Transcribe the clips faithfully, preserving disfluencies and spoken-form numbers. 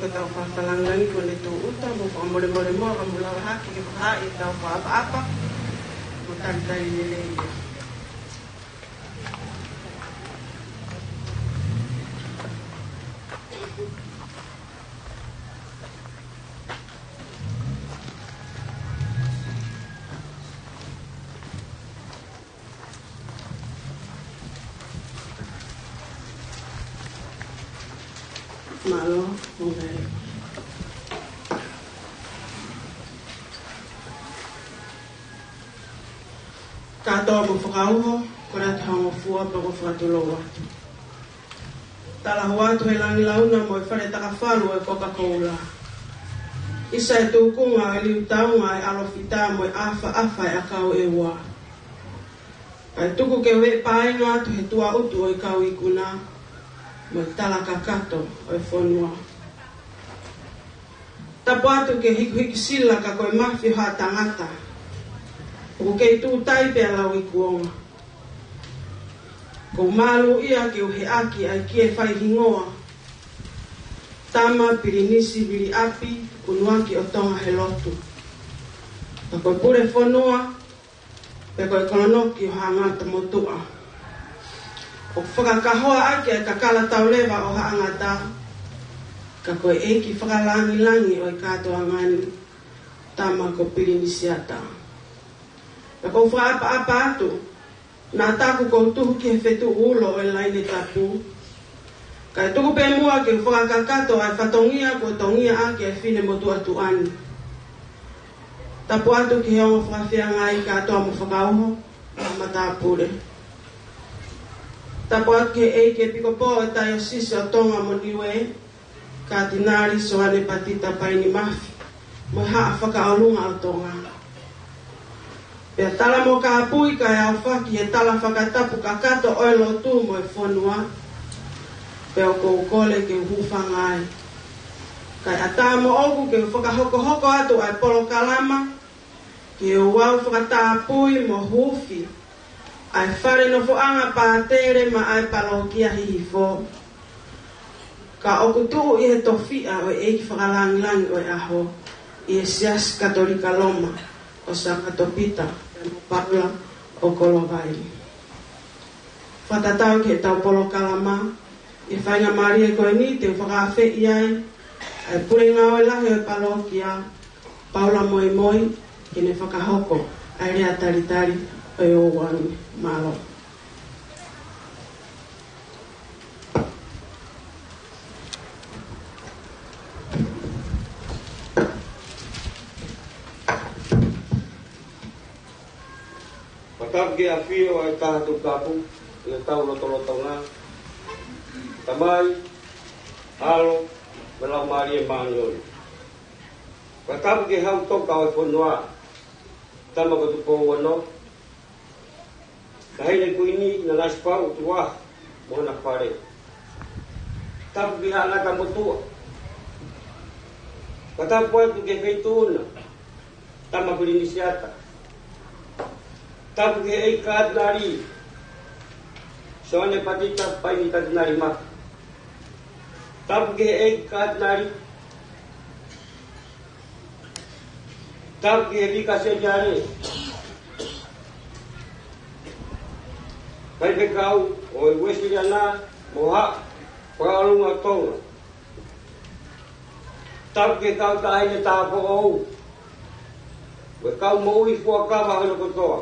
Tau fakalangilangi ko ʻene tūʻuta mo fakamolemole mo ka mo lava hake ke fakahā ʻetau fakaʻapaʻapa mo talitali lelei ia. Mālō, ʻo kei. Kātoa mo fakauho, ko e ʻatā mo fua pea ko e fakatulou atu. Tala hua atu he langilauna mo e fale takafalu ʻo e Coca-Cola. ʻIsa e tūkunga ʻo e liu taunga ʻa e ʻalofita mo e ʻafaʻafa ʻa e ʻakau ʻe ua. Kae tuku ke u ʻepainga atu he tuʻa ʻutu ʻo e kau ikuna mo e tala kakato ʻo e fonua. Tapu atu ki he hikuhikisila ka ko e mafi ʻo haʻa tangata. ʻOku kei tūtai pē ʻa lauikuonga. ʻOku ou mālō ia ke u heʻaki ai ki he fai hingoa. Tama Pilinisi Viliʻapi ʻUnuaki ʻo Tonga he lotu. Ka ko e pule fonua, pe ko e kolonoki ʻo haʻa ngata motuʻa. ʻOku fakakahoa ʻaki ʻa e kakala tauleva ʻo haʻa ngata, ka ko e ʻeiki fakalangilangi ʻo e kātoanga ni, tama ko Pilinisiata. Pea ʻoku ou fakaʻapaʻapa atu, naʻa taku ʻoku ou tuhu ki he fetuʻu ulo ʻo e laine tapu. Kae tuku pē muʻa ke u fakakakato ʻa e fatongia kuo tongia ʻaki ʻa e fine motuʻa tuʻa ni. Tapu atu ki he ongo fakafeangai kātoa mo fakauho, matāpule. Tapu atu ki he ʻEiki ʻEpikopō ʻo e Taiosisi ʻo Tonga mo Niue, Katinali Soane Patita Paini Mafi, mo e Haʻa Fakaʻolunga ʻo Tonga. Pea tala mo kāpui kae aofaki he tala fakatapu kakato ʻo e lotu mo e fonua, pea ʻoku ou kole ke u hūfanga ai. Kae ʻatā moʻoku ke u fakahokohoko atu ʻa e polokalama, ke u ʻau fakatapui mo huufi ʻa e fale nofoʻanga pātele maʻa e palokia Hihifo. Ka ʻoku tuʻu ʻi he tofiʻa ʻo e ʻEiki Fakalangilangi ʻo e ʻaho ʻi he Siasi Katolika Loma ʻo Sangato Pita mo Paula ʻo Kolovai. Fakatatau ki heʻetau polokalama, ʻi he faingamālie ko eni te u fakaafeʻi ai ʻa e pule ngāue lahi ʻo e palokia, Paula Moimoi, ke ne fakahoko ʻa e lea talitali ʻo e ouau ni. Mālō. Fakatapu ki he ʻafio ʻa e Taha Toputapu ʻi hotau lotolotonga, Tamai, ʻAlo, mo e Laumālie Māʻoniʻoni. Fakatapu ki he Hau Toka ʻo e fonua, Tama ko Tupou Ono, Taʻahine Kuini Nanasipauʻu Tuʻa mo hona fale. Tapu ki he Haʻa Ngata Motuʻa. Fakatapu atu ki he Feituʻu na, Tama Pilinisiata. Tapu ki he ʻEiki Katinali Soane Patita Paini Katinali Mafi. Tapu ki he ʻEiki Katinali. Tapu ki he Vika Seniale, Faifekau ʻo e Uēsiliana mo Haʻa Fakaʻolunga ʻo Tonga. Tapu ki he kau taʻahine tāupoʻou mo e kau moʻui fuakava hono kotoa.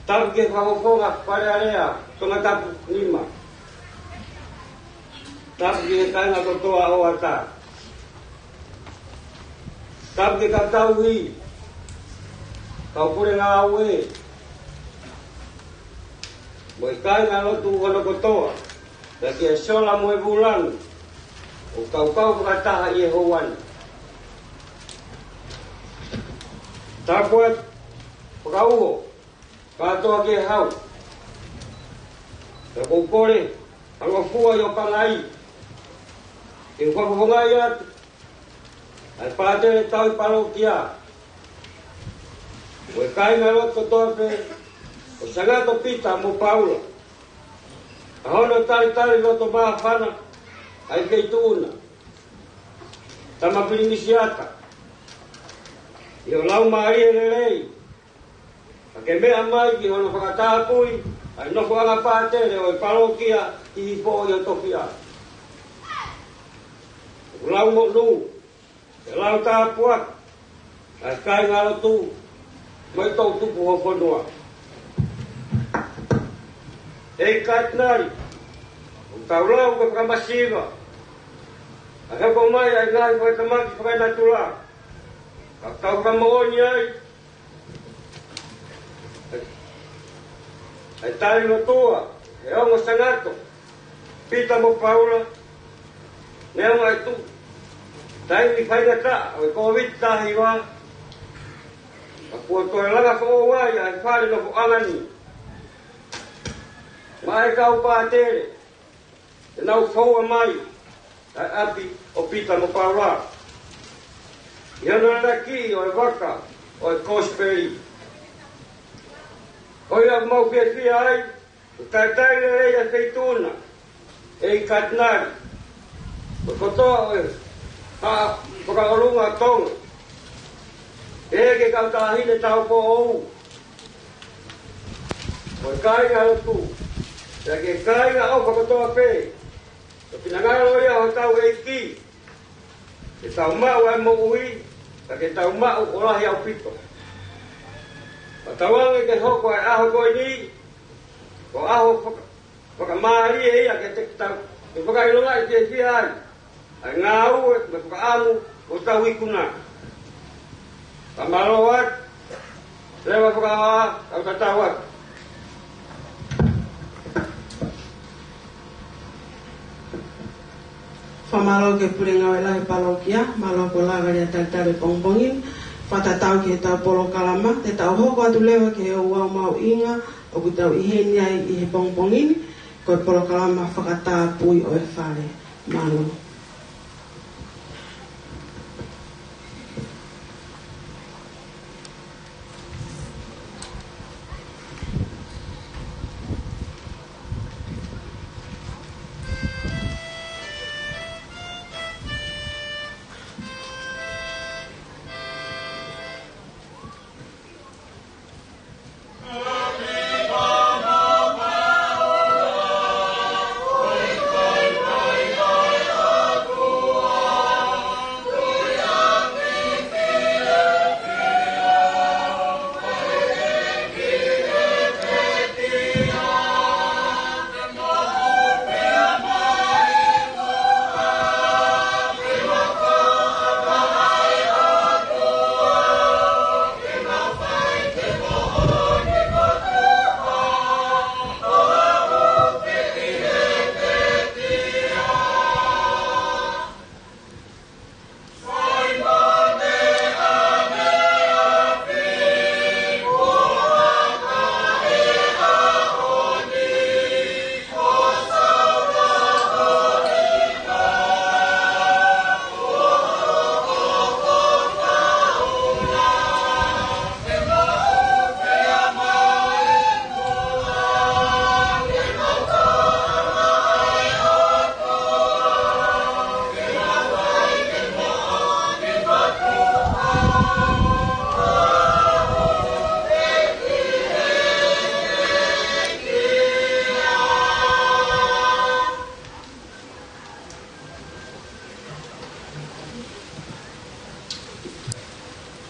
Tapu ki he Fakafofonga Fale Alea Tongatapu Nima. Tapu ki he kāinga kotoa ʻo ʻAta. Tapu ki he kau tauhi, kau pule ngāue, mo e kāinga lotu hono kotoa, pea ki he sola mo e vūlangi ʻoku kau fakataha ʻi he houa ni. Tapu atu, fakauho, kātoa ki he Hau. Pea ʻoku ou kole, ʻa e ngofua ʻi ʻo pangai, ke u fakafofongaʻi atu ʻa e pātele tauhi palokia, mo e kāinga lotu kotoa pē ʻo Sangato Pita mo Paula, ʻa hono talitali loto māfana ʻa e feituʻu na. Tama Pilinisiata, ʻi hoʻo laumālie lelei, ka ke meʻa mai ki hono fakatapui ʻa e nofoʻanga pātele ʻo e palokia ʻi he foʻi ʻo Tofia. ʻOku lau monū, ʻe lau tāpuaki ʻa e kāingalotu mo e toʻutupu ʻo e fonua. ʻEiki Katinali, ʻoku tau lau ke fakamasiva ʻa e hoko mai ʻa e ngaahi fakatamaki fakanatula, ka tau fakamoʻoni ai ʻa e tali lotua ʻa e ongo sangato, Pita mo Paula, neongo ʻa e tuʻu taimi faingataʻa ʻo e Kōviti taha hiva, ka kuo toe langa foʻou ai ʻa e fale nofoʻanga ni maʻa e kau pātele te nau foua mai ʻa e ʻapi ʻo Pita mo Paula ʻi hono lalakiʻi ʻo e vaka ʻo e Kosipeli. Ko ia ʻoku mau fiefia ai, ʻoku talitali lelei ʻa e Feituʻu na, ʻEiki Katinali, mo e kotoa ʻo e Haʻa Fakaʻolunga ʻo Tonga, ʻa e kau taʻahine taupoʻou, mo e kāingalotu, pea ki he kāinga ʻofa kotoa pē. Ko e finangalo ia ʻo hotau ʻEiki ke tau maʻu ʻa e moʻui, ka ke tau maʻu ʻo lahi ʻaupito. Pea tauange ke hoko ʻa e ʻaho ko eni ko e ʻaho faka-, fakamālie ia ke te tau, ke fakaʻilongaʻi fiefia ai ʻa e ngāue mo e fakaʻamu ʻo hotau ikuna. Fakamālō atu, leva fakavā, tau tatau atu. Fakamālō ki he Pule Ngāue Lahi Palokia, mālō kuo lava ʻa e talitali pongipongi ni. Fakatatau ki heʻetau polokalama, te tau hoko atu leva ki he ouau mahuʻinga ʻoku tau ʻi heni ai ʻi he pongipongi ni, ko e polokalama fakatapui ʻo e fale. Mālō.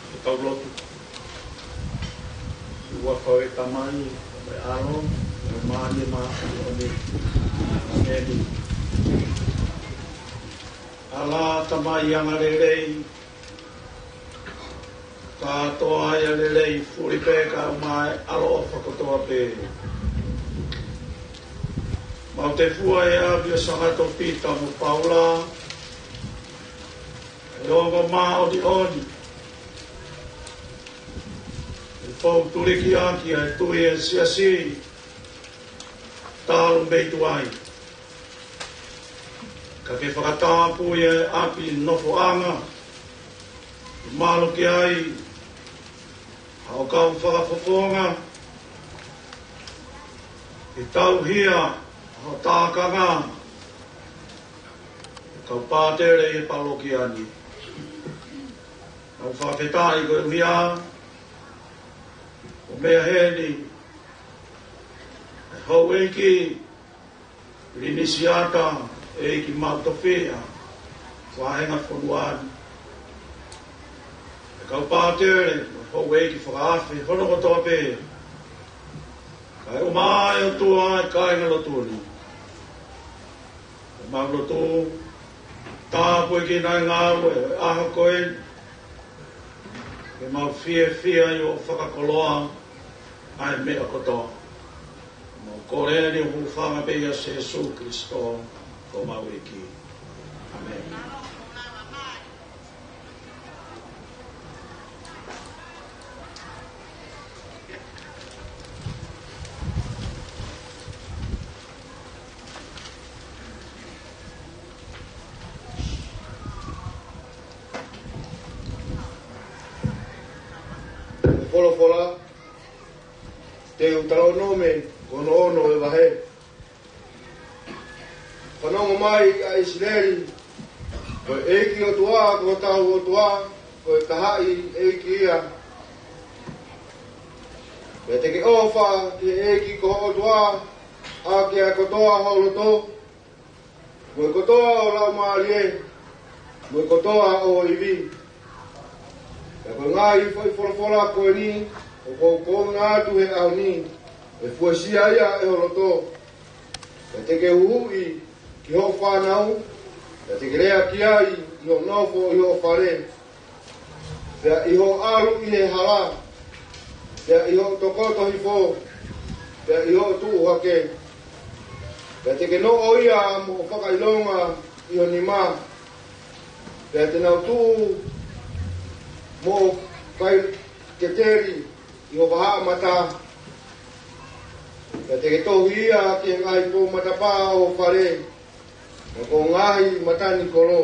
Ke tau lotu. ʻI he huafa ʻo e Tamai, mo e ʻAlo, mo e Laumālie Māʻoniʻoni. ʻĒmeni. ʻAlā, Tamai angalelei, kātoa ia lelei, fuli pē kae ʻumaʻā e ʻaloʻofa kotoa pē. Mau tefua ʻa e ʻapi ʻo Sangato Pita mo Paula, ʻa e ongo māʻoniʻoni, ʻa e pou tuliki ʻaki ʻa e tui ʻa e siasi talu mei tuai. Ka ke fakatapui ʻa e ʻapi nofoʻanga, ʻo malu ki ai ʻa hoʻo kau fakafofonga, ke tauhi ʻa hoʻo tākanga, kau pātele ʻi he palokia ni. Fakafetaʻi koeʻuhi ko e meʻa heni, ʻa e houʻeiki Linisiata ʻEiki Maʻu Tofiʻa, Vāhenga Fonuani, ʻa e kau pātele, houʻeiki fakaafe hono kotoa pē, kae ʻumaʻā ʻe ʻOtua ʻa e kāingalotu ni. Mau lotu, tāpuekina ʻa e ngāue ʻo e ʻaho ko eni, ke mau fiefia ʻi hoʻo fakakoloa ʻa e meʻa kotoa. Mau kole ni ʻo hūfanga pē ʻia Sīsū Kalaisi, ko homau ʻEiki. ʻĀmeni. Folofola, Teutalōnome, ko hono ono ʻo e vahe. Fanongo mai ʻa ʻIsileli, ko e ʻEiki ʻOtua, ko hotau ʻOtua, ko e taha ʻEiki ia. Pea te ke ʻofa ki he ʻEiki ko ho ʻOtua ʻaki ʻa e kotoa ho loto, mo e kotoa ho laumālie, mo e kotoa ho ivi. Pea ko e ngaahi foʻi folofola ko eni ʻoku ou kounou atu he ʻaho ni, ʻe fuesia ia ʻe ho loto. Pea te ke huhuʻi ki hoʻo fānau, pea te ke lea ki ai ʻi hoʻo nofo ʻi ho fale, pea ʻi hoʻo ʻalu ʻi he hala, pea ʻi hoʻo tokoto hifo, pea ʻi hoʻo tuʻu hake. Pea te ke noʻo ia mo hoʻo fakaʻilonga ʻi ho nima, pea te nau tuʻu mo hoʻo faiketeli ʻi ho vahaʻa mata. Pea te ke tohi ia ki he ngaahi pou matapā ʻo ho fale, mo ko e ngaahi matanikolo.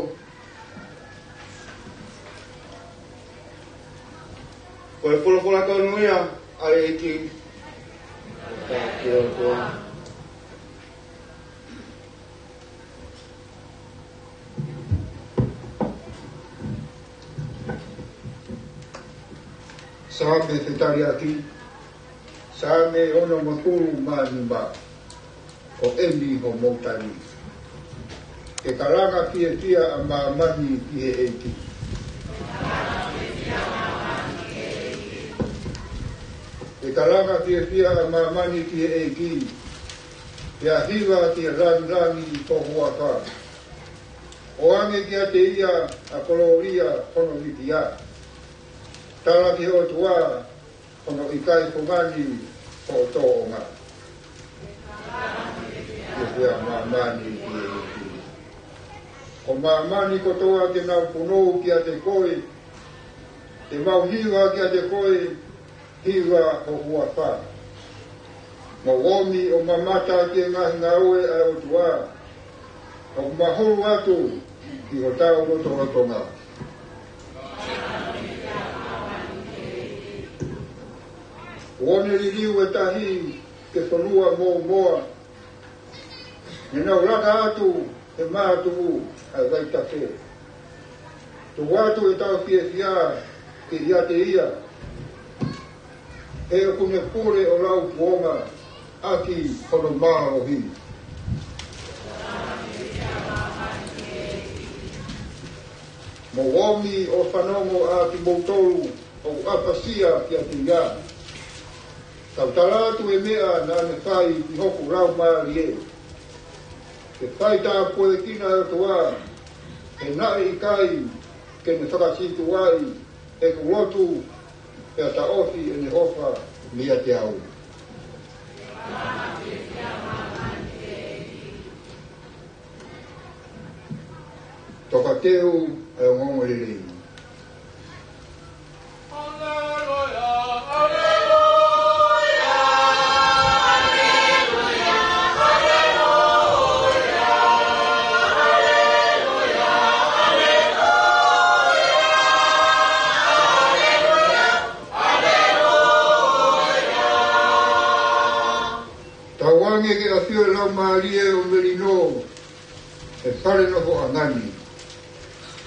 Ko e folofola tonu ia ʻa e ʻEiki. Fakafetaʻi ki he ʻOtua. Saame Fetaliaki, Saame onongofulu mā nima. Ko eni hoʻomou tali. Ke kalanga fiefia ʻa māmani ki he ʻEiki. Ke kalanga fiefia ʻa māmani ki he ʻEiki, pea hiva ki he langilangi ho huafa. ʻOange kiate ia ʻa e kolōlia hono vivia. Tala ki he ʻOtua, hono ʻikai fungani hoʻo tōʻonga. Ke fiefia ʻa māmani ki he ʻEiki. Ko māmani kotoa ke nau punou kiate koe, ke mau hiva kiate koe, hiva ho huafa. Mau omi ʻo mamata ki he ngaahi ngāue ʻa e ʻOtua, ʻoku mahulu atu ki hotau lotolotonga. Kuo ne liliu e tahi ke fonua mōmoa, ne nau lata atu he mātuʻu ʻa e vaitafe. Tuku atu ʻetau fiefia kiate ia, he ʻoku ne pule ʻo lau kuonga ʻaki hono mālohi. Mou omi ʻo fanongo ʻa kimoutolu ʻoku ʻapasia kiate ia. Tau tala atu e meʻa naʻa ne fai ki hoku laumālie. Ke fai tāpuekina e ʻOtua, he naʻe ʻikai ke ne fakasītuʻaʻi ʻeku lotu, pea taʻofi ʻene ʻofa meiate au. Tokateu ʻa e ongoongolelei. Tauange ke ʻafio e Laumālie ʻo Melino he fale nofoʻanga ni.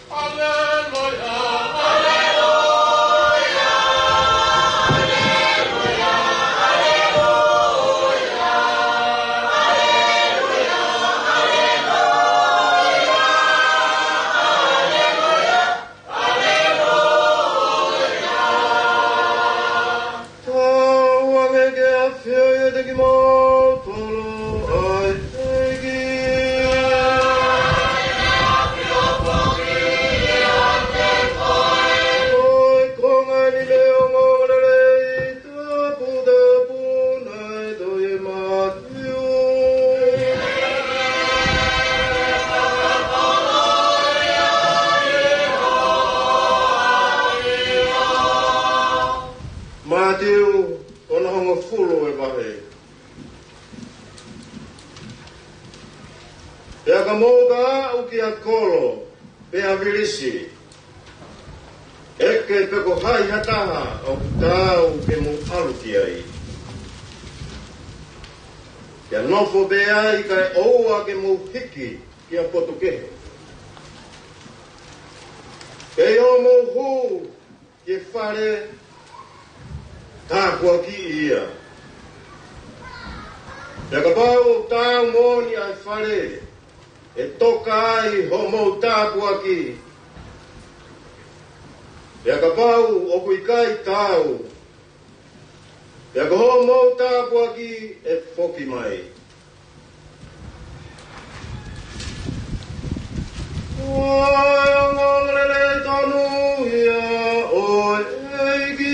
Haleluia, haleluia. Pea ka mou ka aʻu kia Kolo, pea Vilisi, ʻeke pe ko hai ha taha ʻoku taau ke mou ʻalu ki ai. Pea nofo pē ai kae ʻoua ke mou hiki kia potu kehe. Pea ʻi hoʻomou hū ki he fale, tāpuakiʻi ia. Pea kapau ʻoku taau moʻoni ʻa e fale ʻe toka ai hoʻomou tāpuaki, pea kapau ʻoku ʻikai taau, pea ko hoʻomou tāpuaki ʻe foki mai. Ko e ongoongolelei tonu ia ʻo e ʻEiki.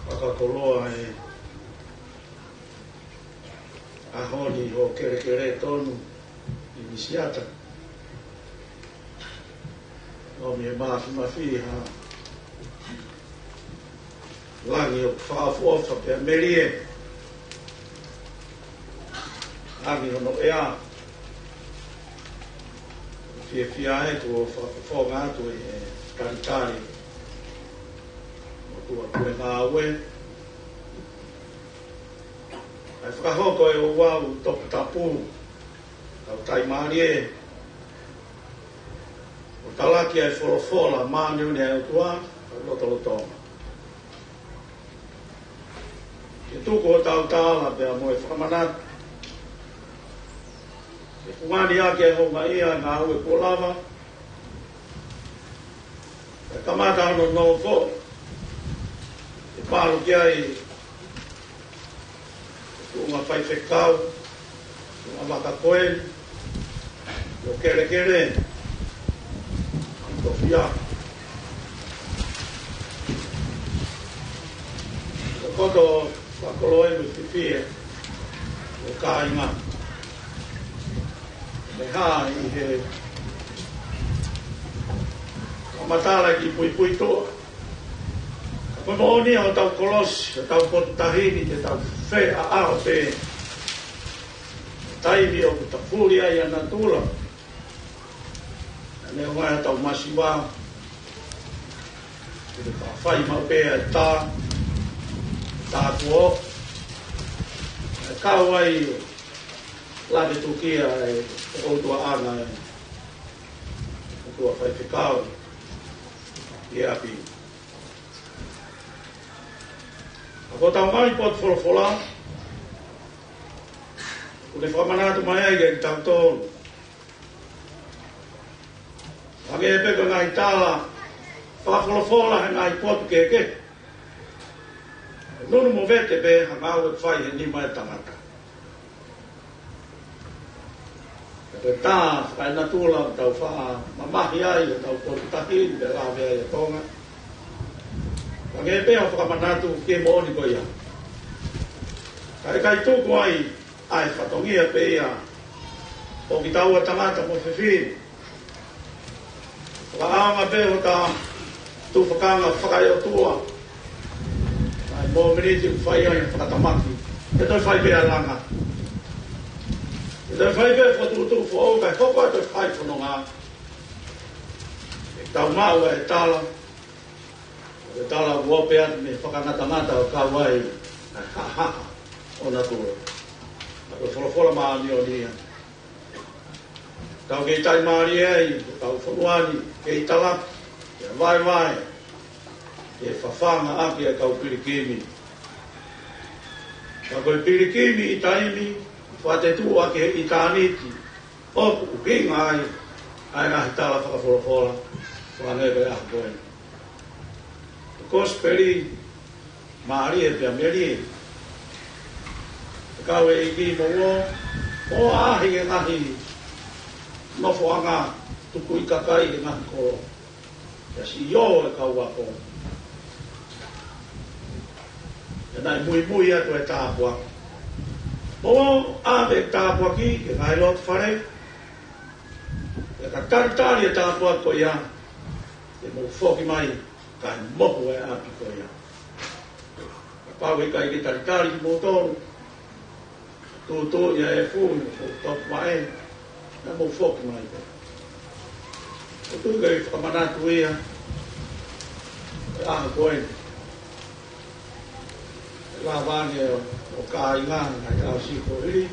Fakakoloa e ʻaho ni hoʻo kelekele tonu ʻi Misiata. ʻOmi e mafimafi ha langi ʻoku fakaʻofoʻofa pea melie. Langi hono ʻea. Fiefia atu ʻo fakafofonga atu ʻi he talitali ʻo tuʻa tuʻa ngāue. ʻAi fakahoko e ouau toputapu ʻa e Tautai Mālie, ʻo talaki ʻa e folofola māʻoniʻoni ʻa e ʻOtua, ʻa e lotolotonga. Ke tuku hotau tala pea mo e fakamanatu. Ke fungani ʻaki e houngaʻia ʻa e ngāue kuo lava. Ke kamata hono nofo. Ke palu ki ai tuʻunga faifekau, tuʻunga vaka ko ē, ʻo kelekele, ʻo fia. Ko koto fakakoloa e fifie, ʻo kāinga. Mei he hā ʻi he kamatala ki puipuituʻa. Ka ko e moʻoni ʻa hotau kolosi, hotau potu tahi ni, te tau feʻaʻao pē. Taimi ʻoku tafuli ai ʻa natula. Ka neongo ʻa hotau masiva, te te fai maʻu pē ʻa e tā, tā kuo, ʻe kau ai, lave tukia e ʻOtua ʻana e ʻOtua faifekau ʻi ʻapi. ʻA ko ʻetau ngaahi potu folofola, ʻoku ne fakamanatu mai ai ke tau tolu. Hangē pē ko e ngaahi tala fakafolofola he ngaahi potu kehekehe. Nunu mo vete pē ha ngāue ʻoku fai he nima e tangata. Ka ko e tā fakaenatula ʻoku tau faʻa mamahi ai, ʻo tau potu tahi ni, pea lave ai ʻa Tonga. Hangē pē ha fakamanatu ki he moʻoni ko ia. Ka ʻe ʻikai tuku ai, ʻa e fatongia pē ia ʻo kitaua tangata mo fefine. Fakaʻaonga pē hota tufakanga fakaeʻotua. ʻA e mōmeniti ʻoku fai ai fakatamaki. Ke toe fai pē ʻa e langa. Ke toe fai pē fokotuʻutuʻu foʻou kae hoko atu e fai fononga. ʻE tau maʻu ʻa e tala. ʻE tala ʻoku ʻope atu mei he fakangatangata ʻo kau ai ʻa e haʻahaʻa ʻo natula. ʻA ko e folofola māʻoniʻoni ia. Tau kei taimālie ai, tau fonua ni, kei talaki, ke vaevae, ke fafanga ʻaki ʻa e kau pilikimi. Ka ko e pilikimi ʻi taimi, fakatetuʻu ʻaki he ʻitāniti, ʻoku ʻuhinga ai, ʻa e ngaahi tala fakafolofola, fakaneʻi ko e ʻaho ko ē. Kosipeli, mālie pea melie. Kau e ʻEiki mo uo, ʻO ʻaʻahi e ngaahi nofoʻanga, tukuʻi kakai e ngaahi kolo, ʻa e siʻi ō e kau ako. ʻE naʻe muimui atu e tāpuaki. Mou ʻave e tāpuaki ki he ngaahi loto fale, ʻe ka talitali e tāpuaki ko ia, ʻe mou foki mai kae mohu e ʻapi ko ia. Kapau ʻe ʻikai ke talitali kimoutolu, tūtū ia e fui, ʻo topu mai, naʻa mou foki mai pē. ʻOku ou tui ʻe fakamanatu ia, ʻi he ʻaho ko eni, ʻe lava ange ʻo, ʻo kāinga, ngaahi ʻaho siʻi ko eni,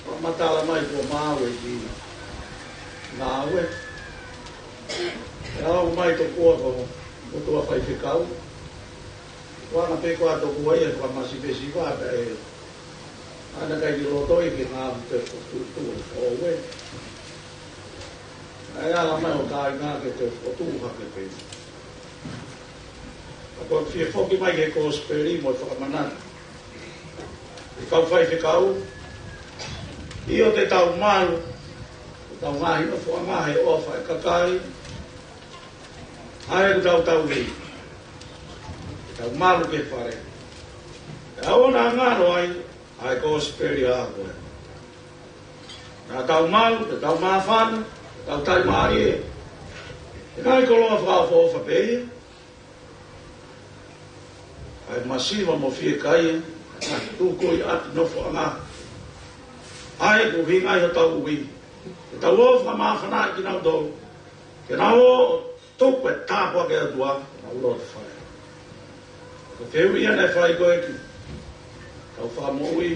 ʻo matala mai kuo maau e kiʻi ngāue. ʻE aʻu mai tokua ko e motuʻa faifekau. Ko ʻena pē ko ē tokua ia, ko e masiva pē siva pē ē. ʻA ʻena ʻikai ke loloto ia ke ngāue, te fokotuʻutuʻu ʻo ē. ʻE ala mai ʻo kāinga ke te fokotuʻu hake pē. Ka ko e fie foki mai ki he kosipeli mo e fakamanatu ʻa e kau faifekau, ʻio te tau malu, te tau ngaahi nofoʻanga he ʻofa e kakai, ʻa ē ʻoku tau tauhi, te tau malu ki he fale. Pea ʻoua naʻa ngalo ai ʻa e kosipeli ʻa ko ē. Naʻa tau malu, te tau māfana, te tau talimālie. ʻE ngaahi koloa fakaʻofoʻofa pē ia. ʻA e masiva mo fiekaia, ʻa e tukuʻi ʻapi nofoʻanga. ʻA ē ʻoku ʻuhinga ai hotau ui. Ke tau ō fakamāfanaʻi kinautolu. Ke nau ō ʻo tuku e tāpuaki ʻa e ʻOtua, ke nau loto fai. Ko e fehuʻi ia naʻe fai ko ē ki he kau fakamoʻui,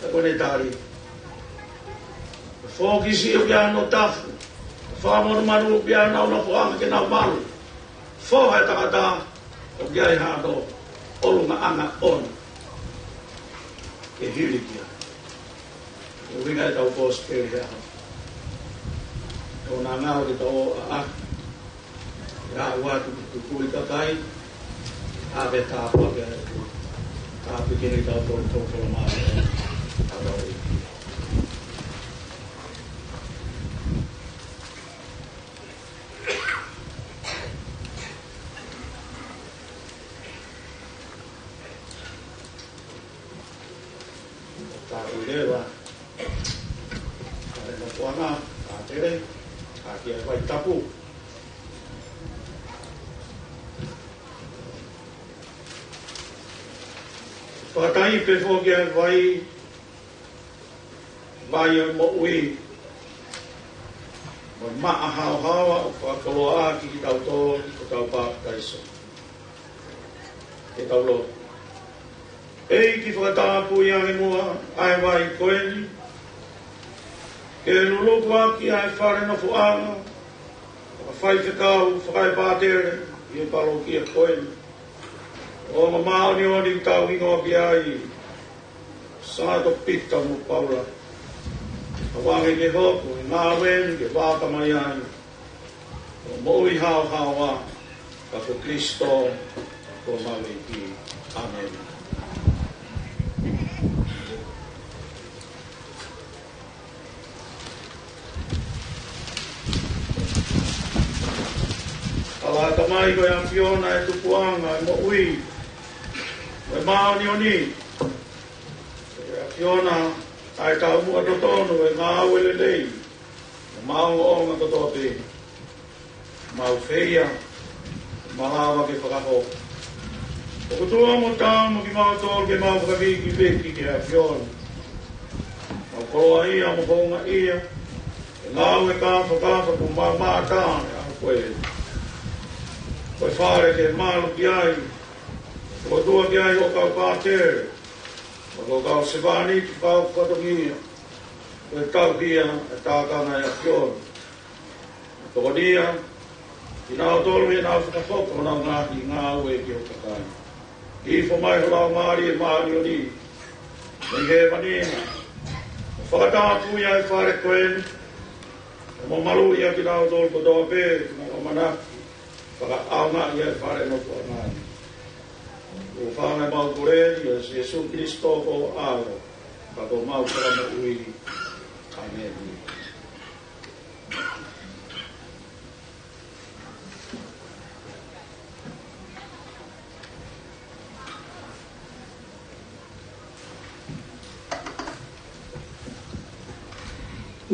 ka ko ʻene tali: Ko e fokisi ʻoku ʻi ai hono tafu, ko e fakamonumanu ʻoku ʻi ai honau nofoʻanga ke nau malu. Foha e tangata ʻoku ʻi ai hano ʻolungaʻanga ʻoʻona ke hili ki ai. ʻUhinga ʻetau kosipeli he ʻaho ni, ʻoua naʻa ngalo ke tau ō ʻaʻahi, ʻe aʻu atu ki he tukuʻi kakai, ʻave e tāpuaki ʻa e ʻOtua. Tāpuekina kitautolu, tau folofola mai. ʻA tau ui. Tāpui leva ʻa e nofoʻanga, ʻa Tele, ʻa kia vai tapu. Fakataha pē foki ʻa e vai, vai ʻo e moʻui, mo e maʻa haohaoa ʻoku fakakoloa ʻaki kitautolu ʻi hotau papitaiso. Ke tau lotu. ʻEiki, fakatapui ange muʻa ʻa e vai ko eni, ke luluku ʻaki ʻa e fale nofoʻanga fakafaifekau fakaepatele ʻi he palokia ko eni. ʻO māʻoniʻoni ʻoku tau hingoa ki ai, Sangato Pita mo Paula. ʻOange ke hoko e ngāue ni ke vaka mai ai ʻo moʻui haohaoa, ka ko Kalaisi ko homau ʻEiki. ʻĀmeni. ʻAlo ʻa e Tamai, ko e ʻAfiona ʻa e tupuʻanga, ʻa e moʻui, ʻa e māʻoniʻoni. Ko e ʻAfiona ʻa e taumuʻa totonu, ʻa e ngāue lelei, ʻa e maʻongoʻonga kotoa pē. Mau feia, malava ke fakahoko. ʻOku tuʻu mo tauhi kimautolu ke mau fakavikiviki ki he ʻAfiona. Mau koloaʻia mo houngaʻia ʻi he ngāue kāfakafa kuo mau mamata he ʻaho ko eni. Ko e fale ke malu ki ai, ʻo tuʻa ki ai hoʻo kau pātele, mo hoʻo kau sevāniti fakafatongia, ko e tauhi ia ʻa e tākanga ʻa e ʻAfiona. Tokonia kinautolu ʻi heʻenau fakahoko honau ngaahi ngāue ki ho kakai. Ifo mai ho Laumālie Māʻoniʻoni mei hēvani, ʻo fakatapui ʻa e fale ko eni, ʻo mo maluʻi ʻa kinautolu kotoa pē ʻoku nau ʻamanaki fakaʻaongaʻi ʻa e fale nofoʻanga ni. ʻOku fai ʻemau kole ni ʻia Sīsū Kalaisi ko ho ʻAlo, Ka ko mau kala mo ui. ʻĀmeni.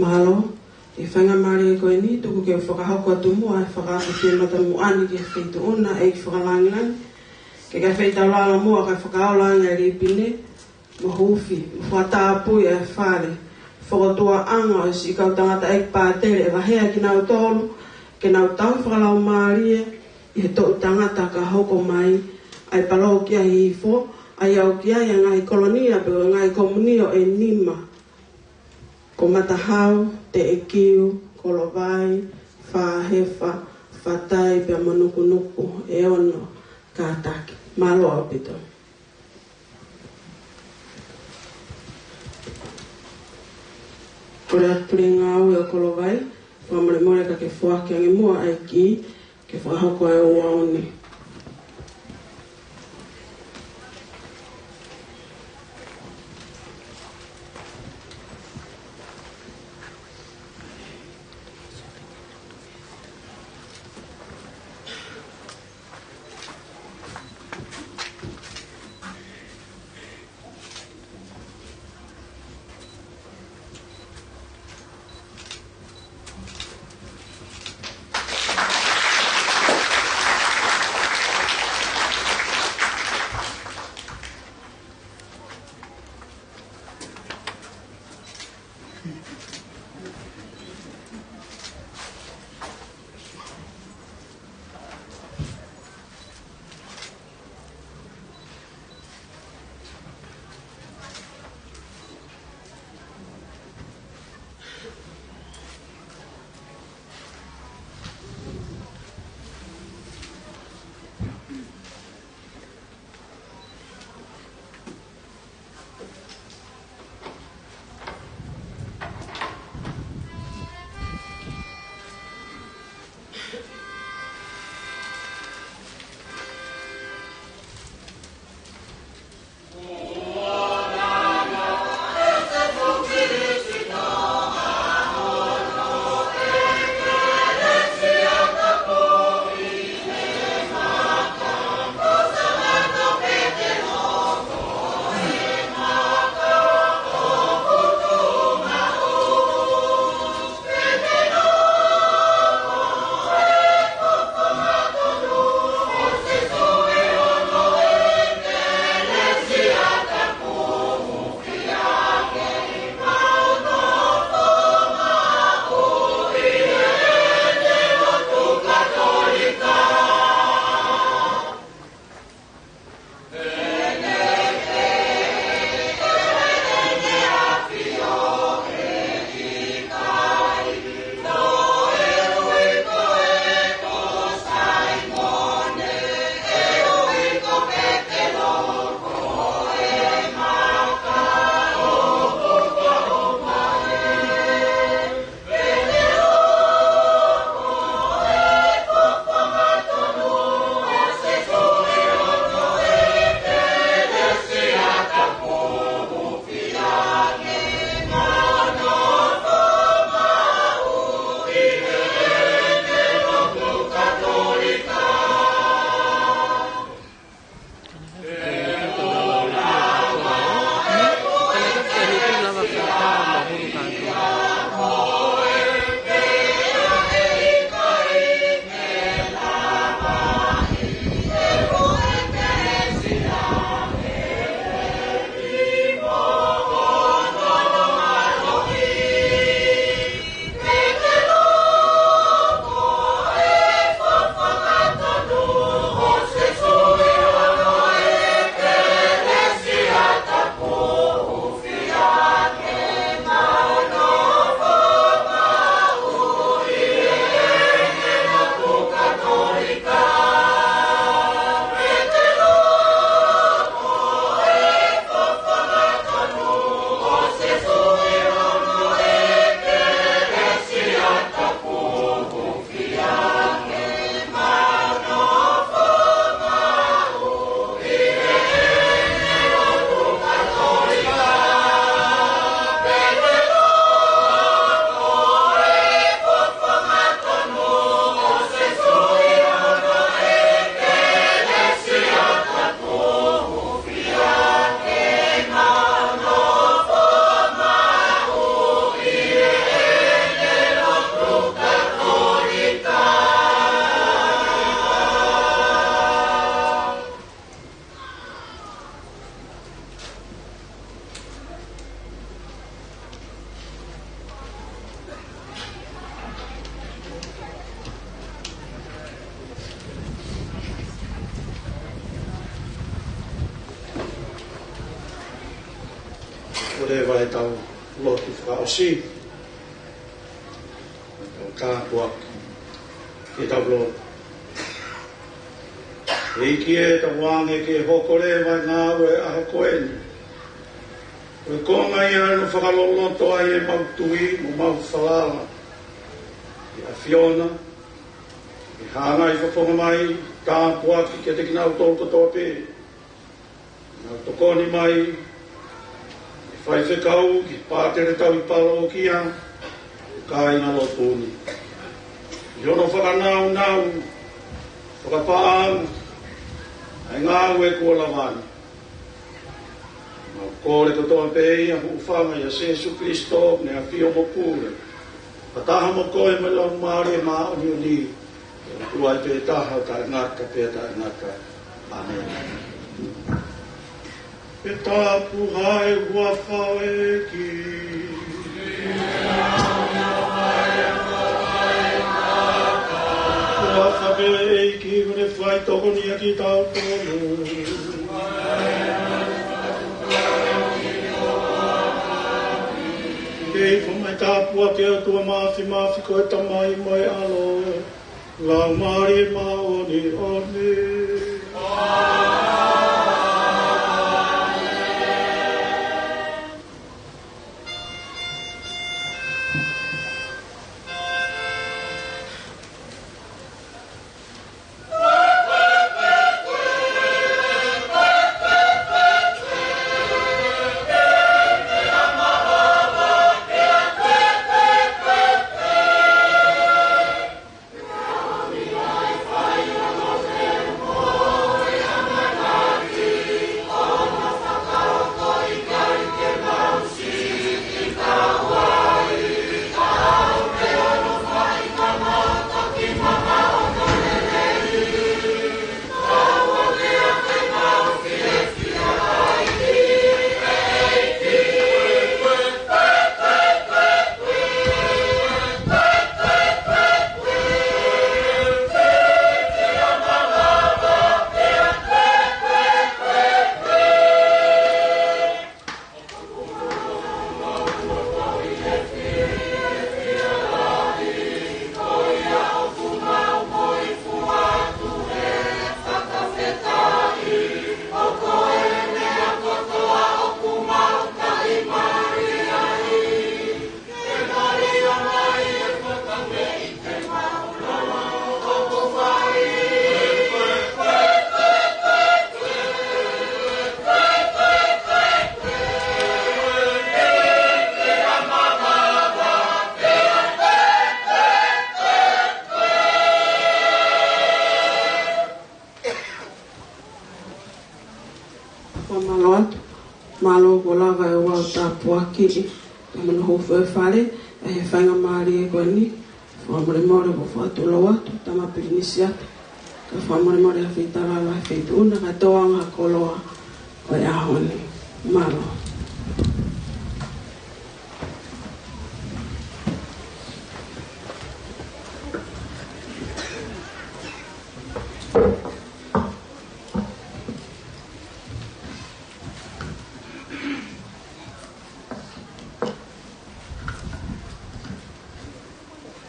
Mālō. ʻI he faingamālie ko eni, tuku ke u fakahoko atu muʻa e fakaafe fiematamuʻa ni ki he Feituʻuna ʻEiki Fakalāngilangi, ke ke fai taulala muʻa kae fakaola ange e lipine, mo huufi, mo fakatapui e fale, fokotuʻuʻanga ʻo e siʻi kau tangataʻeiki pātele ʻe vahe ʻa kinautolu, ke nau tauhi fakalaumālie ʻi he toʻu tangata ka hoko mai, ʻa e palōkia Hihifo, ʻa ia ʻoku ʻi ai ʻa e ngaahi kolonia pe ko e ngaahi komiuniti ʻe nima. Ko Matahau, Teʻekiu, Kolovai, Fāhefa, Fatai, pea mo Nukunuku, ʻe ono kātaki. Mālō ʻaupito. Kole atu Puleʻanga ʻo Kolovai, fakamolemole ka ke foaki ange muʻa ʻa e kī, ke fakahoko e ouau ni. Ko e leva ʻetau lotu fakaʻosi, ʻetau tāpuaki. Ke tau lotu. ʻEiki ē, tau ʻoange ke hoko leva e ngāue ʻa e ʻaho ko eni ko e konga ia ʻe fakaloloto ai ʻemau tui mo ʻemau falala ki he ʻAfiona, ke hanga ʻo fofonga mai e tāpuaki kiate kinautolu kotoa pē naʻa nau tokoni mai ke faifekau ki he pātele tauhi pālōkia ʻo e kāingalotu ni, ʻi hono fakanāunau fakapaʻanga ʻa e ngāue kuo lava ni. Mau kole kotoa pē ia ʻi he huafa ʻo Sīsū Kalaisi, ʻa e ʻAfio mo Pule, fakataha mo koe mo e Laumālie Māʻoniʻoni, ʻOtua pē taha, taʻengata pea taʻengata. ʻĀmeni. Ke tapuhā e huafa ʻo e ʻEiki. Huafa pē ʻo e ʻEiki ʻoku ne fai tokoni ʻa kitautolu. Ke ifo mai e tāpuaki ʻa e ʻOtua Māfimafi ko e Tamai mo e ʻAlo, Laumālie Māʻoniʻoni. Fakamālō atu. Mālō kuo lava e ouau tāpuaki ʻi he mano hou fale, ʻi he faingamālie ko eni. Fakamolemole, ʻoku ou fakatulou atu, tama pilinisi atu. Ka fakamolemole ha feitala la feituʻuna, ka tō anga koloa ʻo e ʻaho ni. Mālō.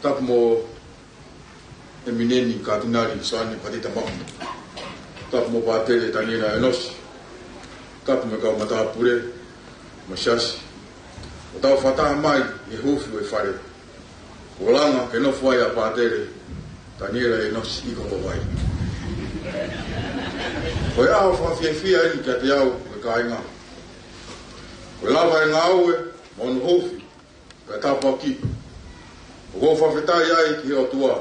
Tapu mo ʻEmineni Katinali Soane Patita Maʻu. Tapu mo Pātele Taniela ʻEnosi. Tapu mo e kau matāpule mo e siasi ʻoku tau fakataha mai ʻi he huufi ʻo e fale kuo langa ke nofo ai ʻa Pātele Taniela ʻEnosi ʻi Kolovai. Ko e ʻaho fakafiefia eni kiate au mo e kāinga. Kuo lava e ngāue mo hono huufi ʻo e tāpuaki. ʻOku ou fakafetaʻi ai ki he ʻOtua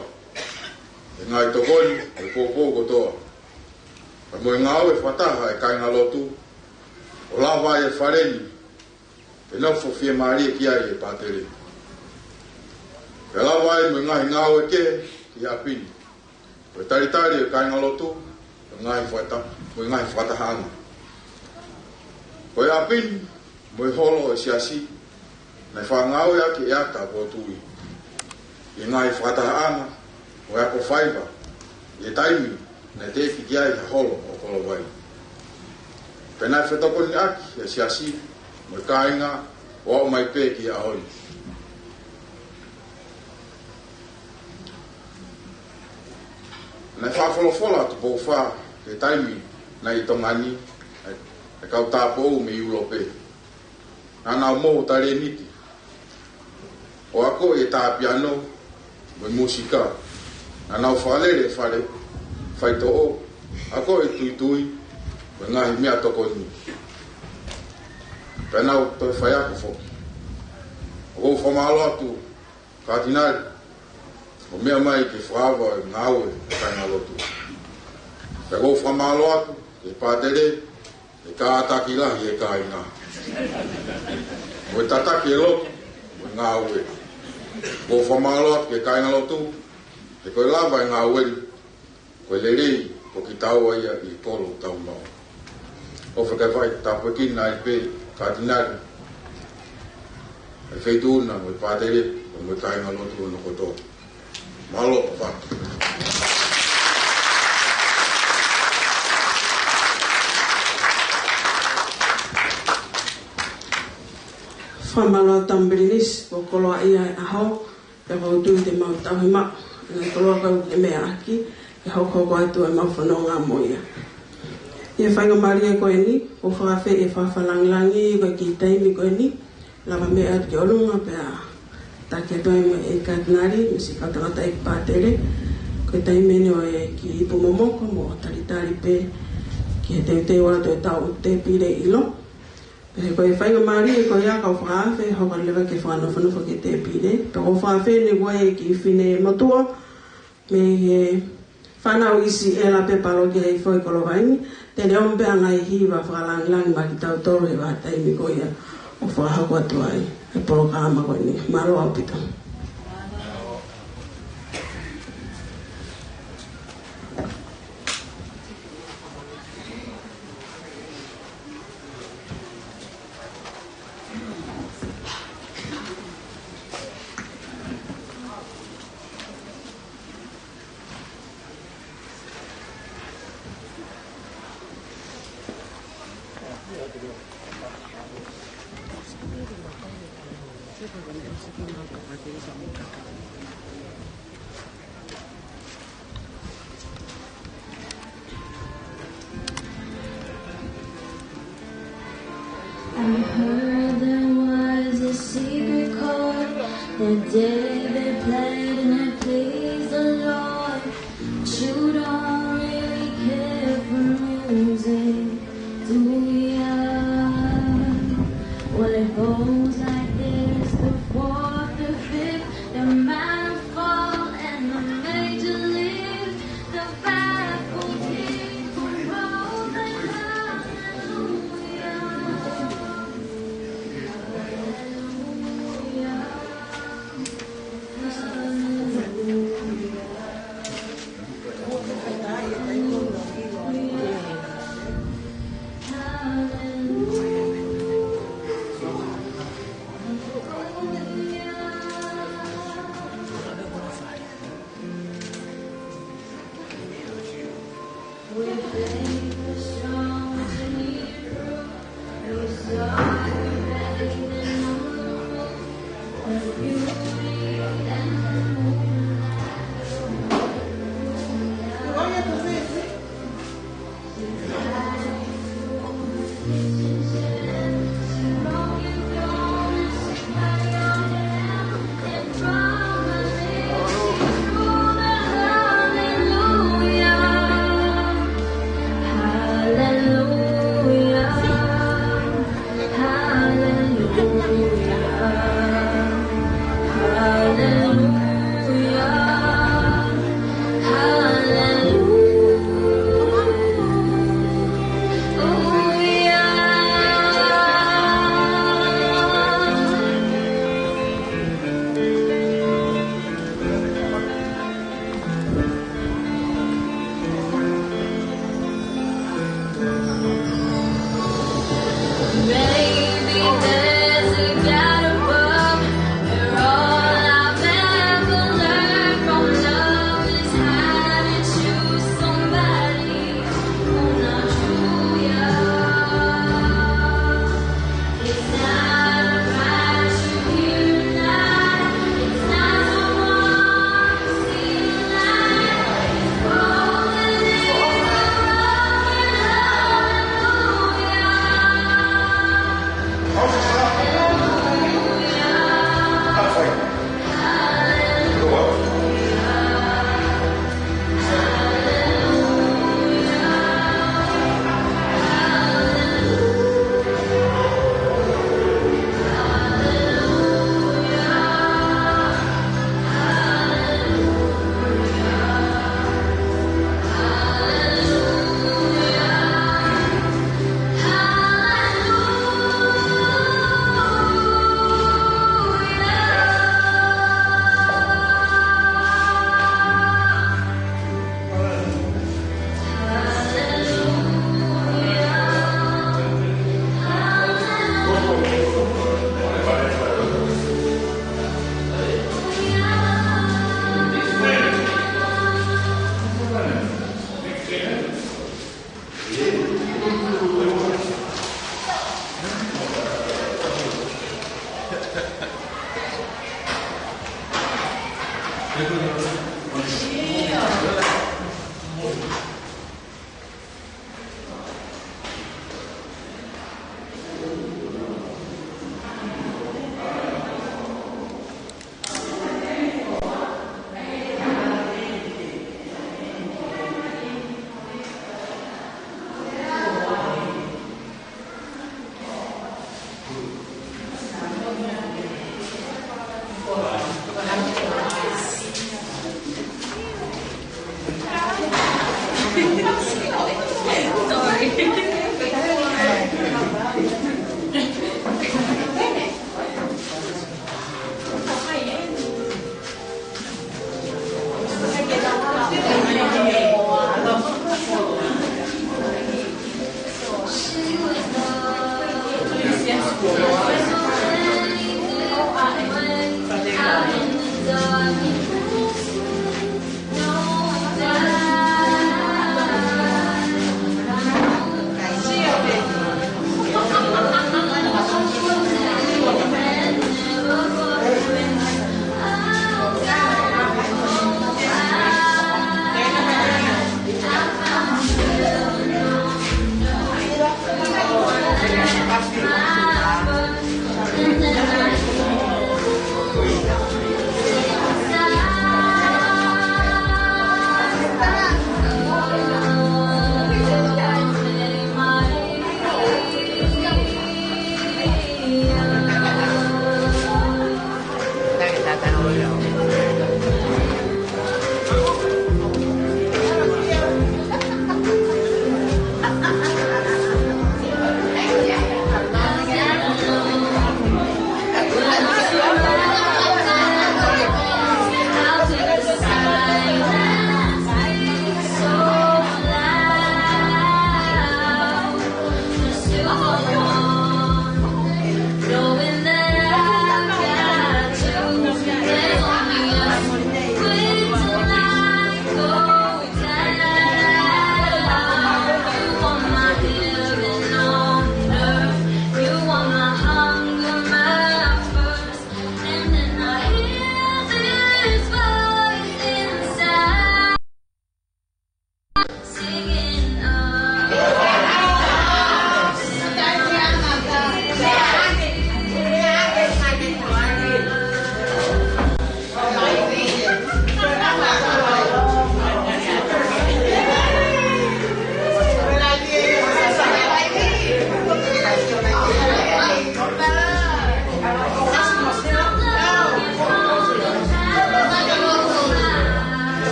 he ngaahi tokoni ʻo e poupou kotoa, pea mo e ngāue fakataha ʻa e kāingalotu, ʻo lava ai e fale ni ke nofo fiemālie ki ai ʻa Pātele. Pea lava ai mo e ngaahi ngāue kehe ki ʻapi ni, ko e talitali ʻo e kāingalotu, mo e ngaahi fakata-, mo e ngaahi fakatahaʻanga. Ko e ʻapi ni mo e holo ʻo e siasi, naʻe fakangāueʻaki ʻe he ʻata ʻo e potu ʻi he ngaahi fakatahaʻanga mo e ako faiva ʻi he taimi naʻe teʻeki ke ʻi ai ha holo ʻo Kolovai. Pea naʻe fetokoniʻaki ʻe he siasi mo e kāinga ʻo aʻu mai pē ki he ʻaho ni. Naʻe fakafolofola ʻa Tupou Fā he taimi naʻe ʻi Tonga ni ʻa e kau tāupoʻou mei ʻIulope. Naʻa nau maʻu talēniti ʻo akoʻi e tā piano mo e mūsika. Naʻa nau fakalele fale faitoʻo, akoʻi tuitui mo e ngaahi meʻatokoni. Pea nau toe faiako foki. ʻOku ou fakamālō atu Katinali, ʻo meʻa mai ke fakaava e ngāue ʻa e kāingalotu. Pea ʻoku ou fakamālō atu ki he pātele, he kātaki lahi e kāinga. Mo e tataki e lotu mo e ngāue. ʻOku ou fakamālō atu ki he kāingalotu, he ko e lava e ngāue ni, ko e lelei ko kitaua ia ʻi he kolo ʻoku tau maʻu. ʻOfa ke fai tāpuekina ai pē Katinali, e Feituʻuna mo e pātele, mo e kāingalotu hono kotoa. Mālō ʻaupito. Fakamālō atu Tamau Pilinisi, kuo koloaʻia e ʻaho, pea ʻoku ou tui te mau tauhi maʻu ʻa e ngaahi koloa ko ē ʻoku ke meʻa ʻaki, ke hokohoko atu ʻemau fononga mo ia. ʻI he faingamālie ko eni, ʻoku ou fakaafeʻi e fakafakalāngilangi ko ē ki he taimi ko eni, lava meʻa atu ki ʻolunga pea taki atu ai mo e Katinali, mo siʻi kau tangataʻeiki pātele, ko e taimi eni ʻo e kiʻi ipu momoko mo talitali pē ki he teuteu atu ʻetau tēpile ʻilo. Pea ko e faingamālie ko ia ka u fakaafe, hoko leva ke fakanofonofo ki he tēpile. Pea ʻoku ou fakaafeʻi eni ko e kiʻi fine motuʻa mei he fānau ʻi Siʻela pē paloki hei foʻi Kolovaini. Te ne ʻomi pē ʻa e ngaahi hiva fakalāngilangi maʻa kitautolu he vahaʻa taimi ko ia ʻo fakahoko atu ai e polokalama ko eni. Mālō ʻaupito. I heard there was a secret chord that David played and it pleased the Lord. But you don't really care for music, do ya? Well, it goes like this, the fourth, the fifth, the minor fall, and the major lift, the baffled king who rose in hallelujah. Hallelujah.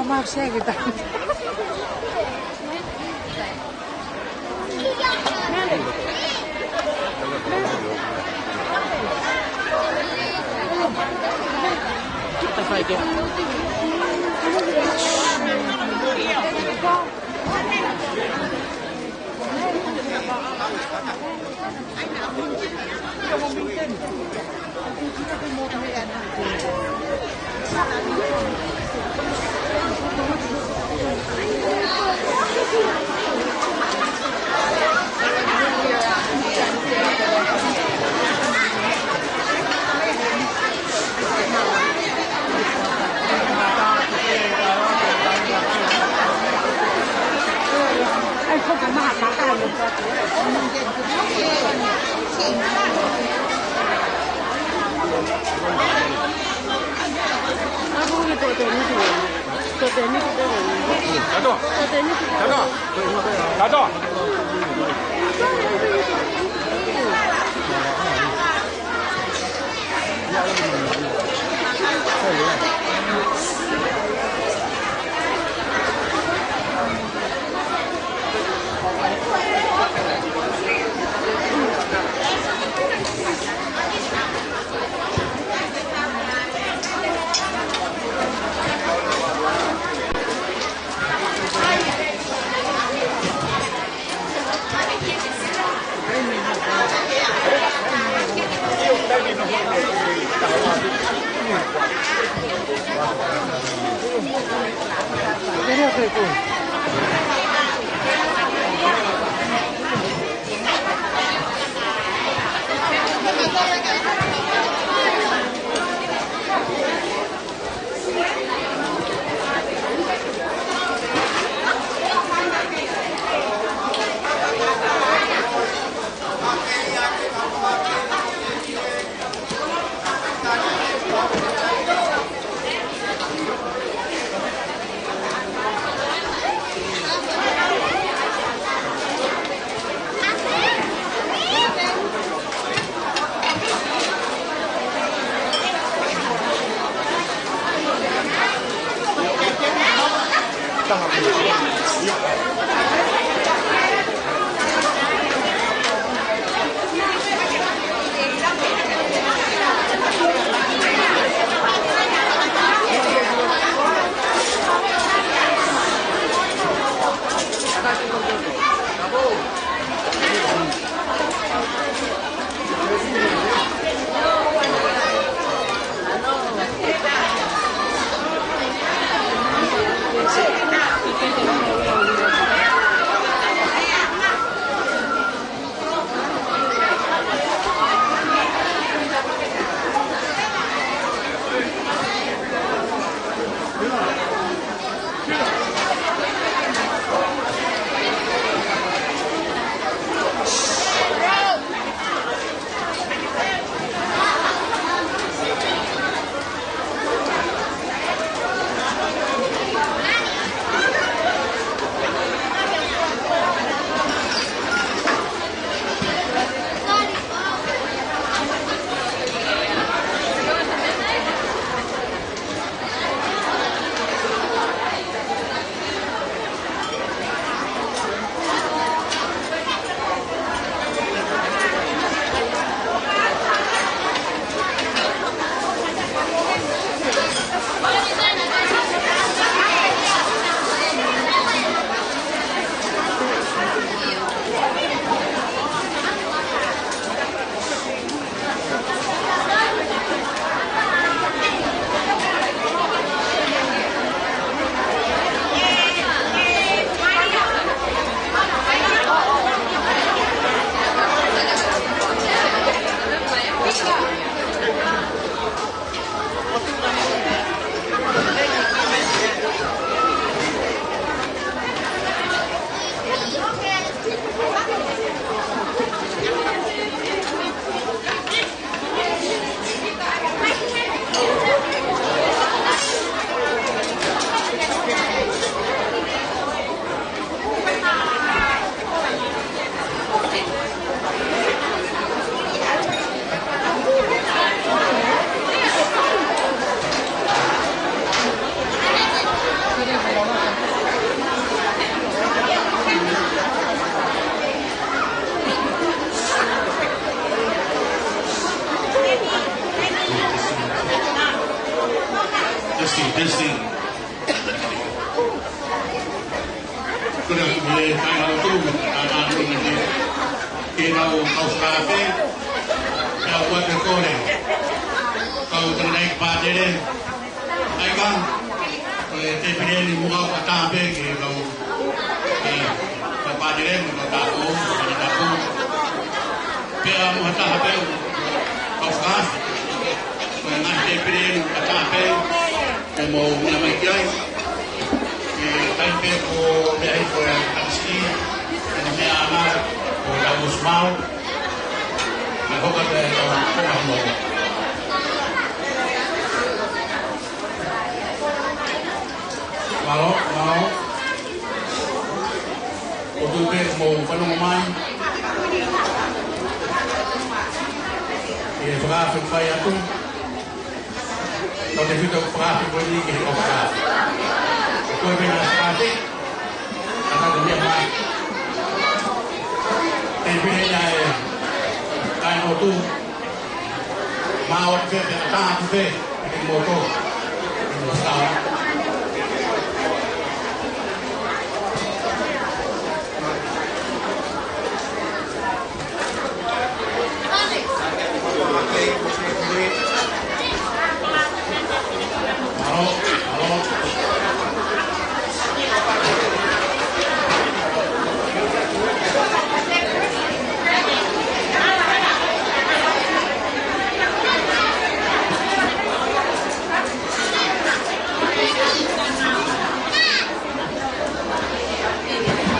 Marcia kita. Ko e kāinga lotu, tātānaki ki he kau, kau fakaafe, pea ʻoku ou kole, kau tangataʻeiki pātele, ʻa ia ko e tēpile ni mo kau fakaafe ki he kau, ē, kau pātele mo kau tāupoʻou, kau tāupoʻou. Pea mo ha taha pē ʻoku kau fakaafe. Ko e ngaahi tēpile ni ʻoku kau fakaafe. Te mou meʻa mai ki ai. ʻE, taimi pē ko e meʻa ʻi ko e ʻapisi, ʻe meʻa ana, ko e tau usu mau. Meʻa hoka pē tau kona mo. Mālō, mālō. ʻOku ou tui pē mou fanongo mai ki he fakaafe fai atu. Tautautefito ko e fakaafe ko eni ki he kau fakaafe. Ko e meʻa fakaafe, ʻa ia ko e meʻa mai. Tēpile ia ʻa e kāinga lotu. Mālō pē, pea ʻatā atu pē, ʻe moutolu. ʻE moutolu.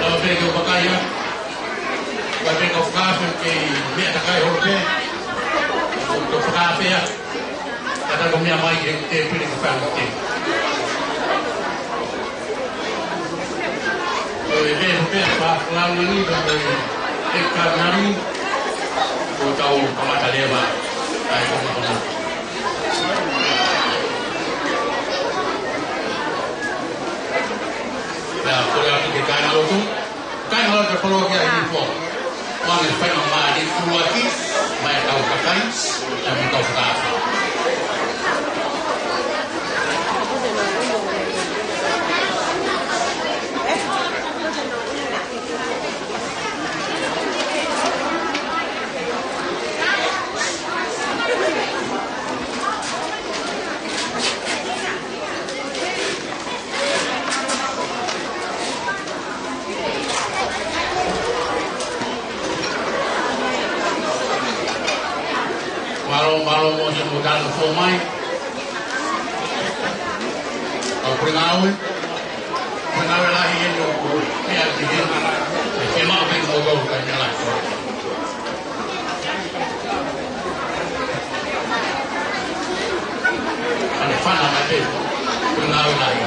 Tau pē ke u vakai atu. Kau pē kau fakaafe ke meʻa takai holo pē. Kau fakaafe atu. Ka tau meʻa mai ki he tēpile ke fai ʻa e tēpile. Ko e meʻa pē ʻa e fakaafe ni, ko e ʻeka nani, ko e tau kamata leva, ʻa e kona kona. Pea kole atu ki he kāinga lotu. Kāinga lotu palokia Hihifo. Mou fai ha mālie ʻuluaki, mai kau kakai, ʻa e kau fakaafe. Mālō, mālō mo e mou talafō mai. Kau pule ngāue. Pule ngāue lahi eni ʻoku meʻa ki heni. ʻE ke maʻu pē mo kau kai meʻa lahi. Ane fana mai pē. Pule ngāue lahi.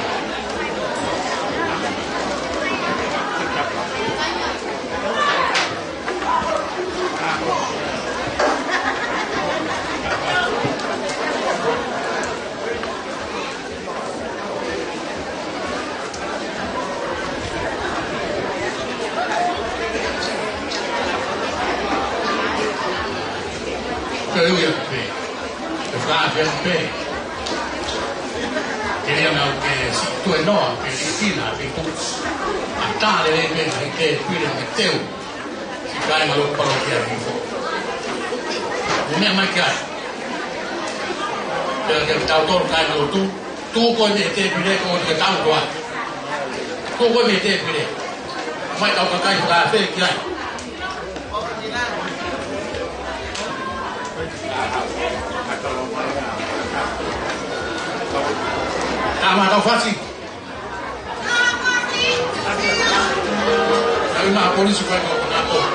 Ko e ui atu pē. Ko e fakaafe atu pē. Ke lia nau ke siʻi tuenoa, ke siʻi tina, ke tuʻu. ʻAtā lelei pē, ke ke pile, ke teu. Siʻi kāinga lotu palokia Hihifo. Mou meʻa mai ki ai. Pea ke tau tolu kāinga lotu. Tuʻu koe mei he tēpile ko ē ke tau koe. Tuʻu koe mei he tēpile. Mai kau kakai fakaafe ki ai. Tama tau fasi. Tau ina polisi ko ē ko ē.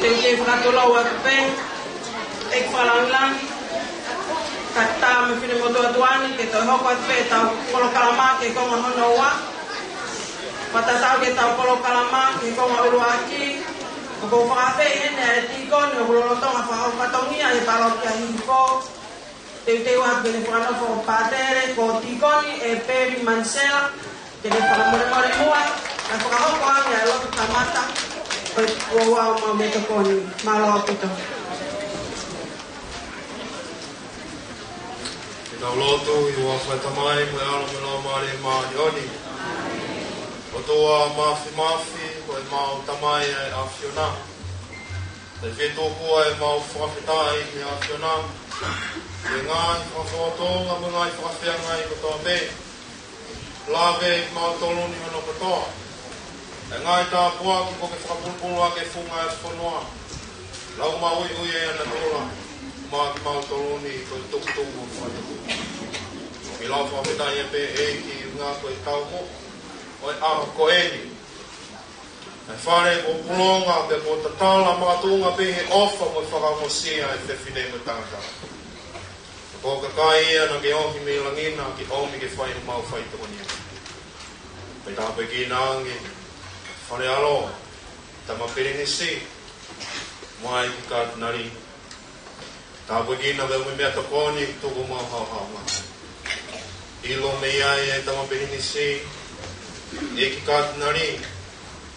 Teuteu fakatulou atu pē, ʻEiki Fakalāngilangi, kae ʻatā mo e finemotuʻa ʻOtua ni ke toe hoko atu pē ʻetau polokalama ki he konga hono ua. Fakatatau ki heʻetau polokalama ki he konga ʻuluaki, ʻoku ou fakaafeʻi heni ʻa e tīkoni ʻoku lolotonga fakafatongia ʻi he pālokia Hihifo. Teuteu atu ke ne fakanofo ʻa Pātele ko Tīkoni ʻEpeli Manisela, ke ne fakamolemole muʻa, kae fakahoko ange ʻa e lotu kamata ʻo e ouau maʻu meʻatokoni. Mālō ʻaupito. Ke tau lotu. ʻI he huafa ʻo e Tamai, mo e ʻAlo, mo e Laumālie Māʻoniʻoni. ʻOtua Māfimafi, ko ʻemau Tamai ʻa e ʻAfiona. Te fie tōkua ʻemau fakafetaʻi ki he ʻAfiona, ʻi he ngaahi fakafofonga mo e ngaahi fakafeangai kotoa pē. Lave kimautolu ni hono kotoa. ʻE ngaahi tāpuaki kuo ke fakapulupulu ʻaki e funga ʻo e fonua. Lau maʻuiʻui ʻa e natula, maʻa kimautolu ni ko e tukutuku mo e fakatupu. ʻOku mau fakafetaʻi pē ʻEiki ʻi he ngaahi ko e tau mo, ʻo e ʻaho ko eni. ʻA e fale kuo pulonga pea kuo tatala makatuʻunga pē he ʻofa mo e fakaongosia ʻa e fefine mo e tangata. Ko e kakai ia naʻa ke ohi mei langi na ke ʻomi ke fai homau faitokonia. Pea tāpuekina ange Fale ʻAlo, Tama Pilinisi, mo e ʻEiki Katinali. Tāpuekina pē mo e meʻatokoni tuku homau haohaoa. ʻIlo mei ai ʻe Tama Pilinisi, ʻEiki Katinali,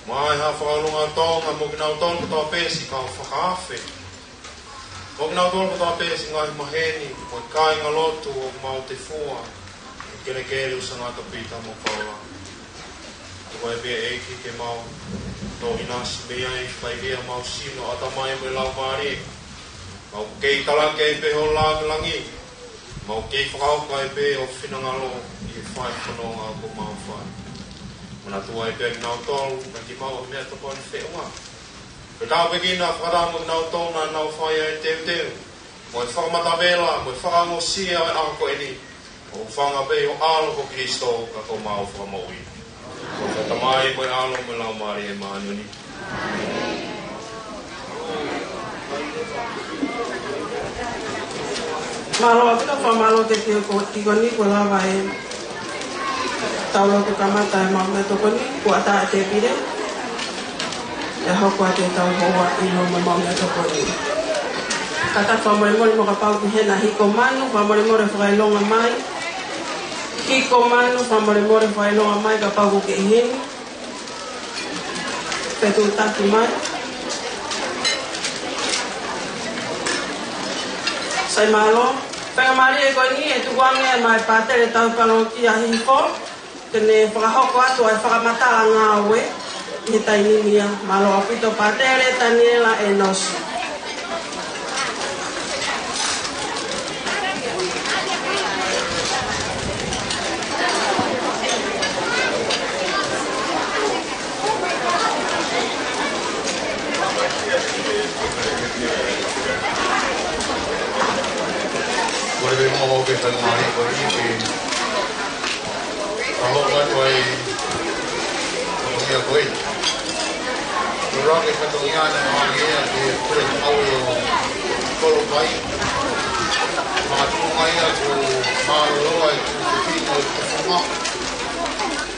mo e Haʻa Fakaʻilonga ʻo Tonga, mo kinautolu kotoa pē siʻi kau fakaafe. Mo kinautolu kotoa pē siʻi ngaahi maheni, mo e kāingalotu ʻo Mautefua, kelekele ʻo Sangata Pita mo Paula. Tuku ai pē ʻEiki ke mau toʻo ʻinasi mei ai, fai ke ʻa mau sino, ʻatamai mo e laumālie. Mau kei talaki ai pē ho lāngilangi. Mau kei fakahoko ai pē ho finangalo ʻi he fai fononga ʻoku mau fai. Manatuʻi ai pē kinautolu, naʻa ke maʻu ha meʻatokoni feʻunga. Pea tāpuekina fakataha mo kinautolu naʻa nau fai ʻa e teuteu, mo e fakamatavela, mo e fakaongosia ʻo e ʻaho ko eni. ʻO hūfanga pē ʻi ho ʻAlo ko Kilisito ka ko homau Fakamoʻui. Ko e Tamai mo e ʻAlo mo e Laumālie Māʻoniʻoni. Mālō ʻaupito, fakamālō ki he tīkoni kuo lava ʻetau lotu kamata ʻi he maʻu meʻatokoni, kuo ʻatā ʻa e tēpile. ʻE hoko atu ʻetau houa ʻi he maʻu meʻatokoni. Kātaki fakamolemole mo kapau ʻoku ʻi heni ha hikomanu, fakamolemole fakaʻilonga mai. Hikomanu, fakamolemole fakaʻilonga mai kapau ʻoku ke ʻi heni. Fetuʻutaki mai. Sai, mālō. Faingamālie ko eni ʻe tuku ange maʻa e Pātele ʻo e Pālokia Hihifo, ke ne fakahoko atu ʻa e fakamatala ngāue ʻi he taimi ni. Mālō ʻaupito Pātele Taniela ʻEnosi. Ko e moʻoni ke faingamālie ko eni ke Ia, naʻe hangē ia ki he puleʻanga ʻo Kolopai. Makatuʻunga ia ko Mālōlō ʻa e Tuʻi Fefine ʻo e Tufunga.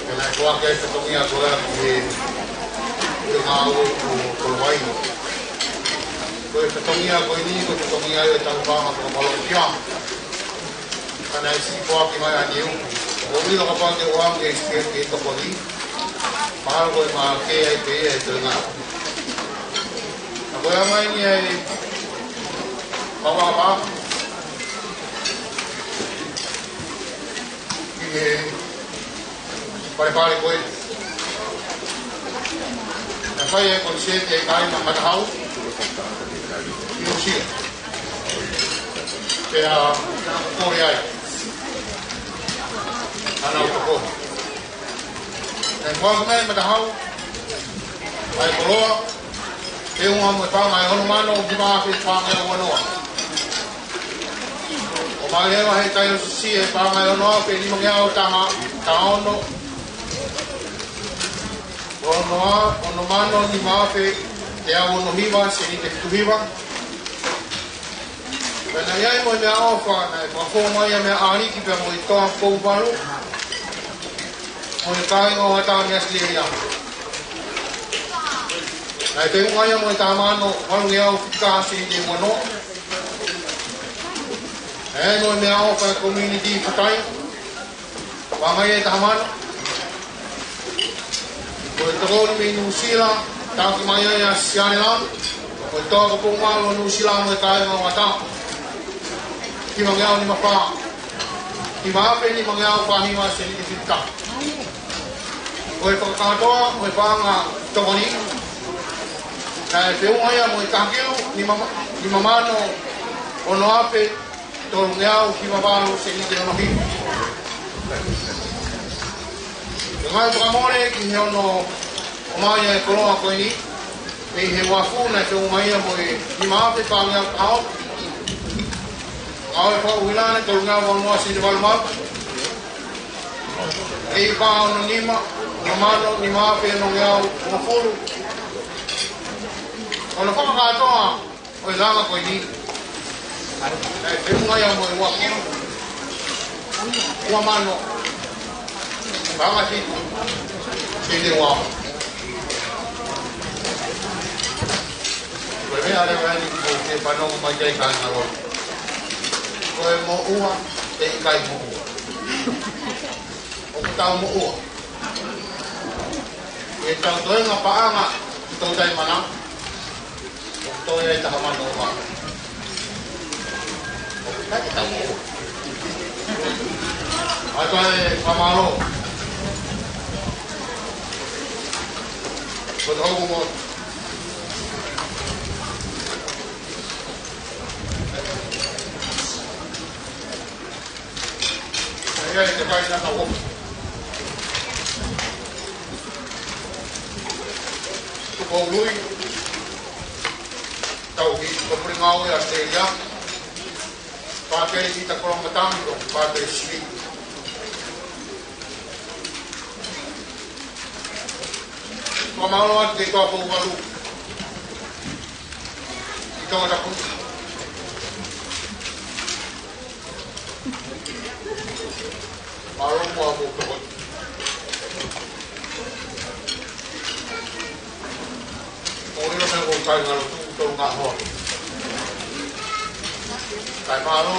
Pea naʻe foaki ʻa e fatongia ko ia ki he puleʻanga ʻo Kolopai. Ko e fatongia ko eni, ko e fatongia ia ʻo e tauhi paʻanga fakamalopia. Ka naʻe siʻi foaki mai ʻa e niu. ʻOku ou ʻilo kapau te u ʻalu ki he, ki he tokoni, mahalo ko e maʻu kē ai pē ia ʻe he toenga. Ka ko e anga eni ʻa e paʻanga, ki he palepale ko ē. Naʻe fai ʻa e konisēti ʻa e kāinga Matahau ʻi Nuʻusila. Pea naʻa ku kole ai. Naʻa ku kole. Naʻe foaki mai ʻe Matahau ʻa e koloa, feʻunga mo e paʻanga ʻe ono mano nima afe paʻanga ʻe ono. ʻO maʻu leva ʻe he kaihaʻa ʻo e siasi e paʻanga ʻe ono afe nimangeau taha, taha ono, ono a, ono mano nima afe teau ono hiva sēniti fitu hiva. Pea naʻe ʻi ai mo e meʻaʻofa naʻe fakafou mai ʻa Meʻa ʻAliki pea mo e Toa Pouvalu mo e kāinga ʻo Ata mei ʻAositelēlia. Naʻe feʻunga ia mo e taha mano valungeau fika sēniti ʻe ono. Naʻe ʻi ai mo e meʻaʻofa ʻa e community fatai, ʻo ʻomai ʻe taha mano. Ko e tokoni mei Nuʻusila, taki mai ai ʻa Sialela, ko e Toa Pouvalu ʻo Nuʻusila mo e kāinga ʻo Ata. Nimangeau nima fā. Nima afe nimangeau fā hiva sēniti fitu taha. Ko e fakakātoa ʻo e paʻanga tokoni, naʻe feʻunga ia mo e taha kilu nima, nima mano ono afe tolungeau hiva valu sēniti ʻe ono hiva. Ko e ngaahi fakamole ki he ono ʻomai ʻa e koloa ko eni, mei he uafu naʻe feʻunga ia mo e nima afe paʻanga ʻe ono. Ngāue fakaʻuhinga naʻe tolungeau valu noa sēniti valu malu. ʻEiki pā ono nima, ono mano nima afe onongeau hongofulu. Ko hono fakakātoa ʻo e langa ko eni, naʻe feʻunga ia mo e ua kilu, ua mano, paʻanga fitu sēniti ua. Ko e meʻa leva eni ʻoku ou fie fanongo mai ki ai kāinga lotu. Ko e moʻua, ʻe ʻikai moʻua. ʻOku tau moʻua. ʻI heʻetau toenga paʻanga ki Toutai Mana, ʻoku toe ʻi ai e taha mano ʻo mano. ʻOku ʻikai ke tau moʻua. ʻA ia ko e fakamālō. Ko e tau moʻua. ʻA ia ʻe te kai na ka o. Tupoului, tau ki ko puri ngāue ʻAositelēlia, pātele ki ta kolo matangi ʻo pātele sivi. Fakamālō atu ki he Toa Pouvalu ʻi Tongatapu. Mālō muʻa mo tokoni. ʻOku ou ʻilo naʻa ko e kāinga lotu tonu ngā hoa. Kae mālō,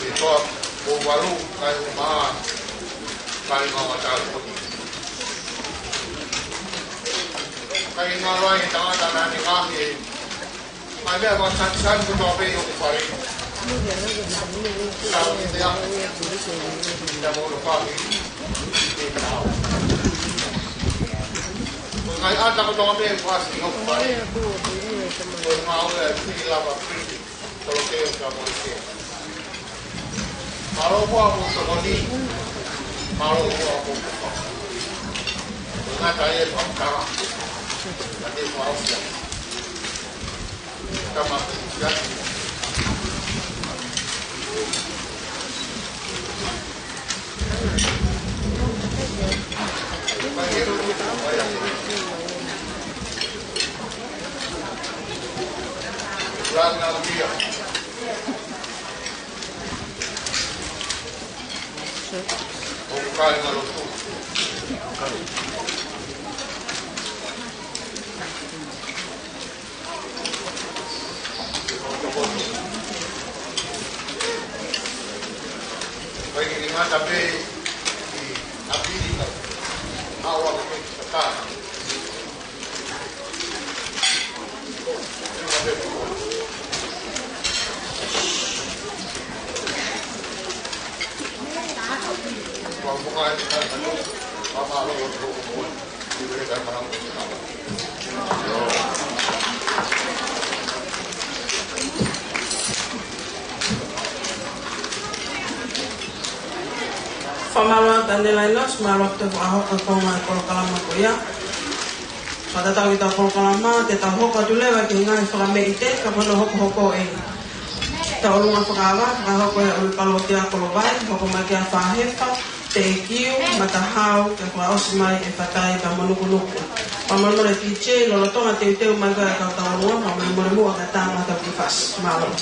ʻe Toa Pouvalu, kae ʻumaʻā, kāinga ʻo Ata. Kae ngalo ai e tangata naʻa ne ngaahi e mai mea wa san san ko toa pei ʻoku fale. Sa ki te a. Ia mo lo pa mi. Ko e ngaahi ʻata ko toa pei ʻoku fasi ʻoku fale. Ko e ngāue ʻa e fili lava fili. Tolo ke o ka mo ke. Mālō muʻa mo tokoni. Mālō muʻa mo. Ngata e fakatara. Ngata e fakatara. Tama. Langa ia. ʻOku kai ngalo tu. Kai ke ngata pē ʻi ʻApili ka. Awa ko pē ki Sata. Fakamālō atu Taniela Enosi, mālō atu e fakahoko e konga e polokalama ko ia. Fakatatau ki heʻetau polokalama, te tau hoko atu leva ki he ngaahi fakameʻite, ka ko hono hokohoko eni. Tauʻolunga fakaava, fakahoko ʻe he ʻuluaki palokia Kolovai, hoko mai kia Fahefa, Teʻekiu, Matahau, ke fakaʻosi mai ʻe Fatai pea mo Nukunuku. Fakamolemole D J, lolotonga teuteu mai ko e kau tauʻolunga, fakamolemole muʻa ka tama tau ki fasi. Mālō.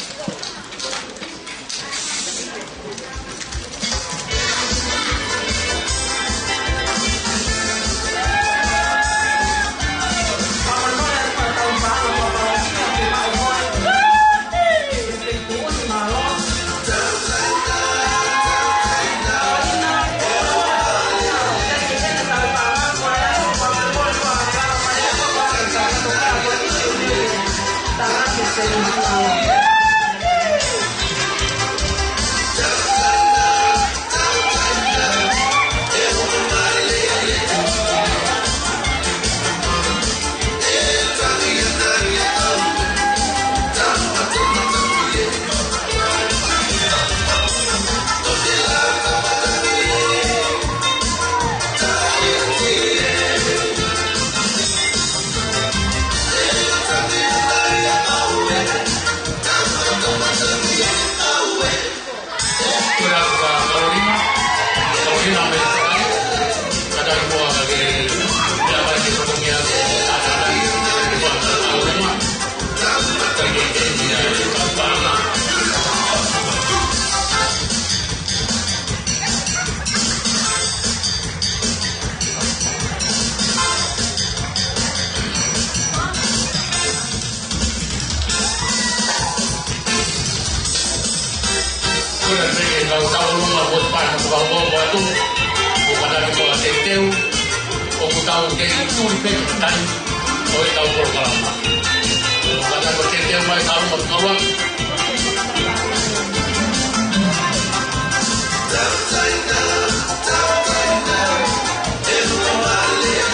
Ko ia ko Kalolina, Kalolina me Fatai, ka tau mua ka ke, ia mai ke fatongia ko Fatai, ko Kalolina, ka ke, ke, ia, ka pama. Ko ia pē ke tau tauʻolunga ʻo e pā na ko au ʻo atu. ʻOku kātaki ko e teuteu. ʻOku tau kei tuli pē ki he taimi ʻo ʻetau polokalama. ʻOku kātaki ko e teuteu mai tauʻolunga ki he ʻaho ni.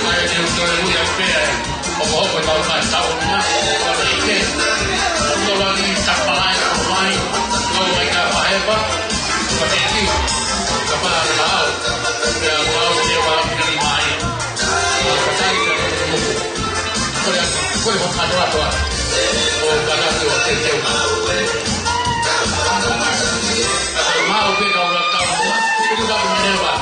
ʻA ia te u toe ui atu pē ʻa e hokohoko ʻetau ngaahi tauʻolunga, ʻo te ike, ʻo te lagi tapalai, ʻo mai, ʻo mai ka Fahefa, ʻo te kiu, ka pā ka au, pea ko au te u ʻalu ki he mai, ʻo ka tai ka te muku. Ko ia, ko e hokohoko atu atu, ʻo ka na ki o te te u. Ka te mau pē ka ula ka ua, ʻoku ka maneva.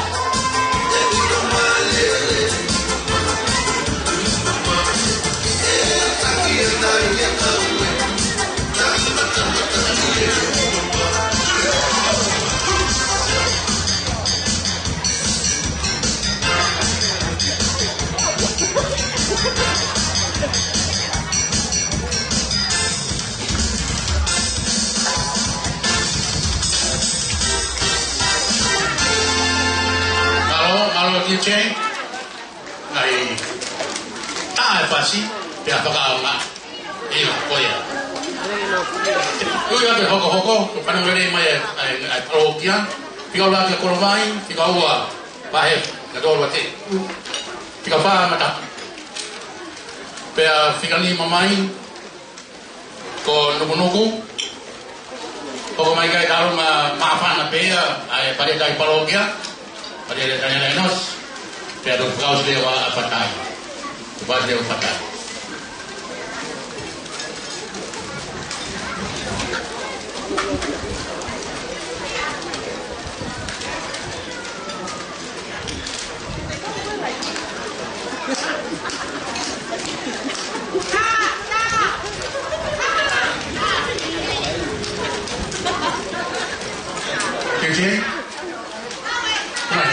Mālō, mālō D J. Ngaahi tā e fasi, pea fakaʻaonga. ʻIo, ko ia. Ko ia pē hokohoko, ko e fanongo lelei mai ʻa e, ʻa e, ʻa e palokia. Fika ua kia Kolovai, fika ua Fahefa, ka tolu ʻa te. Fika fā Mataku. Pea fika nima mai, ko Nukunuku. Hoko mai ki ai, tau ma-, māfana pē ia, ʻa e palētaki palokia, palētaki Taniela Enosi, pea toki fakaʻosi leva ʻa Fatai. Fakaʻosi leva ʻa Fatai.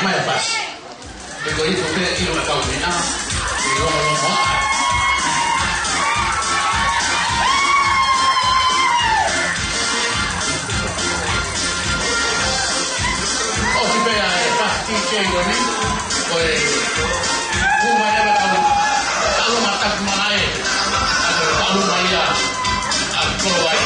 Mai pasi. He ko e hifo pē ʻilo ʻa e kau meʻa, ʻi he longolongo ʻa. ʻOsi pē ʻa e pasi ki he ʻioni, ko e kuma leva kau, kau ma taki mana e, kau ma ia, ʻa Kolovai.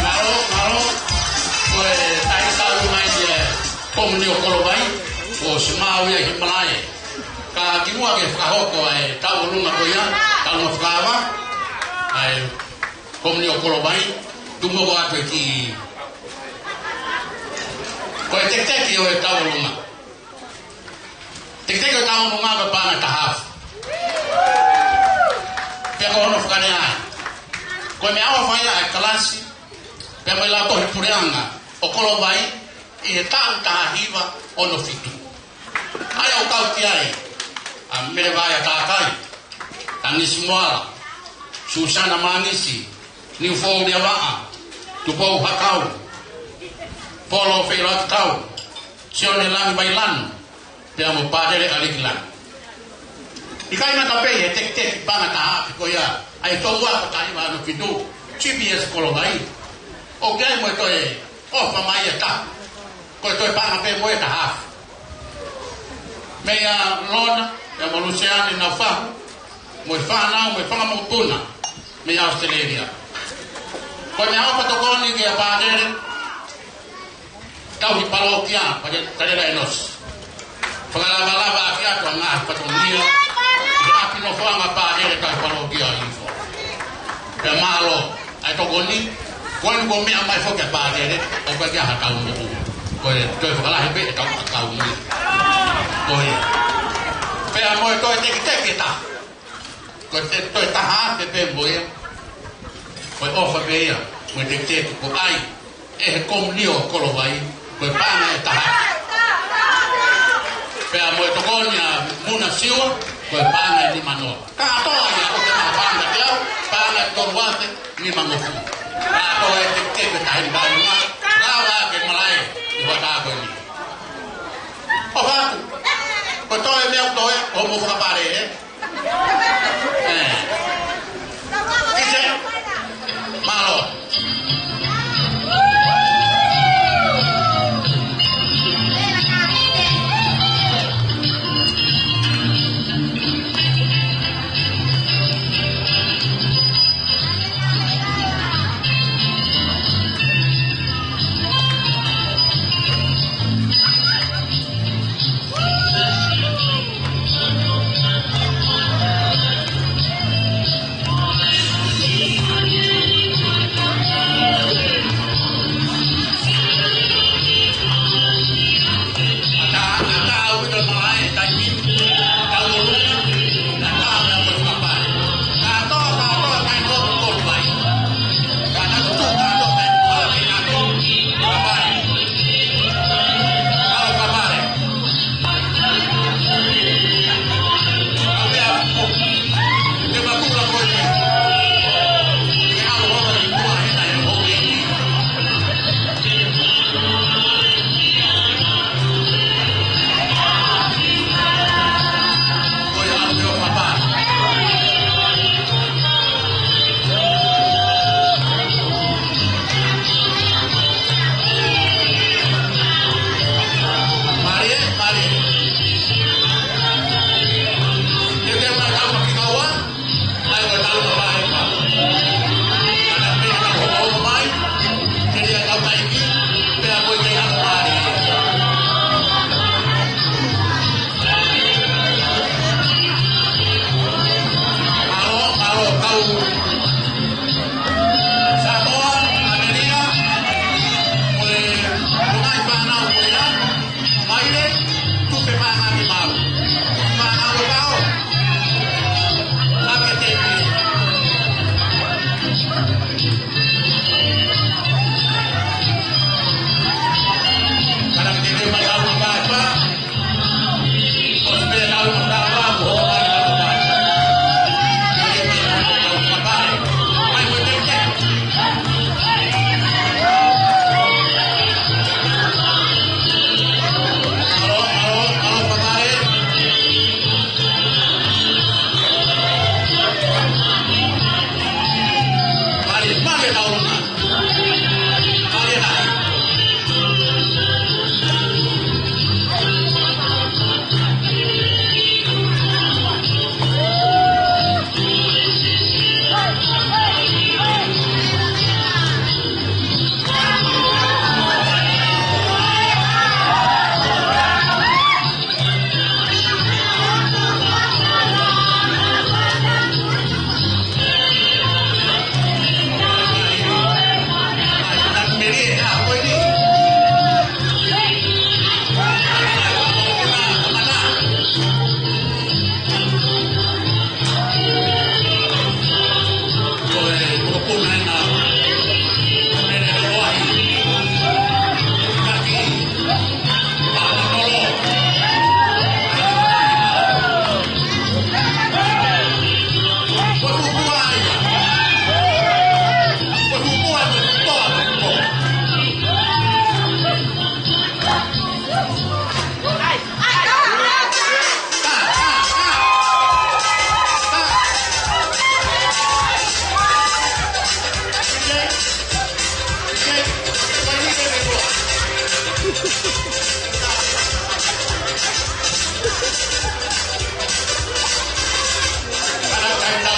Mālō, mālō. Ko e taʻahine mai e Komunio Kolovai, ko Simau ia he malae. Ka kimuʻa ke fakahoko ʻa e tauʻolunga ko ia, tauʻolunga fakaava, ʻa e Komunio Kolovai, tuku muʻa atu e kiʻi. Ko e teketeke ʻo e tauʻolunga. Teketeke ʻo e tauʻolunga ko e paʻanga ʻe taha afe. Pea ko hono fakalea ai. Ko e meʻaʻofa ia ʻa e kalasi, pea mo e lautohi puleʻanga ʻo Kolovai, ʻi he taʻu taha hiva ono fitu. ʻA ia ʻoku kau ki ai ʻa Mele Vaea Takai, Tanisi Moala, Susana Manisi, Niufou Leavaʻa, Tupou Hakau, Polo Feiloaki Tau, Sione Langi Vailanu, pea mo Pātele ʻAliki Langi. ʻIkai ngata pē he teketeke paʻanga ʻe taha afe ko ia, ʻa e tōua ko e taha hiva ono fitu, G P S Kolovai. ʻOku ʻi ai mo e toe ʻofa mai ʻe taha. Ko e toe paʻanga pē mo e taha afe. Meia Lona, pea mo Luseane Naufahu, mo e fānau, mo e fanga mokopuna, mei ʻAositelēlia. Ko e meʻaʻofa tokoni kia Pātele, Tauhi Palōkia, Pātele Talelai ʻEnosi. Fakalavalava ʻaki atu ʻa e ngaahi fatongia ʻi he ʻapi nofoʻanga Pātele Tauhi Palōkia ʻi Hihifo. Pea mālō ʻa e tokoni, ko eni kuo meʻa mai foki ʻa Pātele, ʻoku ʻikai ke ʻi ai ha taumuʻa. Ko e toe fakalahi pē ʻetau ʻakau ni. Ko ia. Pea mo e toe teketeke ʻe taha. Ko e toe taha afe pē mo ia. Ko e ʻofa pē ia mo e teketeke kuo ʻai ʻe he Komunio Kolovai, ko e paʻanga ʻe taha afe. Pea mo e tokoni ʻa Muna Siua, ko e paʻanga ʻe nima noa. Kātoa ia ʻoku ʻi ai ha paʻanga ʻe teau, paʻanga ʻe tolu afe nimangofulu. Kātoa e teketeke tahi ni paʻanga, lava ke malae ʻi he ʻaho ko eni. ʻOfa atu. Ko e toe meʻa ʻoku toe, ʻo mo fakapale, ē? Ē. Kise. Mālō.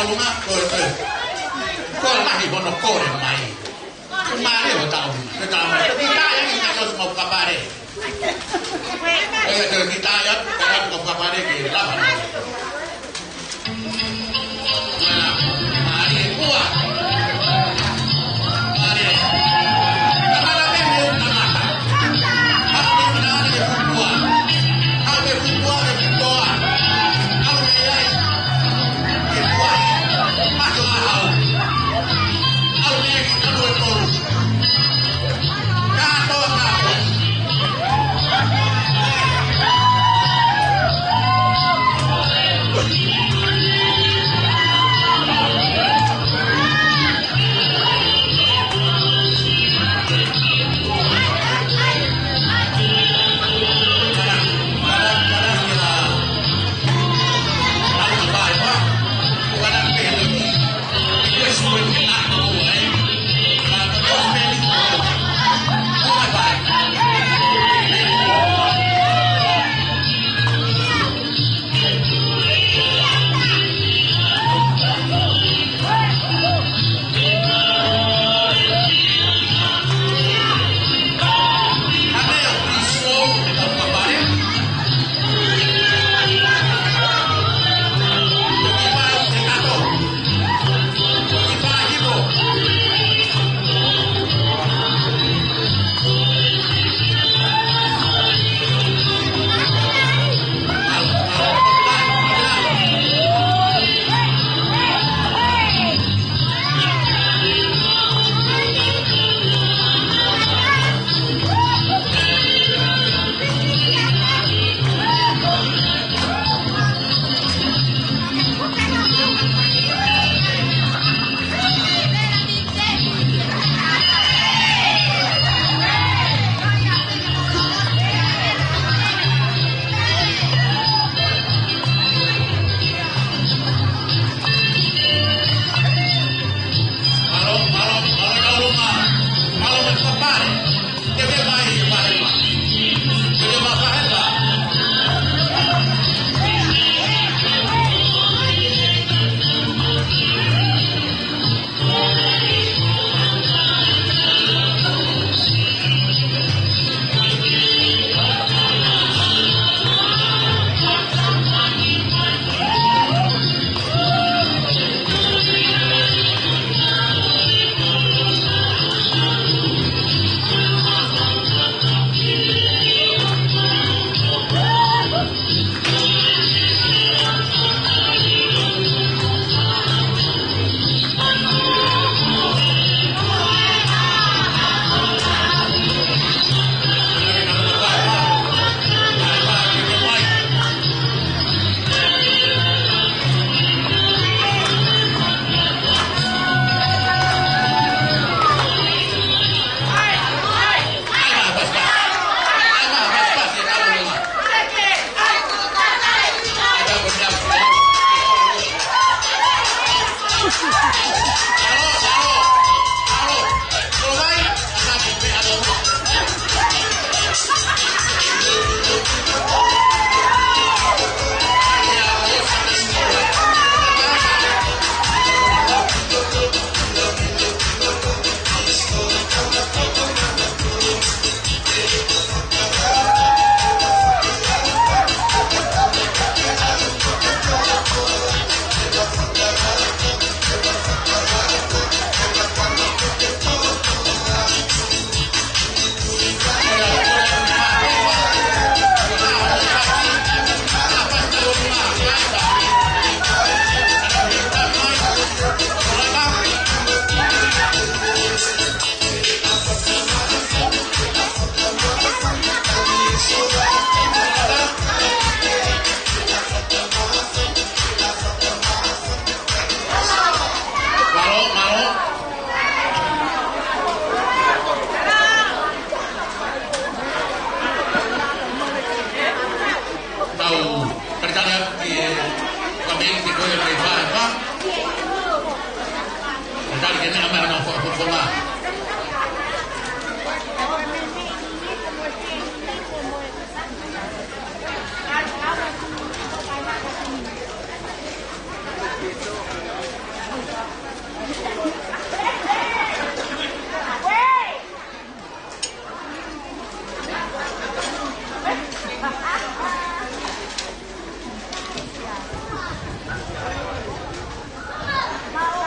Ko e, ko e, ko e lahi hono kole mai. Ko e mālie ʻo e taʻu, ʻo e taʻu mai. Ko e kiʻi tā ia ki he kau ʻosi mau kapale. Ko ia, ko e kiʻi tā ia, ko e kiʻi kapale ki he lava. Mālie, mālie, ua. Mālie. Ka mala me me na mata. Haʻu me na me fupua. Haʻu me fupua me fupua. Haʻu me ai. Tau, talitali atu ki he, ka mei ki ko e mei fai, ka. Talitali ke ne ama na fo, fo, fo, ma.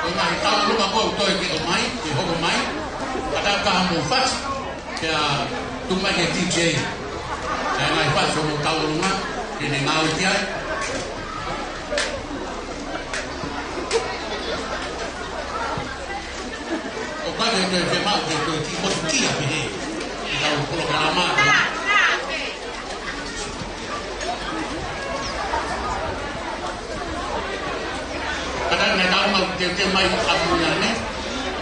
Ko e ngaahi tauʻolunga ko ē ʻoku toe ke ʻomai, ke hoko mai, ka tau ka mo fasi, pea tuku mai ki he D J. Pea ngaahi fasi ʻo e tauʻolunga, ke ne ngāueʻaki ai. ʻOku ʻikai ke toe fiemaʻu ke toe kiʻi motukia pehē ʻi he kau polokalama. Ka tau ne tau mau teuteu mai ʻa Muiane,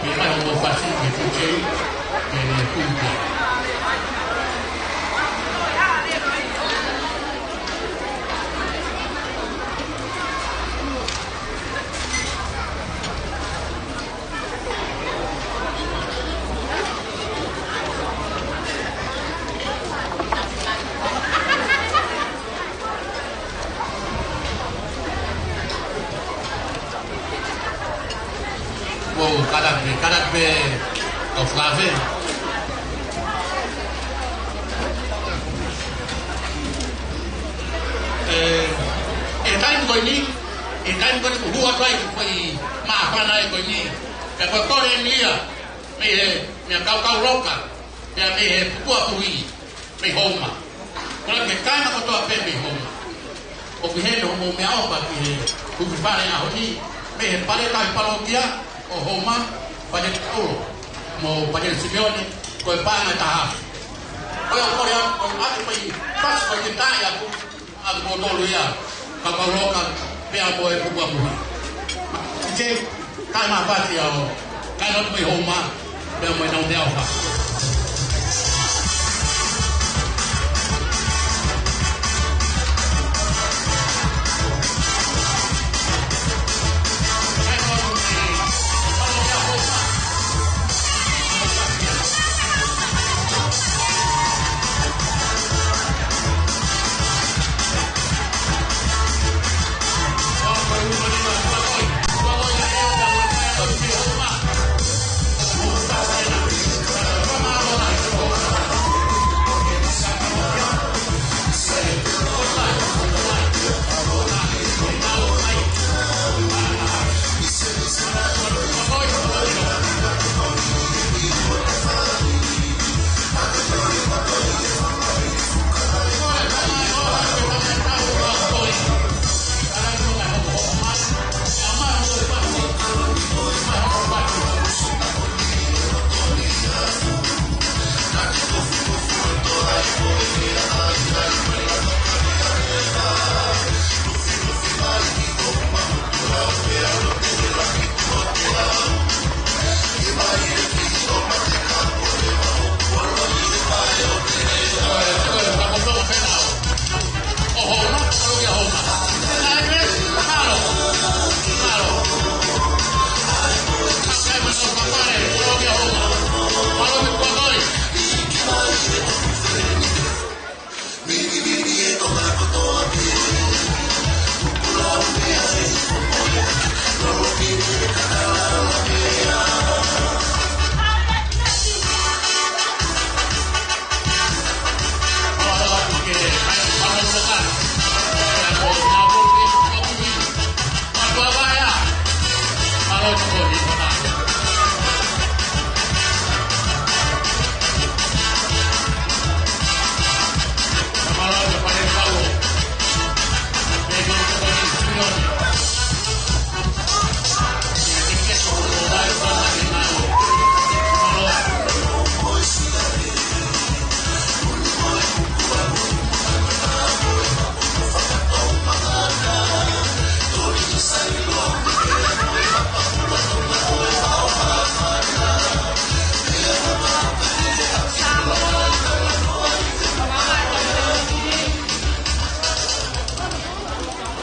ke mai hoʻomou fasi ke D J, ke ne kumkia. Wow, kalake, kalake, kau fakafe. ʻE, ʻe taimi ko eni, ʻe taimi ko eni kuo hū atu ai ki he foʻi māfana ko eni. Ka ko e kole eni ia, mei he, mei he kaukau loka, pea mei he pukua puhi, mei Houma. Kole ke kāinga kotoa pē mei Houma. ʻOku ʻi heni hoʻomou meʻaʻofa ki he huufi fale ʻaho ni, mei he palētā ʻi he palōkia ʻo Houma, Palētā Taulo, mo Palētā Simione, ko e paʻanga ʻe taha. Ko ia ʻoku kole au, ko e ʻoatu mai fasi ko e kiʻi taʻi ʻaku, ʻa kimoutolu ia, kaukau loka, pea mo e pukua puhi. Ke, kae mafati au, kae lotu mei Houma, pea mo e nau meʻaʻofa.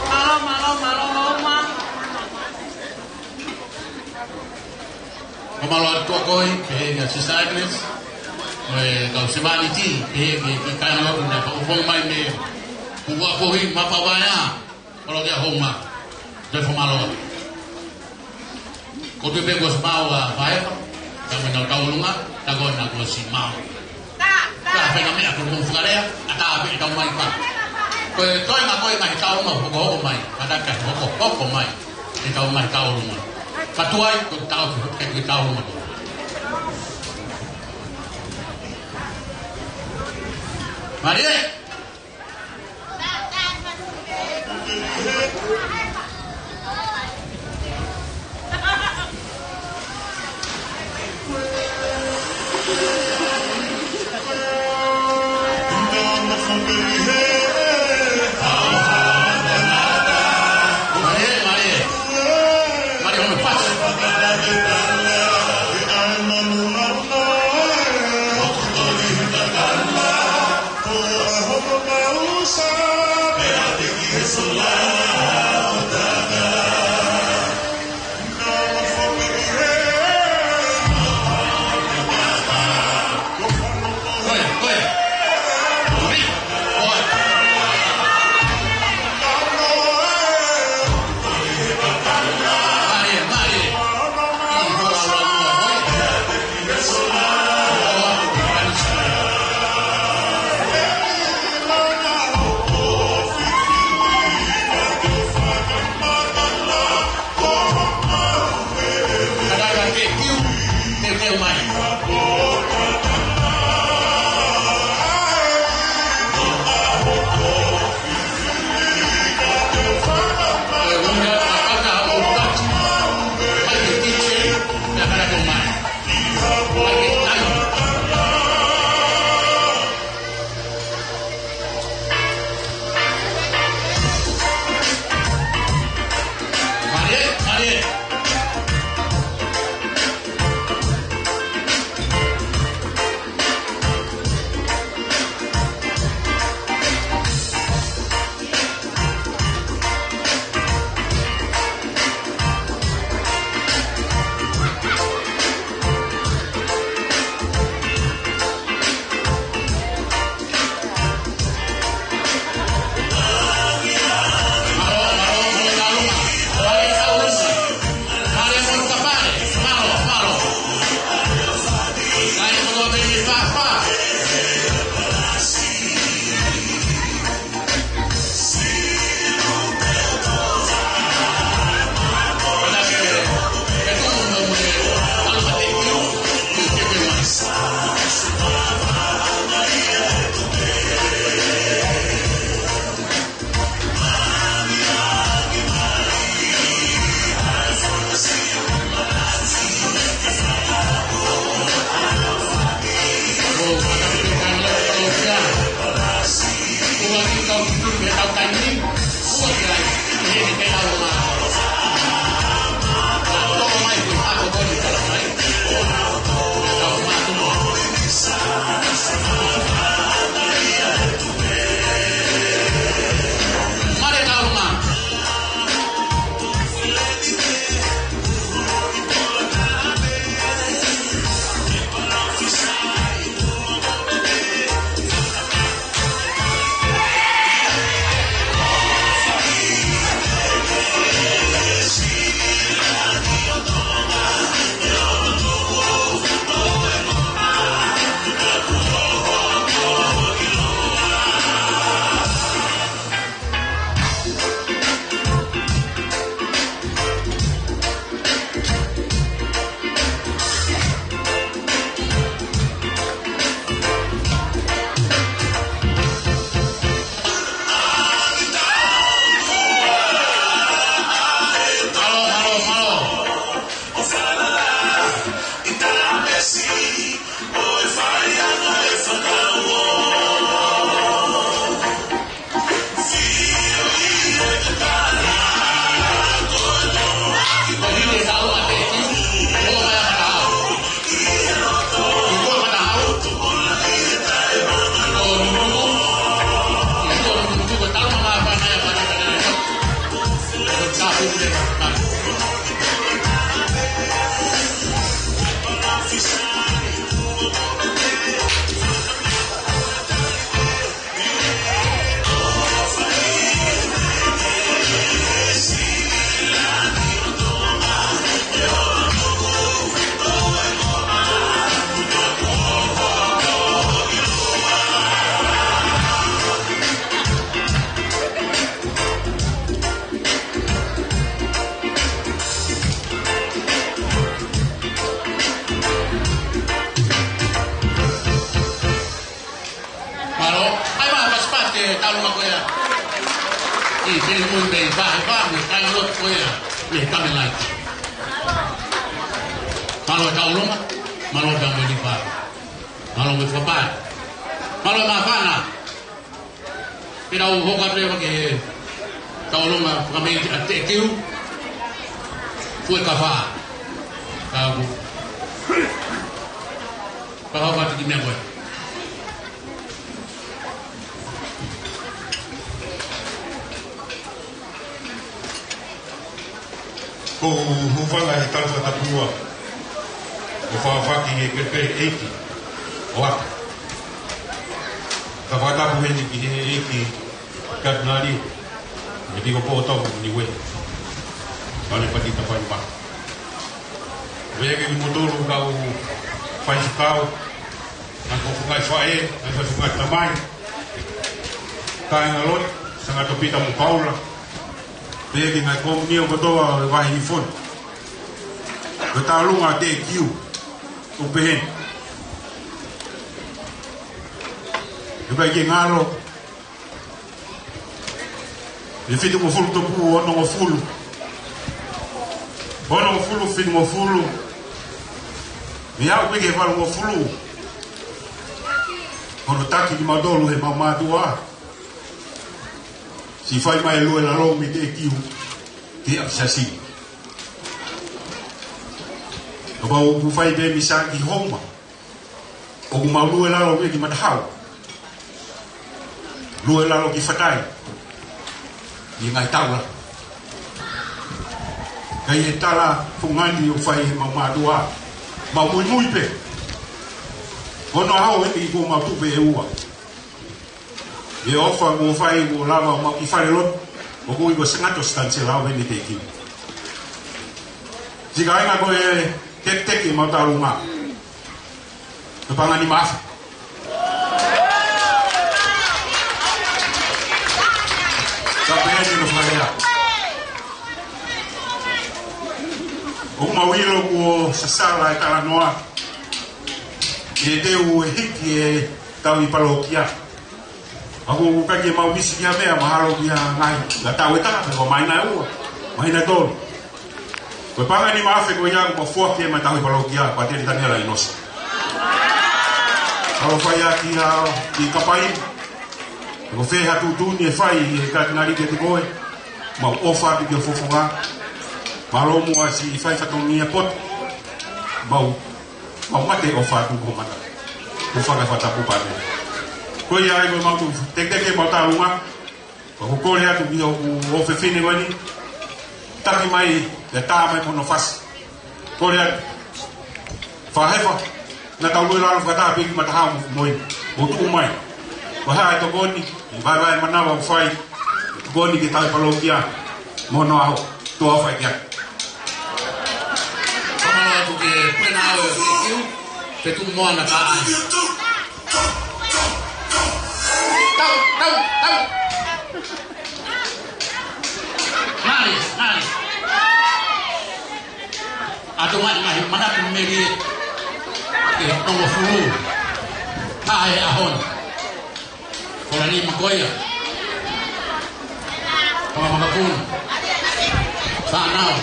Mālō, mālō, mālō, mālō. Fakamālō atu ʻaupito ki he Sister Agnes, mo e kau sevāniti, ki he, ki he, ki he kāinga lotu naʻe fakafofonga mai mei he pukua puhi, Mapavaea, palōkia Houma. Toe fakamālō atu. Ko e tuʻu pē kuo ʻosi maʻu ʻa Faefa, ka mena tauʻolunga, ka ko ena kuo ʻosi maʻu. Ka fenga meʻa ko e mou fakalea, ʻatā pē ʻetau mai pā. Ko e toenga ko ē ngaahi taʻu ʻe ua hokohoko mai, kātaki hokohoko mai, ʻe tau ngaahi taʻu ʻe ua. Ka tuai, ko e taʻu, ko e taʻu ʻe ua. Mālie. Mo e meʻi vahevahe, mo e kai lotu ko ia, mei he Kamelaite. Mālō e Tauloma, mālō e Kamelipa. Mālō e Fapai. Mālō e Māfana. Pea u hoko atu leva ki he Tauloma fakamei a Teʻekiu. Fuekafa. Ka u. Ka u hoko atu ki meʻa ko ē. Ko u hūfanga he tala fakatapu ua ʻo fakafaki he kelekele ʻeiki ʻo ʻAta. Ka fakatapu heni ki he ʻeiki Katinali, ʻEpikopō Taufa Niue, Fale Pati Tafai Mā. Pea ke kimoutolu kau faifekau, ngaahi faifekau faʻē, ngaahi faifekau tamai, kāinga lotu, Sangato Pita mo Paula, pea ki he ngaahi kōmiti kotoa ʻo e vahe Hihifo ni. Ko e tālunga ʻa Teʻekiu, ʻoku pehē ni. ʻOku ʻikai ke ngalo, ʻe fitungofulu tupu onongofulu. Onongofulu, fitungofulu. Mei aʻu pē ki he valungofulu. Ko hono taki kimautolu ʻe heʻemau mātuʻa. Siʻi fai mai e lue lalo mei Teʻekiu ki ʻAkisasi. Kapau ʻoku fai pē misa ki Houma, ʻoku mau lue lalo pē ki Matahau. Lue lalo ki Fatai. ʻI he ngaahi taula. Ka ʻi he tala fungani ʻoku fai ʻe heʻemau mātuʻa, mau muimui pē. Ko hono ʻaho eni kuo mau tupu ʻe ua. ʻI he ʻofa kuo fai kuo lava ʻo mau ʻi fale lotu, ʻoku ui ko Sangato Stanislau Veniteki. Siʻi kāinga, ko e teketeke ʻemau tālunga, ko e paʻanga nima afe. Ka pehē ni hono fakalea. ʻOku mau ʻilo kuo sasala e talanoa, ʻe teu e hiki e tauhi palōkia. Ka ʻoku ʻikai ke mau misi ki ha meʻa mahalo ki ha ngaahi, ka tau e taha, ko e māhina ʻe ua, māhina ʻe tolu. Ko e paʻanga nima afe ko ia kuo foaki ʻe he tauhi palōkia, Patele Taniela ʻInosa. Ka ʻoku fai ʻaki ha kiʻi kapai. Ko e fē ha tuʻutuʻuni ʻe fai ʻe he Katinali kiate koe, mau ʻofa atu ki he fofonga. Mālō muʻa siʻi fai fatongia poto. Mau Mau mate ʻofa atu ki ho mata. Ko e fanga fakatapu pē eni. Ko ia ai ko ʻemau tuʻu, teketeke ʻemau tālunga. Ka ʻoku ou kole atu ki hoku ʻofefine ko eni. Taki mai, ʻe tā mai mo hono fasi. Kole atu. Fakahefa, naʻa tau lue lalo fakataha pē ki Matahau mo, mo eni. ʻO tuʻu mai. Ko e hā e tokoni, ʻi he vaevae manava ʻoku fai, tokoni ki he tauhi palōkia, mo hono ʻaho, tuʻa fai kia. Kamala atu ke pena au e kiu, pe tu moana ka ai. Tau, tau, tau. Nali, nali. ʻA e tau ngaahi, ngaahi manatu melie, ke tongofulu. Ka e ʻaho ni. Ko Lani Makoia. Tama Makapuna. Fānau.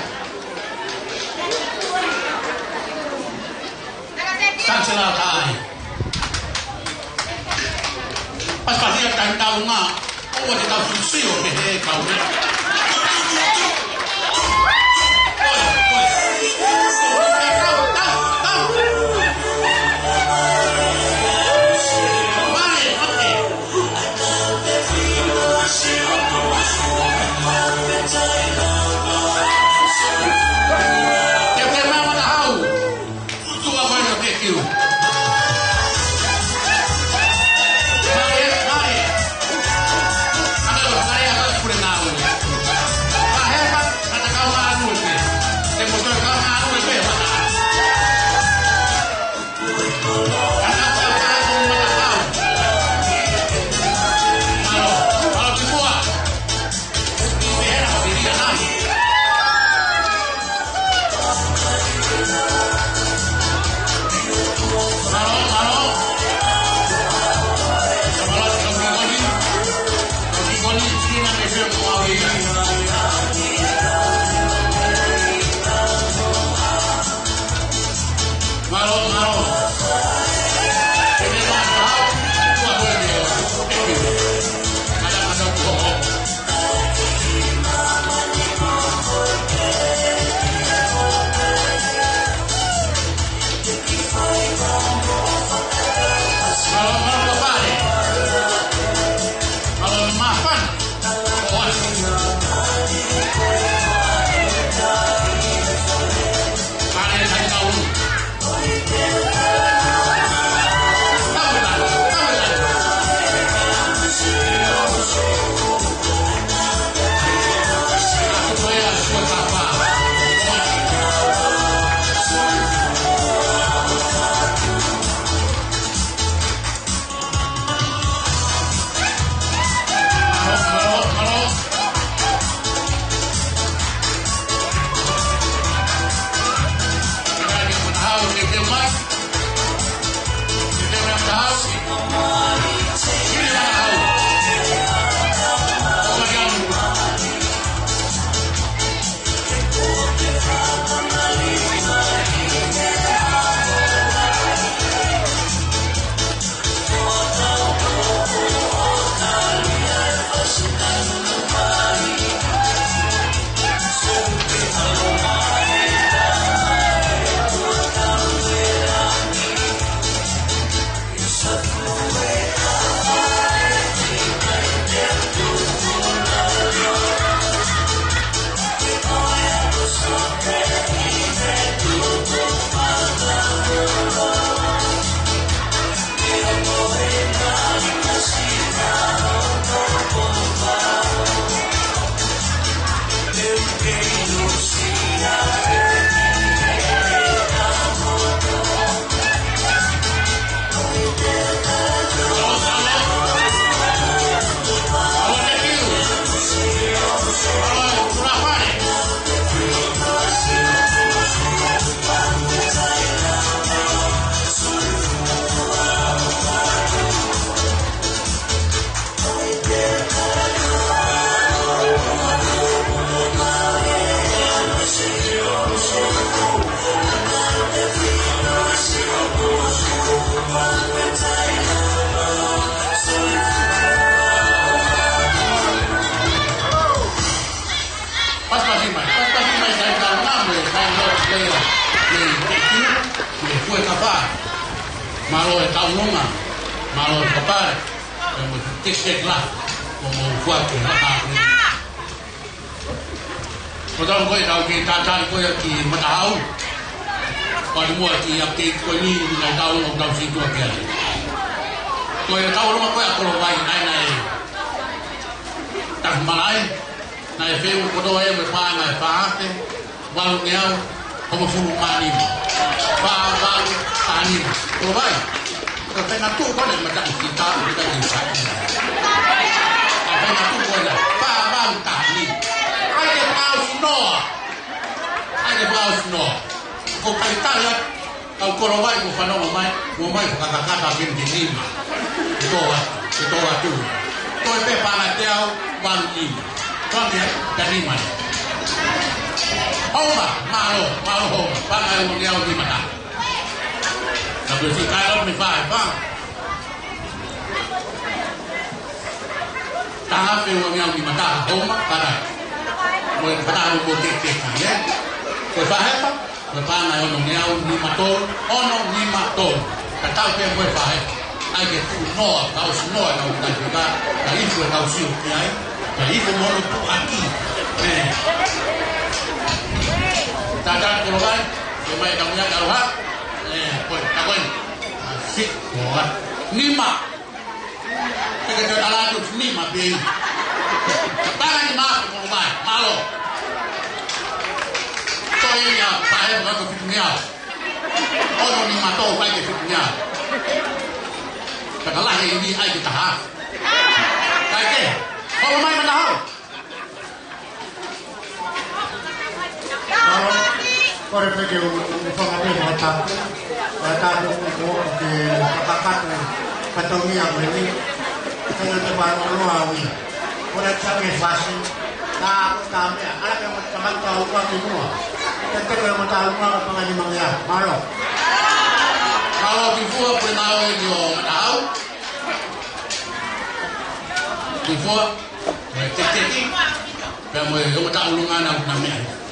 Tansela ka ai. Pasipasi ia taimi tau ngā. ʻOua te tau fusi ʻo he he kau ne. Oi, oi. Tau, tau, tau. Mare, mare. Pasipasi mai, pasipasi mai, kae tau ngā mo e kae ngā player. Mei Tetiu, mei Fuekafa. Mālō e taulonga, mālō e kapale, mo e text la, mo mo fuake la ka. Ko tau ko e tau ke tātā ko e ki Matahau. Ko e mua ki update ko eni, ni ngai tau no tau si tua ke ai. Ko e taulonga ko e a Kolovai, ai nai. Taku malai, nai feu ko tō e mo e pā nai pā ate, valu ngeau, hongofulu mā nima. Pā valu taha nima. Kolovai, ko e fenga tū ko ena mataʻi ki tā, ki tā ki tā. Ko e fenga tū ko ena, pā valu taha nima. Ai ke pau sinoa. Ai ke pau sinoa. Ko kai tali atu. Kau Kolovai ko fanongo mai, ko mai ko kakakata ken ke nima. Ke tō atu, ke tō atu. Tō e pē pā nai teau, valu nima. Tō ni ai, ka nima ni. Homa, mālō, mālō Homa, pā nai ua ngeau nima taha. Ka pē si kai lau me fai, pā. Taha pē ua ngeau nima taha, Homa, pā nai. Mo e pā nai ua mo ke ke ka, ē? Ko e fahepa? Ko e pā nai ono ngeau nima tolu, ono nima tolu. Ka tau pē mo e fahepa. Ai ke tuʻu noa, ka ʻosi noa, ka ʻosi kai pē ka, ka ifo e kau sio ki ai, ka ifo mo ono tuʻaki. Ē. Tātā Kolovai, ke mai ka mea ka roha. Ē, ko e, ka ko e. Fit, ko e. Nima. Ke ke tala atu nima pē. Pā nai nima, Kolovai, mālō. Ko e ia, pā e, ko fitu ngeau. Ono nima tolu, fai ke fitu ngeau. Ka ka lahi eni ai ke taha. Kai ke, holo mai Matahau. Kore pē ke u, u fanga pē mo taku. Ka taku ko ke kakakata fatongia ko eni. Kena te pa no lo awi. Kore ta ke fasi. Ta, ta mea. Ala ke mo ta mata u ka ki mua. Te te ke mo ta u ka panga ni mangia. Mālō. Mālō ki fua pē nau e ki o Matahau. Ki fua. Mo e tekiteki, pea mo e ongo taulunga na na mea.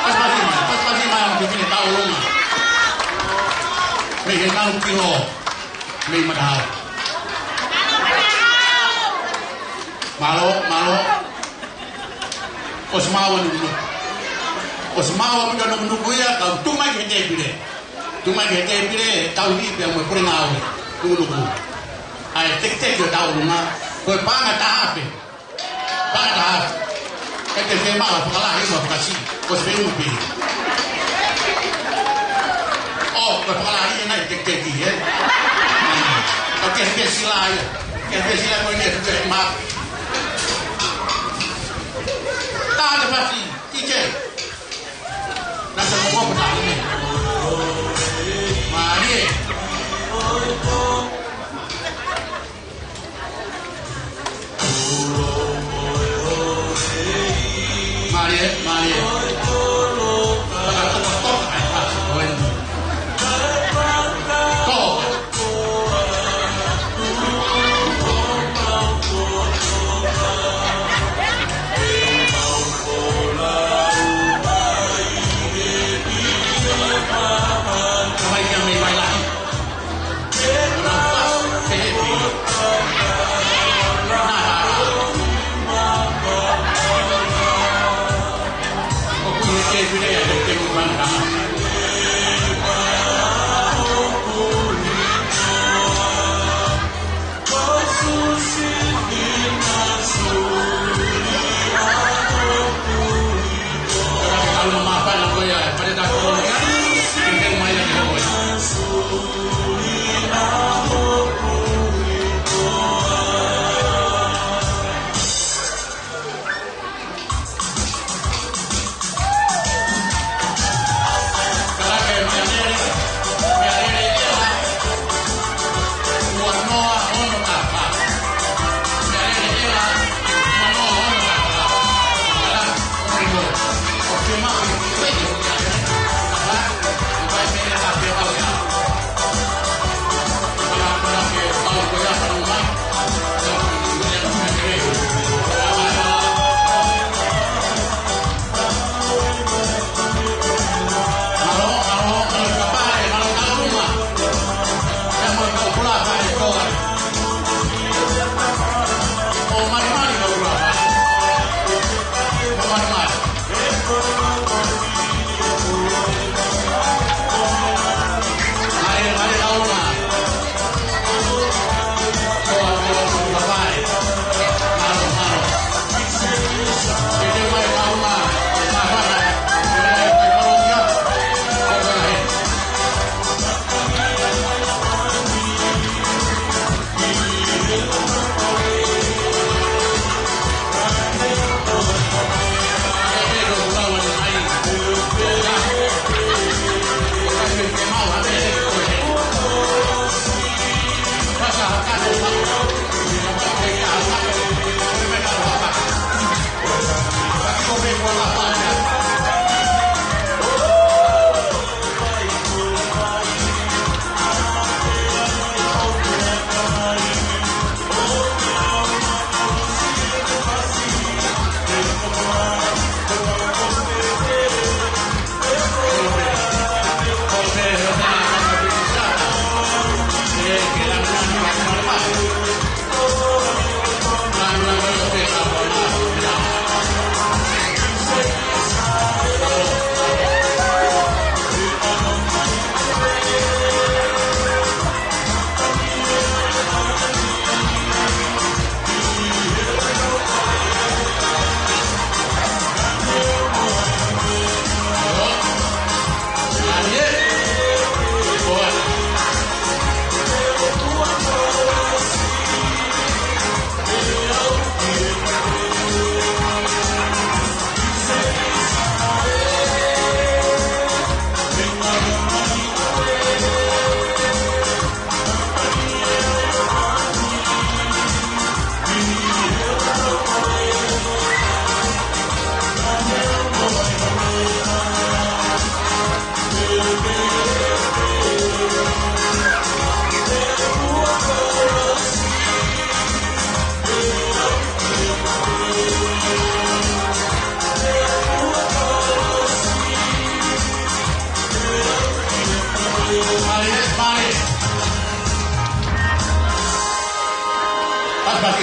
Pasipasi mai, pasipasi mai ʻa e fefine Taʻolunga. Mei he Nalukilo, mei Matahao. Mālō, mālō. ʻOsi maʻu ʻa Nukunuku. ʻOsi maʻu ʻa Nukunuku ia, kau tuʻu mai ki he tēpile. Tuʻu mai ki he tēpile, tauhi pea mo e pule ngāue. Nukunuku. ʻA e tekiteki ʻo Taʻolunga. Ko e paʻanga taha pē. Paʻanga taha. ʻE te fiemaʻu fakalahi mo fakasiʻi. Ko se feu mo pili. ʻO, ko e fakalahi ʻena ʻi he tekiteki, ē? ʻOku ke, ke sila ia. Ke, ke sila ko ʻene, ke ma. Taha te fasi, ike. Nasa mo ko taha ne. Mālie. Mālie, mālie. Tokatoka, tokatoka. Ko. Kamai kia mei Vailahi.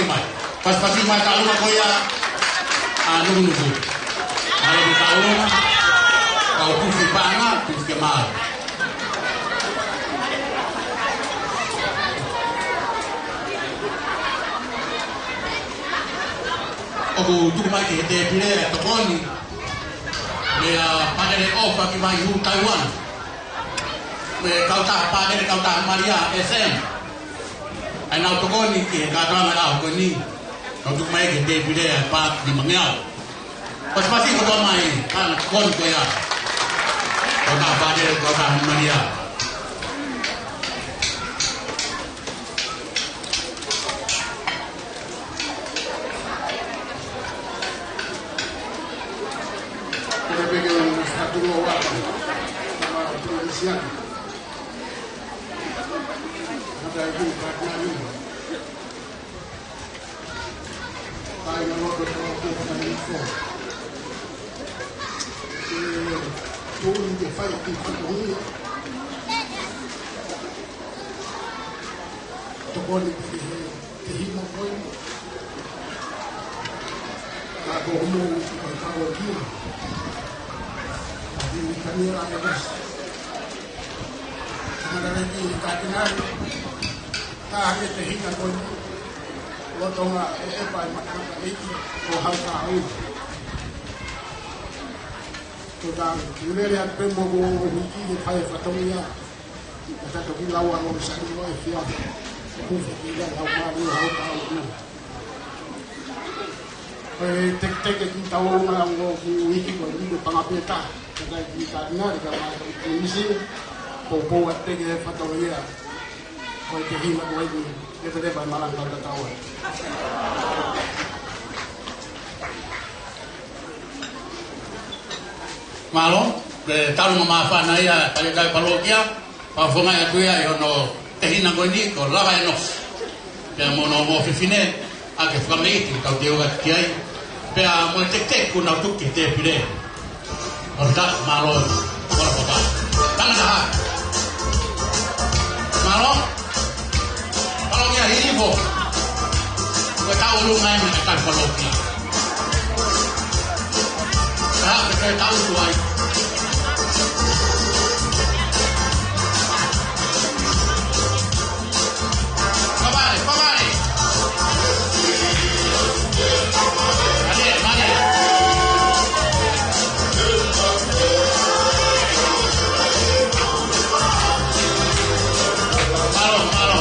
Mai. Pasipasi mai e taʻu ʻuluaki ko ia ʻa Nukunuku. Mālō e taʻu ʻuluaki. Kau tufi paʻanga, tufi ke mālō. ʻOku tuku mai ki he tēpile e tokoni meia Pātele ʻOfa ki Vaihū, Taiwan. Mo e kautaha Pātele, kautaha Malia, S M. ʻA ʻenau tokoni ki he kātoanga ʻo e ʻaho ko eni. Kau tuku mai ki he tēpile ʻa e paati nimangeau. Pasipasi kotoa mai, ʻa ʻenau tokoni ko ia. Kautaha Pātele, kautaha Malia. Ko e peke o Satu Loa, ma Provincial. Mata e kini kātaki. Kāingalotu ʻo e Tokoni Fo. Ke tui ke fai ki Fakamoʻui. Tokoni ki he, ki he hima ko ē. Ka ko homo ki he kau kia. Ki he kani a e gas. Ka mara le ki he kātaki. Ka hake te hina ko ē. Lolotonga e ʻepa e matamata ʻeiki ko Hau Kaʻu. Ko e taʻu, ʻi he lele atu pē mo ko hiki ke fai e fatongia. Ka ta toki lau ʻa Lolo Sani ʻo e fia. Kufe ki la lau mālie Hau Kaʻu. Ko e teketeke ki tau na ʻo ki hiki ko e panga pē ta. Ka ta ki kātaki ka mā ki misi. Poupou atu pē ke fatongia. Ko e te hina ko e ni, e te lepa e malanga ka tau ai. Mālō, e talu mo māfana ia, tali kai palokia, pea fonga ia atu ia, ʻi hono te hina ko eni, ko Lava e Nosi. Pea mo hono ʻofefine, ʻa ke fakameʻiti, kau te uka ki ai. Pea mo e teketeke kuo nau tuku ki he tēpile. ʻOfa atu, mālō. Mālō papa. Tangata ha. Mālō. Mālō kia Hilipo. Ko e taʻu ʻuluaki mai me ka taʻu palokia. Ka, ko e taʻu tuai. Pavale, pavale. Male, male. Mālō, mālō.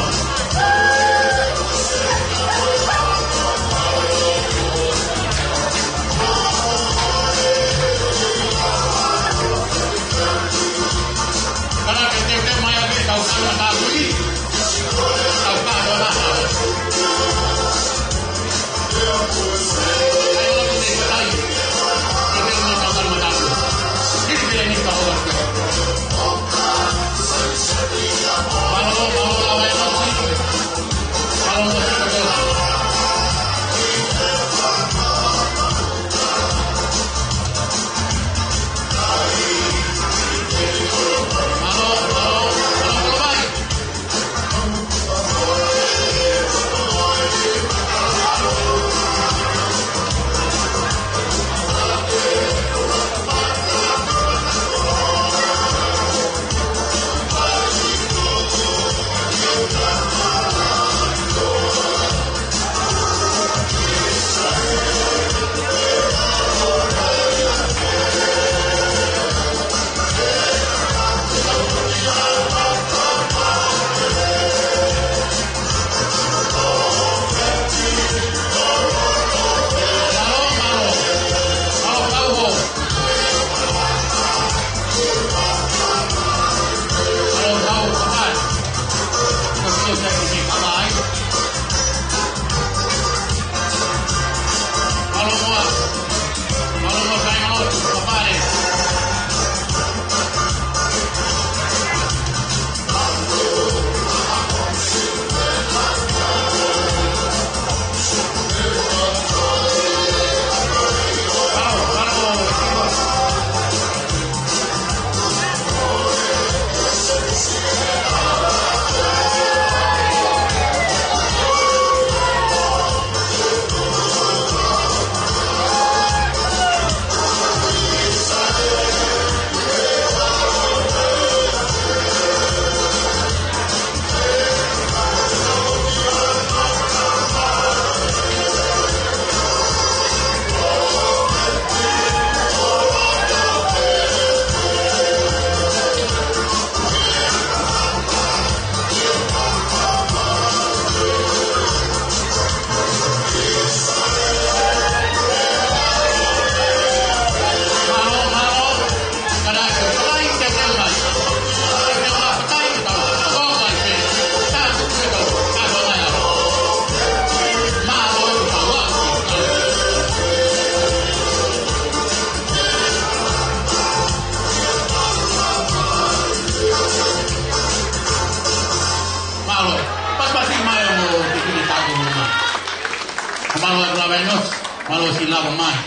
Mai,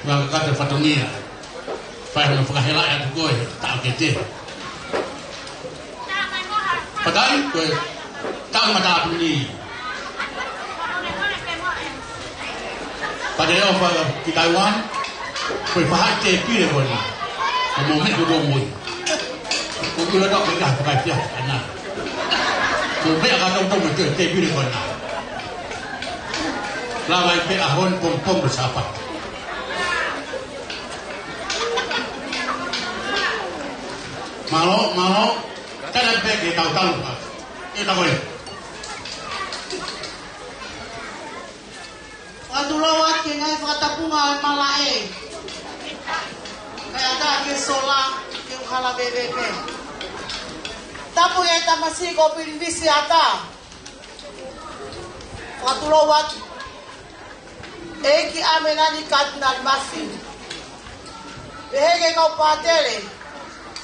ua ka te fatongia. Fai hono fakahela atu koe, taʻokete. Patai, ko e tau mata atu ni. Pate leo fa ki Taiwan, ko e fahaʻi tēpile ko ena. Ko mo me ko tō mui. Ko kula tau ke ka fakai pia, ana. Ko me aka tau tau me tēpile ko ena. Lava i pe a hon pom pom do sapa. Mālō, mālō. Tala pe ke tau tau pa. E tau e. Fakatulou atu ki he ngaahi fakatapunga ʻo e malaʻe. Kae ʻatā ke sola, ke uhala veve pe. Tapu e tamasiʻi ko Pilinisi ʻAta. Fakatulou atu. ʻEiki ʻAmelani Katinali Mafi. Pehē ki he kau pātele.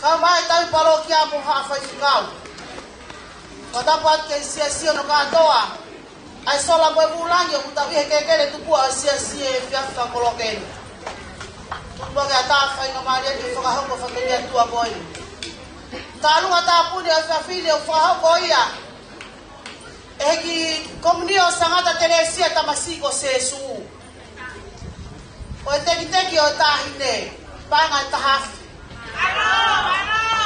Kau mai tauhi palokia mo haʻa faifekau. Fakatapu atu ki he siasi hono kātoa. ʻA e sola mo e vūlangi ʻoku tau ʻi he kelekele tupuʻa ʻo e siasi he efiafi fakakoloa ko eni. Tupu ke ʻatā faingamālie ke fakahoko fatongia ʻa e ʻOtua ko eni. Tālunga tāpuni ʻo e efiafi ni ʻoku fakahoko ia ʻe he kiʻi komiunitī ʻo Sangata Telesia Tamasiʻi ko Sēsū. Ko e tekiteki ʻo e taʻahine, paenga ʻe taha afe.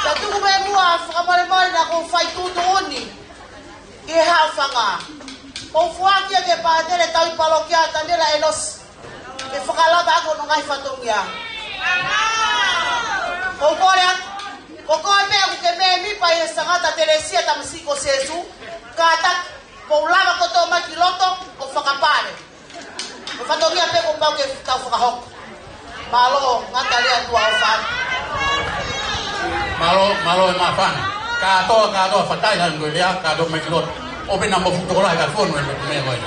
Ka tuku pē muʻa fakamolemole naʻa ku fai tuʻutuʻuni ʻi he haʻofanga. ʻOku ou foaki ia ki he pātele tauhi palokia Taniela ʻEnosi. Ke fakalava ʻaki hono ngaahi fatongia. ʻOku ou kole atu, ko koe pē ʻoku ke mēmipa ʻi he Sangata Telesia Tamasiʻi ko Sēsū, kātaki, mou lava kotoa mai ki loto ʻo fakapale. Ko e fatongia pē kuo pau ke tau fakahoko. Mālō, ngata lea tua o fana. Mālō, mālō e māfana. Kātoa, kātoa, fatai han ko e lea, kātoa mai ki loto. ʻOpe na mo futo kola ka fonu e me ko e.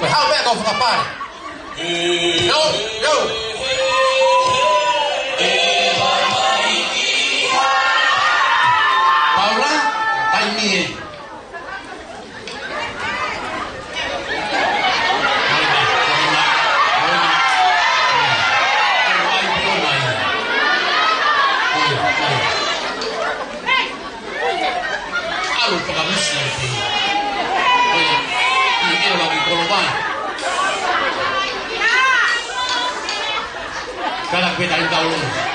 Ko e hau pē tau fakapale. Yo, yo. Paula, taimi ē. Alo fakamisi ai pē. Ko ia, ʻi he ʻewa ki Kolomai. Kala pē tai taulung.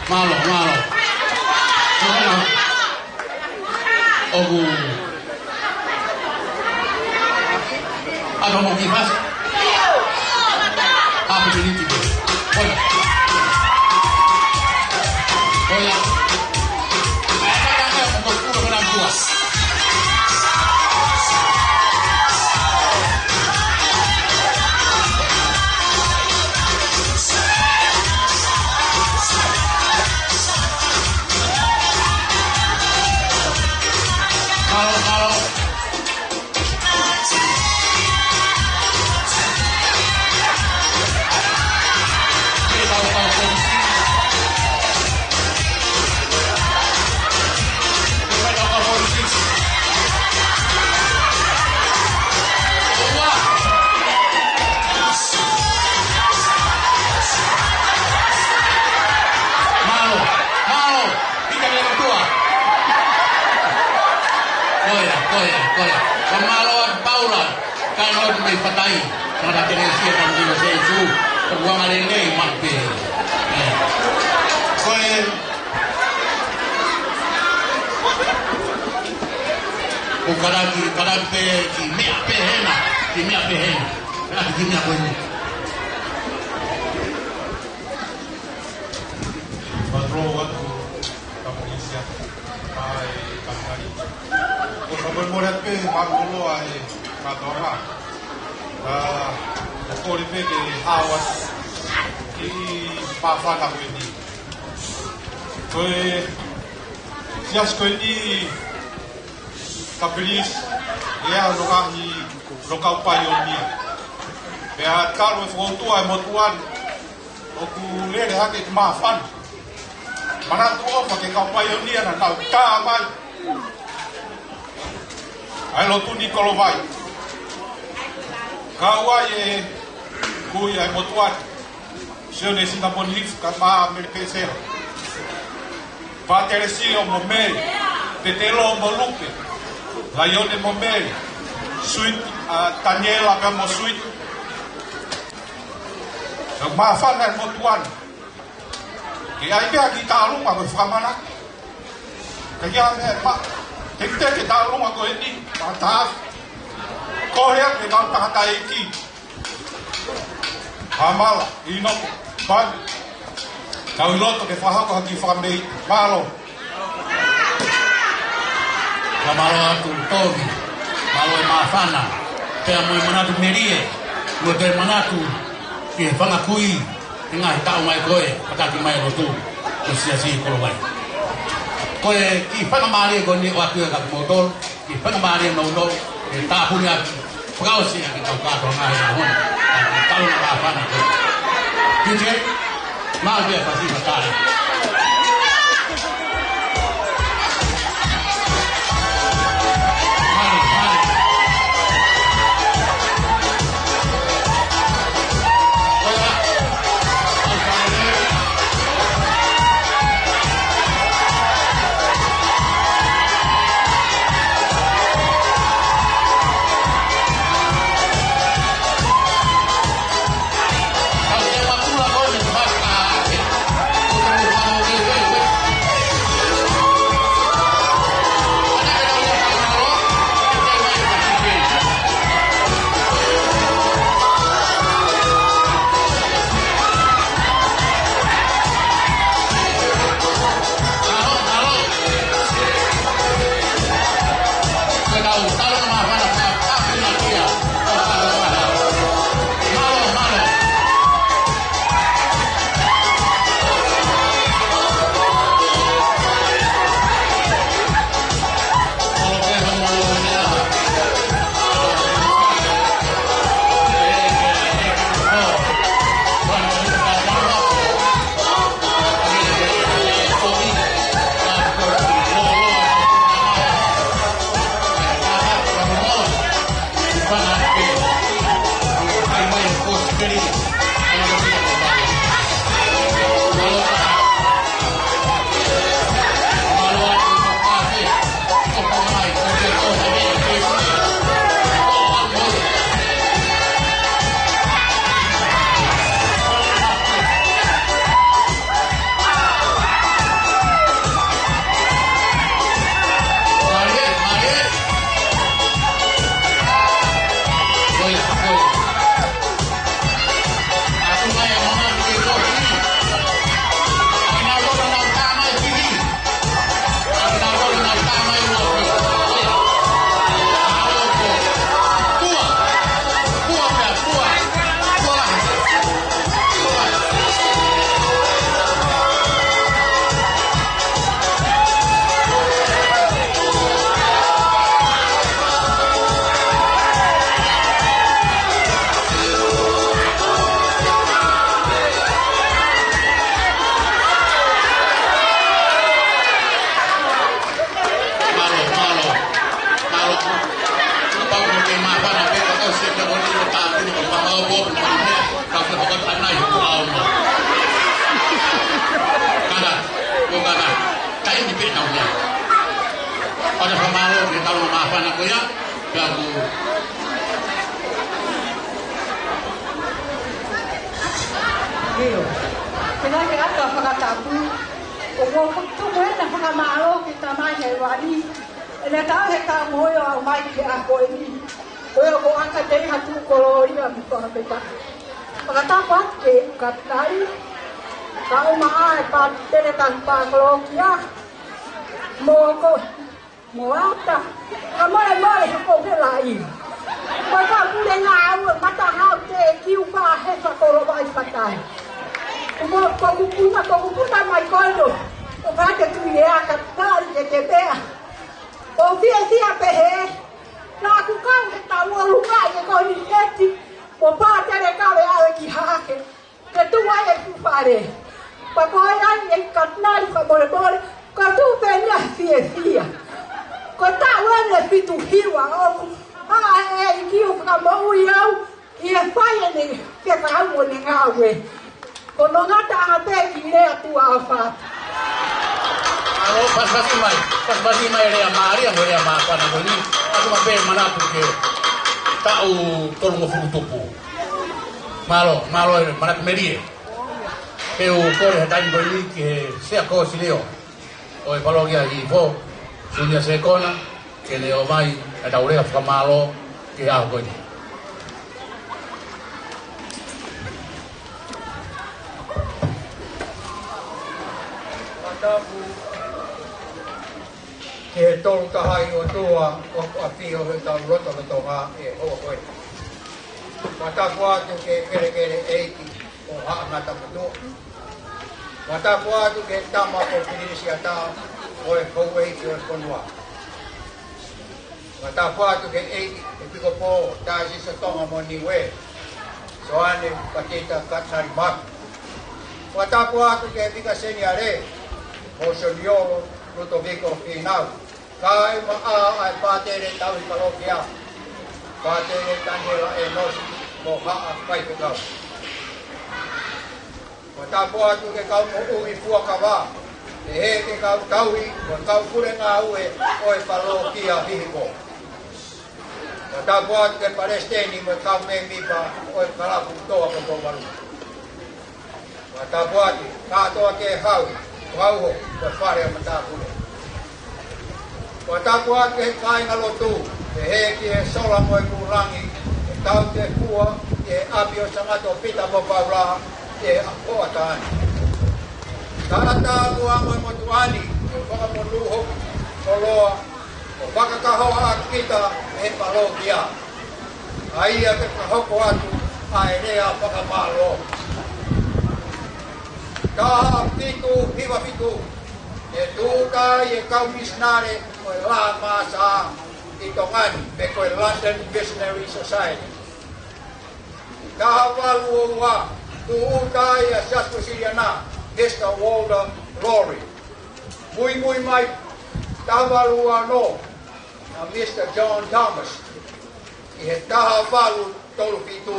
Mālō, mālō. Mālō. ʻOku ʻato mo ki fasi. Hapo miniti. Hola. Hola. Mālō, mālō. Mālō, mālō. Pita ke tua. Ko ia, ko ia, ko ia. Ka mālō atu Paula. Ka ʻoku mei fatai. Ka na tene sia ka mei se su. Ka ua ngale nei ma pe. ʻE. Ko e. ʻO kalaki, kalaki pē ki meʻa pehē na. Ki meʻa pehē na. Kalaki ki meʻa ko eni. Mālō atu, Kapolisia, ʻa e Kamitani. ʻOku ou fakamolemole atu pē, mālō ʻa e kātoanga. ʻA, ʻoku ou kole pē ke hao atu ki he māfana ko eni. Ko e siasi ko eni, Kapolisia, ʻe ʻi ai hono ngaahi, hono kau paionia. Pea talu e fokoutua e motuʻa ni, ʻoku lele hake ki māfana. Manatu ʻofa ki he kau paionia naʻa nau tā mai ʻa e lotu ni Kolovai. Kau ai e kui ʻa e motuʻa ni, Sione Sinamoni Lifu, ka ma Mele Pesela. Pātelesio mo Mele, Petelo mo Lupe, Laione mo Mele, Suiti, ʻa, Taniela pea mo Suiti. Ka māfana e motuʻa ni. Ke ʻi ai pē ha kiʻi tālunga ko e fakamana. Ka ia me ma, ke te ke tālunga ko eni, ma tā. Ko hea ke kau tangataʻeiki. Hamala, ʻInoko, Pani. Kau ʻi loto ke fakahoko ha kiʻi fakamei. Mālō. Ka mālō atu Tomi, mālō e māfana, pea mo e manatu melie, mo e toe manatu ki he fanga kui, ʻi he ngaahi taʻu mai ko ē, kātaki mai lotu, ko e siasi Kolovai. Ko e kiʻi fakamālie ko eni ʻoatu ia kia kimoutolu, kiʻi fakamālie nounou, ke tāpuni atu, fakaʻosi ʻaki e kau kātoanga he ʻaho ni, ʻa e kau māfana ko ē. Kitie, Mālō pē ʻa Fasi Matai. Mālō, mālō. Ana ko ia, ka ku. ʻIo. Pea ke ʻata fakatapu, ʻoku ou tuku ʻena fakamālō ki he Tamai Hēvani, ʻene tauhi e kau moʻui ʻo aʻu mai ki he ʻaho ko eni. Ko ia ko ʻAkatei Hatuʻu Kolōlia mo Fakapeta. Fakatapu atu ki he Katinali, kae ʻumaʻā e Pātele Tauhi Pākolokia, mo ko Moata. Ka mole mole he ko ke laʻi. Ko ka pule ngā au e mata hau te kiu ka he fa kolo vai fatai. Ko ko kupuna, ko kupuna mai kono. Ko ka te tui e aka tari ke te pea. Ko fia fia pe he. Nā ku kau he tau o lunga e ko ni heti. Ko pātele ka le ale ki hake. Ke tuʻu ai e fuʻu fale. Pea ko e ai e Katinali fakamolemole, ka tuʻu pē ʻene fiefia. Ko e taʻu ʻeni ʻe fitu hiva ʻoku ʻa e ʻEiki ʻo fakamoʻui au, ʻi he fai ʻene, ke fai ʻene ngāue. Ko hono ngataʻanga pē ki he ʻOtua ʻofa. ʻAlo, pasipasi mai, pasipasi mai lea mālie, mo lea māfana ko eni. ʻOatu maʻu pē manatu ki he taʻu tolungofulu tupu. Mālō, mālō e manatu melie. Ke u kole he taimi ko eni ki he Sea Kōsilio ʻo e Palokia Hihifo, Sunia Sekona, ke ne ʻomai e tau lea fakamālō ki he ʻaho ko eni. Fakatapu ki he Tolu Tahaʻi ʻOtua ʻoku ʻafio he tau lotolotonga ʻi he houa ko eni. Fakatapu atu ki he kelekele ʻeiki ʻo Haʻa Ngata Motuʻa. Fakatapu atu ki he tama ko Pilinisiata ʻo e houʻeiki ʻo e fonua. Fakatapu atu ki he ʻEiki ʻEpikopō Taiasisi Tonga mo Niue, Soane Patita Katinali Mafi. Fakatapu atu ki he Fika Seniale, Monsignor Lutoviko Finau. Kae ʻumaʻā ʻa e Pātele Tauhi Palokia, Pātele Taniela ʻEnosi, mo haʻa faifekau. Fakatapu atu ki he kau moʻui fuakava, pehē ki he kau tauhi, mo e kau pule ngāue ʻo e Palokia Hihifo. Fakatapu atu ki he Palesiteni mo e kau mēmipa ʻo e Kalapu Toa Kotovalu. Fakatapu atu kātoa ki he Hau, Kauho, mo e Fale ʻo Matāpule. Fakatapu atu ki he kāingalotu, pehē ki he Sola mo e Kūlangi, ʻe tau te fua ʻi he ʻapi ʻo Sangato Pita mo Paula, ʻi he ʻaho ʻataʻatā ni. Tangata ʻoku amo e motuʻa ni, ʻe fakamonū hoku koloa, ʻo fakakahoa ʻa kita ʻe he palokia. ʻA ia ke fakahoko atu ʻa e lea fakamālō. Taha fitu hiva fitu, ʻe tūʻuta ai e kau misinale ʻo e L M S ʻi Tonga ni, pe ko e London Missionary Society. Taha valu ua ua, tūʻuta ai ʻa e Siasi Uēsiliana, Misa Walter Lowrie. Muimui mai, taha valu ua ono, ʻa Misa John Thomas. ʻI he taha valu tolu fitu,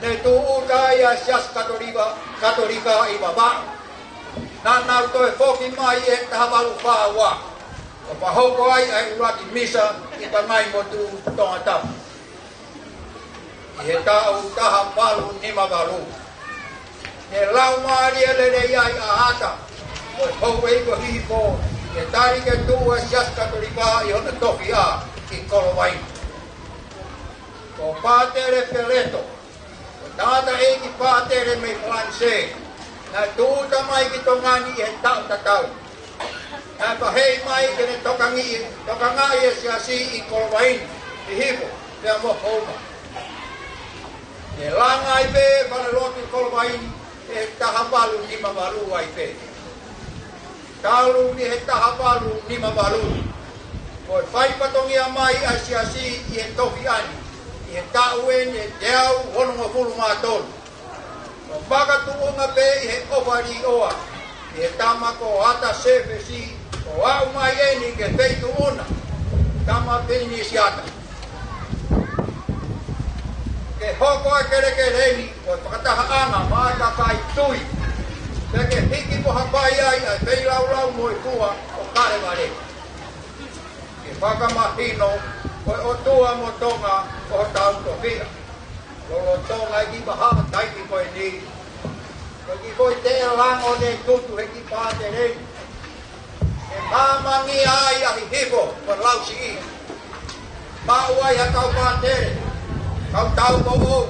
ne tūʻuta ai ʻa e Siasi Katolika, Katolika ʻi Vavaʻu. Naʻa nau toe foki mai ʻi he taha valu fā ua, ʻo fakahoko ai ʻa e ʻuluaki misa ʻi Pangaimotu, Tongatapu. ʻI he taʻu taha valu nima valu, ne laumālie lelei ai ʻa Ata, ʻo e houʻeiki ʻo Hihifo, ke tali ke tuʻu e Siasi Katolika ʻi hono tofiʻa ʻi Kolovaina. Ko Pātele Peleto, ko e tangataʻeiki pātele mei Falanisē, naʻe tūʻuta mai ki Tonga ni ʻi he taʻu tatau. Naʻe pehē mai ke ne tokangaʻi, tokangaʻi e siasi ʻi Kolovaina, Hihifo, pea mo Houma. Ne langa ai pē falelotu Kolovaina ʻi he taha valu nima valu ai pē. Talu mei he taha valu nima valu, ko e fai fatongia mai ʻa e siasi ʻi he tofiʻa ni, ʻi he taʻu eni ʻe teau onongofulu mā tolu. Ko e makatuʻunga pē ʻi he ʻofa liʻoa ʻi he tama ko Ata Sēfesi, ʻo aʻu mai eni ki he feituʻu na, Tama Pilinisiata. Ke hoko ʻa e kelekele ni ko e fakatahaʻanga maʻa e kakai tui, pea ke hiki mo hapai ai ʻa e feilaulau mo e fua ʻo Kalevale. Ke Fakamahino, ko e ʻOtua mo Tonga, ko hotau tofiʻa. Lolotonga e kiʻi vahaʻa taimi ko eni, ko e kiʻi foʻi teʻelango ne tutu he kiʻi pātele ni. ʻE māmangia ai ʻa Hihifo mo Lausiʻi. Maʻu ai ha kau pātele, kau taupoʻou,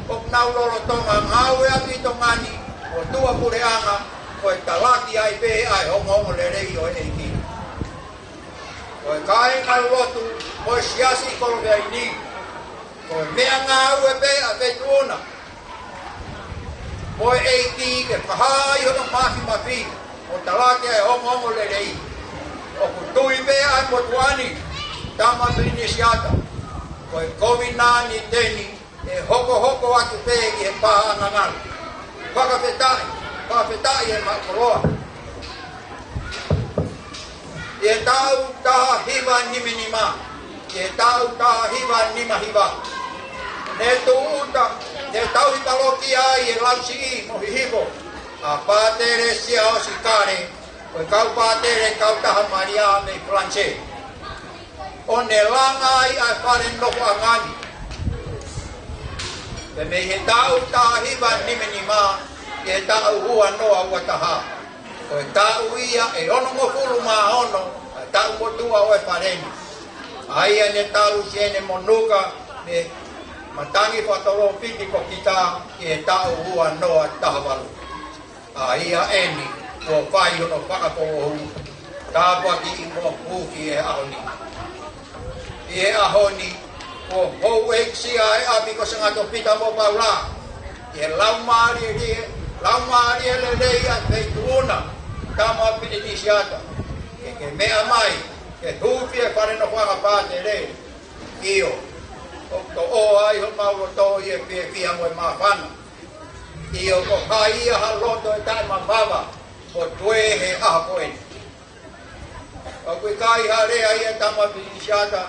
ʻoku nau lolotonga ngāue ʻi Tonga ni, ʻo tuʻapuleʻanga, ko e talaki ai pē ʻa e ongoongolelei ʻo e ʻEiki. Ko e kāingalotu mo e siasi ʻi Kolomeʻa ni, ko e meʻangāue pē ʻa e Feituʻuna mo e ʻEiki ke fakahā ʻi hono māfimafi ʻo talaki ʻa e ongoongolelei. ʻOku tui pē ʻa e motuʻa ni, Tama Pilinisiata, ko e Kovinānite ni, ʻe hokohoko atu pē ʻi he paʻanga ngalo. Fakafetaʻi, fakafetaʻi e maʻu koloa. ʻI he taʻu taha hiva nima nima, ʻi he taʻu taha hiva nima hiva, ne tūʻuta, ne tauhi palokia ai ʻe Lausiʻi mo Hihifo ʻa Pātele Siaosi Kale, ko e kau pātele kautaha Malia mei Falanisē, ʻo ne langa ai ʻa e fale nofoʻanga ni. Pea mei he taʻu taha hiva nima nima ki he taʻu ua noa ua taha, ko e taʻu ia ʻe onongofulu mā ono ʻa e taʻu motuʻa ʻo e fale ni. ʻA ia ne talu siʻene monuka mei he matangi fakatolopiki ko kita ki he taʻu ua noa taha valu. ʻA ia eni, kuo fai hono fakafoʻou, tāpuakiʻi mo hū ki he ʻaho ni. ʻI he ʻaho ni, kuo houʻeikisia e ʻapi ko Sangatopita mo Paula ʻi he laumālie, laumālie lelei ʻa e Feituʻuna, Tama Pilinisiata, ke ke meʻa mai ke huufi e fale nofoʻanga pātele. ʻIo, ʻoku toʻo ai homau loto ʻi he fiefia mo e māfana. ʻIo, ko hai ia ha loto ʻe taʻemavava ʻo tuē he ʻaho ko eni. ʻOku ʻikai ha lea ia, Tama Pilinisiata,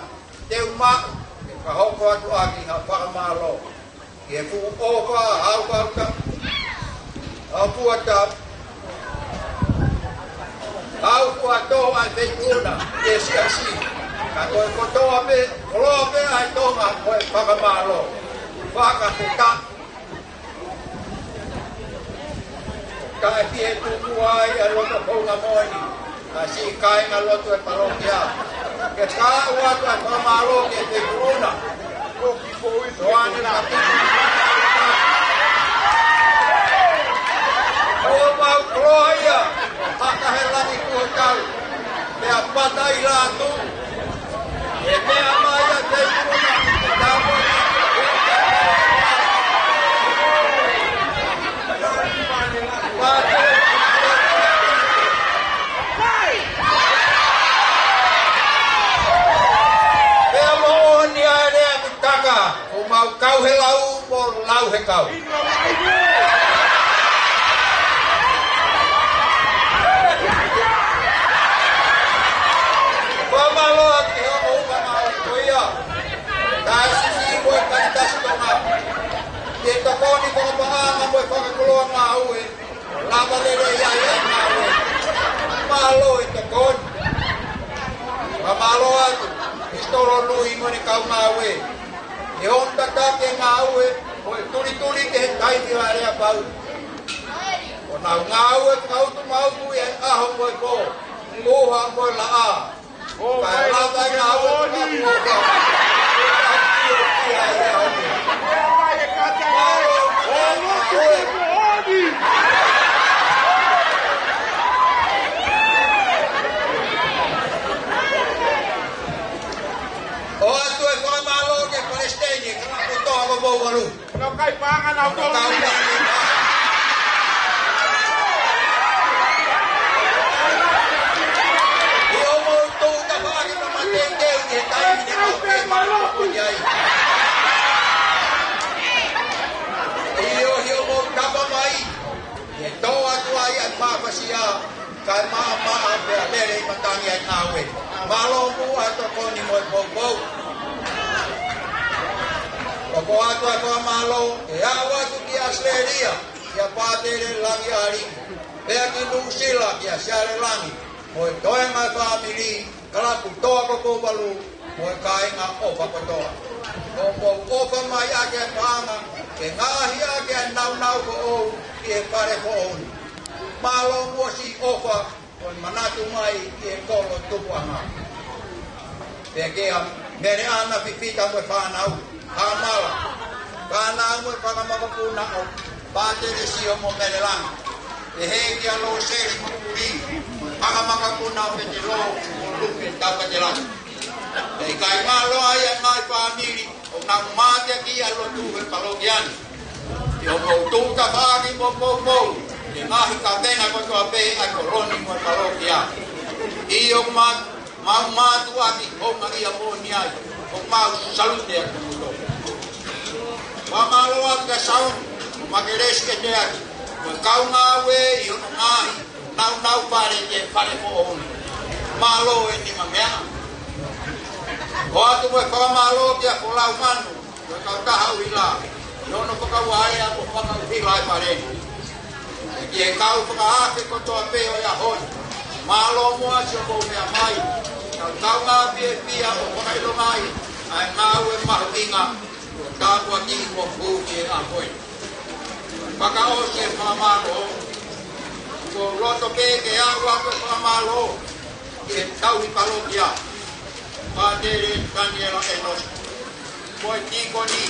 te u maʻu ke fakahoko atu ʻaki ha fakamālō ki he fuʻu ʻofa, au kauta, au fuata, au fuato ʻa e Feituʻuna, ʻa e siasi, ka ko e kotoa pē, koloa pē ʻa e Tonga, ko e fakamālō. Fakafetaʻi. Kae pehē tuku ai ʻa e loto founga moʻoni ʻa e siʻi kāingalotu e palokia ke kau atu ʻa e fakamālō ki he Feituʻuna. Ko e kiʻi foʻi soane lapi. Kuo mau koloa ia, haka he langi kuo tau, pea pata ʻi lātū. ʻE meʻa mai ʻa e Feituʻuna, tāpuakiʻi. Pea moʻoni ʻa e lea mitaka, ʻoku mau kau he lau mo lau he kau. Fakamālō atu ki he ongo ʻū kakai ko ia, Taisisi mo e Karitasi Tonga, ʻi he tokoni fakapaʻanga mo e fakakoloa ngāue, lava lelei ai ʻa e ngāue. Mālō e tokoni. Fakamālō atu ki Sitolo Lui mo ʻene kau ngāue, ʻi hono tataki e ngāue ʻo e tulituli ki he taimi ʻo e aleapau. ʻO nau ngāue fakautumaʻutu ʻi he ʻaho mo e pō, ʻuha mo e laʻā. Kae lava e ngāue fakakoloa. ʻOatu e fakamālō ki he palesiteni, ka ko toa ko Moualu. Nau kai paʻanga nau kau. ʻI hoʻomou tūʻuta faʻaki mamateuteu ʻi he taimi ne mau kei mālō ko ia ai. ʻIo, ʻi hoʻomou tapa mai, ʻe toʻo atu ai ʻa e mafasia, kae maʻamaʻa pea lele ʻi matangi ʻa e ngāue. Mālō muʻa e tokoni mo e poupou. ʻOku ʻoatu e fakamālō ʻe aʻu atu ki ʻAositelēlia, kia Pātele Langiʻali, pea ki Nuʻusila, kia Siale Langi, mo e toenga e fāmili, Kalapu Toa ko Pouvalu, mo e kāinga ʻofa kotoa. ʻOku mou ʻofa mai ʻaki e paʻanga, ke ngaohi ʻaki e nāunau ko ʻoʻou ki he fale foʻou ni. Mālō muʻa siʻi ʻofa, ko e manatu mai ki he kolo tupuʻanga. Pea kia Meleana Fifita mo e fānau, Hamala, fānau mo e fanga makapuna ʻo Pātelesio mo Melelanga. Pehē kia Loseli mo Uli, fanga makapuna ʻo Petelo mo Lupe Taukatelanga. Pea ʻikai mālō ai ʻa e ngaahi fāmili ʻoku nau mateakiʻi ʻa e lotu he palokia ni. ʻOku mou tuʻu tafaʻaki mo poupou ki he ngaahi kavenga kotoa pē ʻa e kolo ni mo e palokia. ʻIo, ʻoku ma-, mau mātuʻaki houngaʻia moʻoni ai, ʻoku mau salute ʻa kimoutolu. Fakamālō atu kia Sauni, Makelesi Keteaki, mo e kau ngāue ʻi hono ngaahi nāunau fale ki he fale foʻou ni. Mālō e nimangeaʻa. ʻOatu mo e fakamālō kia Folau Manu, mo e kautaha ʻuhila, ʻi hono fakauaea mo fakaʻuhila e fale ni. Pea ki he kau fakaafe kotoa pē ʻo e ʻaho ni, mālō muʻa siʻomou meʻa mai, kau kaungā fiefia ʻo fakaʻilongaʻi ʻa e ngāue mahuʻinga ʻo tāpuakiʻi mo hū ki he ʻaho ni. Fakaʻosi e fakamālō, ʻoku ou loto pē ke aʻu atu e fakamālō ki he tauhi palokia, Pātele Taniela ʻEnosi, mo e tīkoni,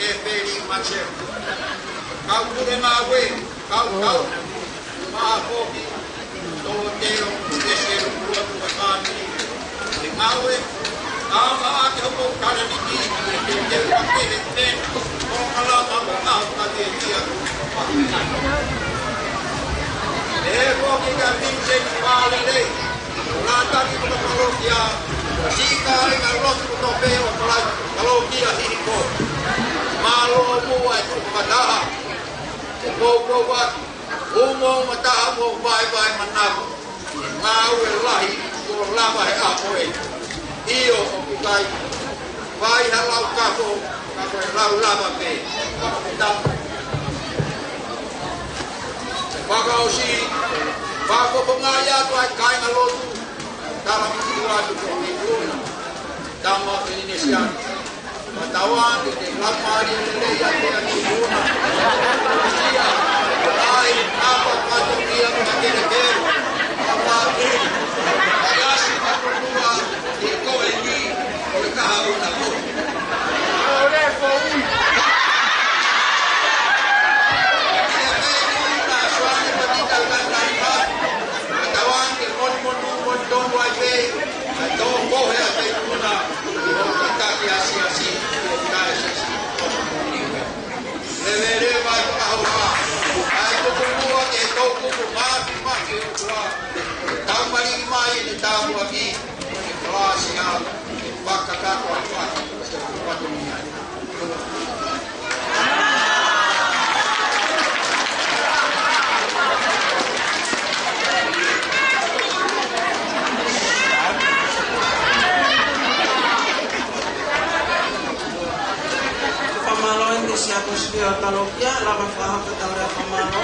ʻEveli Matseu, kau pule ngāue, kau tau, maʻa foki, Tolotelo, Eselu, Lotu, mo e fāmili. ʻE ngāue, ʻa maʻa ke hoko kaleliki, ke te fakahēhē, ʻo kalama mo ʻaho ka te tia. ʻE foki kia Vincent Vaalelei, lātaki mo e palokia, tika e ngaahi lotu kotoa pē ʻo e palokia Hihifo. Mālō muʻa e tuʻu fakataha. ʻE poupou atu, ʻo mou mataha mo vaivai manako. Ngāue lahi kuo lava he ʻaho ni. ʻIo, ʻoku ʻikai fai ha lau kafo, ka ko e lau lava pē. Fakafetaʻi. Fakaʻosi, fakafofongaʻi atu ʻa e kāinga lotu, tala miki atu ko e kula. Tama Pelinesiano. Matauange ke lau mālie lelei ʻa e meʻa ki muna. Ia, ai, apa pato ia mo e kelekele. Apa ki. Ia si pato lua, i ko e ni, ko e kaha una ko. Ia, pē ni, na suane patita ka na ima. Matauange ke monu monu, monu tonu ai pē. Ai tō ko he ʻa e pē kuna. Leleleva e fakahoha. ʻA e tokoua ke tau kupu mafi mafi ʻOtua. Tau maliki mai ʻene tāpuaki. ʻE kalasi au. ʻE fakakakato atu. Fakamālō eni siʻi ʻaposetolo ʻo e palokia, lava fakahoko ʻetau lea fakamālō.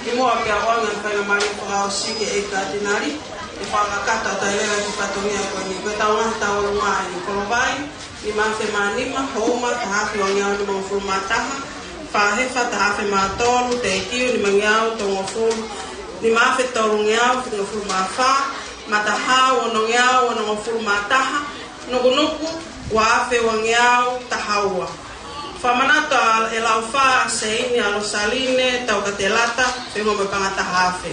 Kimuʻa pea ʻoange ʻa e faingamālie fakaʻosi ki he ʻEiki Katinali, ʻe fakakakato ʻa e lea ki he fatongia ko eni, ko ʻetau ngaahi tauʻolunga ʻi Kolovai, nima afe mā nima, Houma, taha afe uangeau nimangofulu mā taha, Fāhefa, taha afe mā tolu, Tēkiu, nimangeau tolungofulu, nima afe tolungeau fitungofulu mā fā, Matahao, onongeau onongofulu mā taha, Nukunuku, ua afe uangeau taha ua. Fakamanatu ʻa e Laufā, ʻa Seini, ʻa Losaline Taukatelata, feʻunga mo e paʻanga taha afe.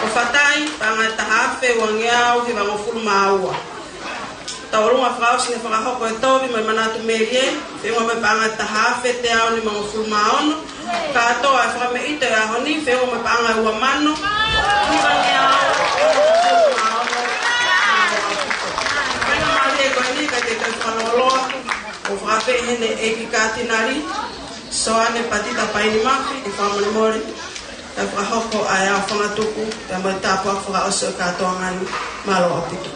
ʻOfatai, paʻanga taha afe uangeau hivangofulu mā ua. Tauʻolunga fakaʻosi naʻe fakahoko ʻe Tovi mo e Manatu Melie, feʻunga mo e paʻanga taha afe teau nimangofulu mā ono. Kātoa e fakameʻite ʻo e ʻaho ni, feʻunga mo e paʻanga ua mano hivangeau hivangofulu mā ono. Faingamālie ko eni, kae toe fakalōloa ʻo fakafeʻiloaki heni ʻEiki Katinali Soane Patita Paini Mafi, ʻe fakamolemole ke fakahoko ʻa e ʻaofangatuku, pea mo e tāpuaki fakaʻosi ʻo e kātoanga ni. Mālō ʻaupito.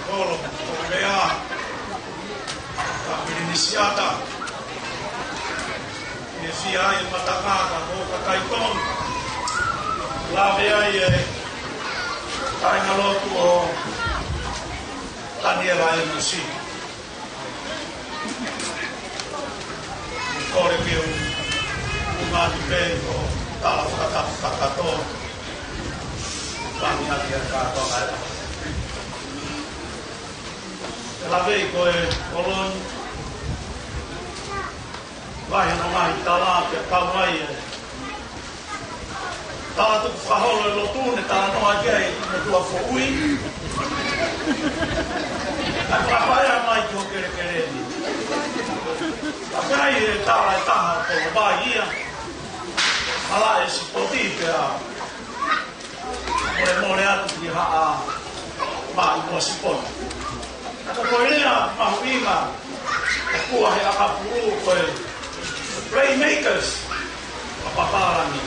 Kolo, Kolea, Pilinisia. Tata. Ke fia ai e matakaka mo e kakai tonu. Lave ai e kāingalotu ʻo Taniela M C. Kole ke u, u ngani pē ko tala fakatapu kakato. Pani ake a kātoa mai. Ke lave ko e koloni. Vahe no mai tala ke kau mai e tala tuku fakaholo e lotu ne talanoa ki ai mo tua foʻui. ʻA ka paea mai ki ho kelekele ni. ʻA ka ʻi he tala e taha ko vai ia. Hala e sipoti pea mole mole atu ki haʻa maʻi mo sipoti. Ka ko e lea mahuʻinga ʻoku ʻa he ʻakapulu ko e playmakers ʻa pāpālangi.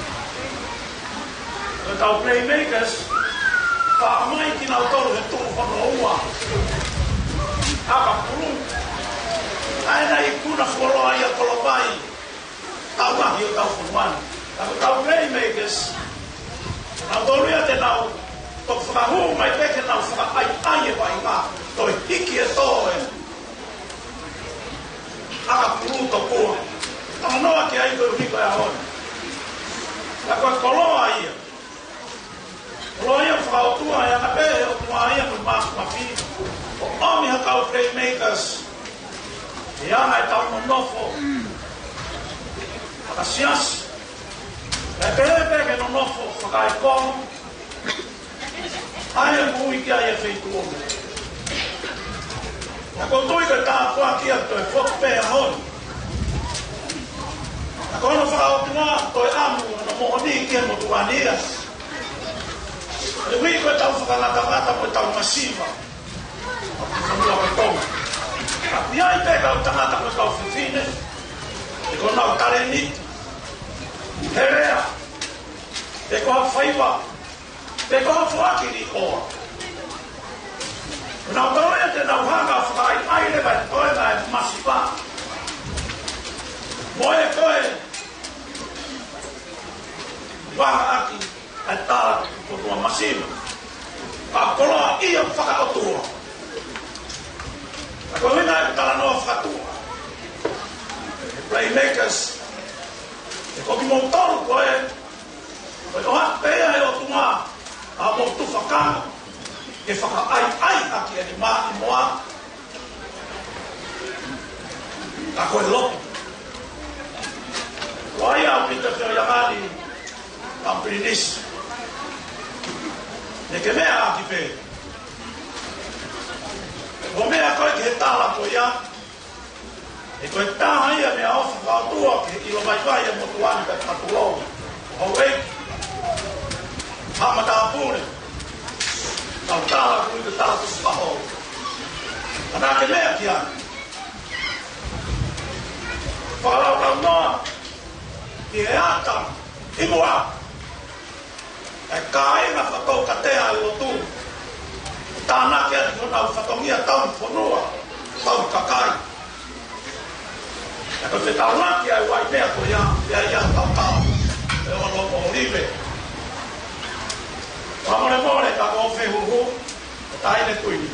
Ko e kau playmakers, faʻa mai kinautolu he tuʻu hono ua ʻakapulu. ʻA ena ikuna fuoloa ia kolopai. Tau ahi ʻo tau fonua ni. Ka ko e kau playmakers, nautolu ia te nau toki fakahū mai pē ke nau fakaʻaiʻai e vaʻinga, toe hiki e tō e ʻakapulu tokua. Talanoa ki ai ko e ʻuhi ko e ʻaho ni. Ka ko e koloa ia. Koloa ia fakaʻotua, ʻe anga pē he ʻOtua ia mo e māfimafi. ʻO ʻomi ha kau playmakers. ʻE anga e tau nonofo fakasiasi. ʻE pehē pē ke nonofo fakaekolo. ʻA ia ʻoku ui ki ai e feituʻu. Ka ʻoku ou tui ko e tāpuaki ia toe foki pē ʻaho ni. Ka ko hono fakaʻotua toe ʻamu hono moʻoni ki he motuʻa ni ia. Koeʻuhi ko e tau fakangatangata mo e tau masiva ʻo e fonua ko Tonga. Ka ʻoku ʻi ai pē kau tangata mo e kau fefine, ʻi honau talēniti, he lea, pe ko ha faiva, pe ko ha foaki likoa. Nautolu ia te nau hanga ʻo fakaʻaiʻai leva e toenga e masiva. Mo e toe vahaʻaki ʻa e tala ko tua masiva. Ka koloa ia fakaʻotua. Ka ko e ʻuhinga e talanoa fakatua. Playmakers. ʻE ko kimoutolu ko e, ko e ʻoatu pē ia ʻe he ʻOtua ʻa hoʻomou tufakanga ke fakaʻaiʻai ʻaki e lima ʻi moa. Ka ko e lotu. Ko ia ʻaupito ke o ia ngani, ʻa Pilinisi. Ne ke meʻa ʻaki pē. Ko e meʻa ko ē ki he tala ko ia. ʻE ko e taha ia meʻaʻofa fakaʻotua ke ʻilo vaivai e motuʻa ni pea patulou. Houʻeiki. Haʻa matāpule. Tau tala kui ke tala tusi paho. Ana ke meʻa ki ai. Fakalaulaunoa ki he ata ʻi muʻa. ʻE kāinga fakataukatea e lotu. Tānaki atu honau fatongia tauhi fonua, tauhi kakai. ʻE ko e fetaulaki ai ʻa e meʻa ko ia, pea ia tau tau. ʻE ono mo live. Fakamolemole ka ko fehuhu, ʻe taʻahine kuini.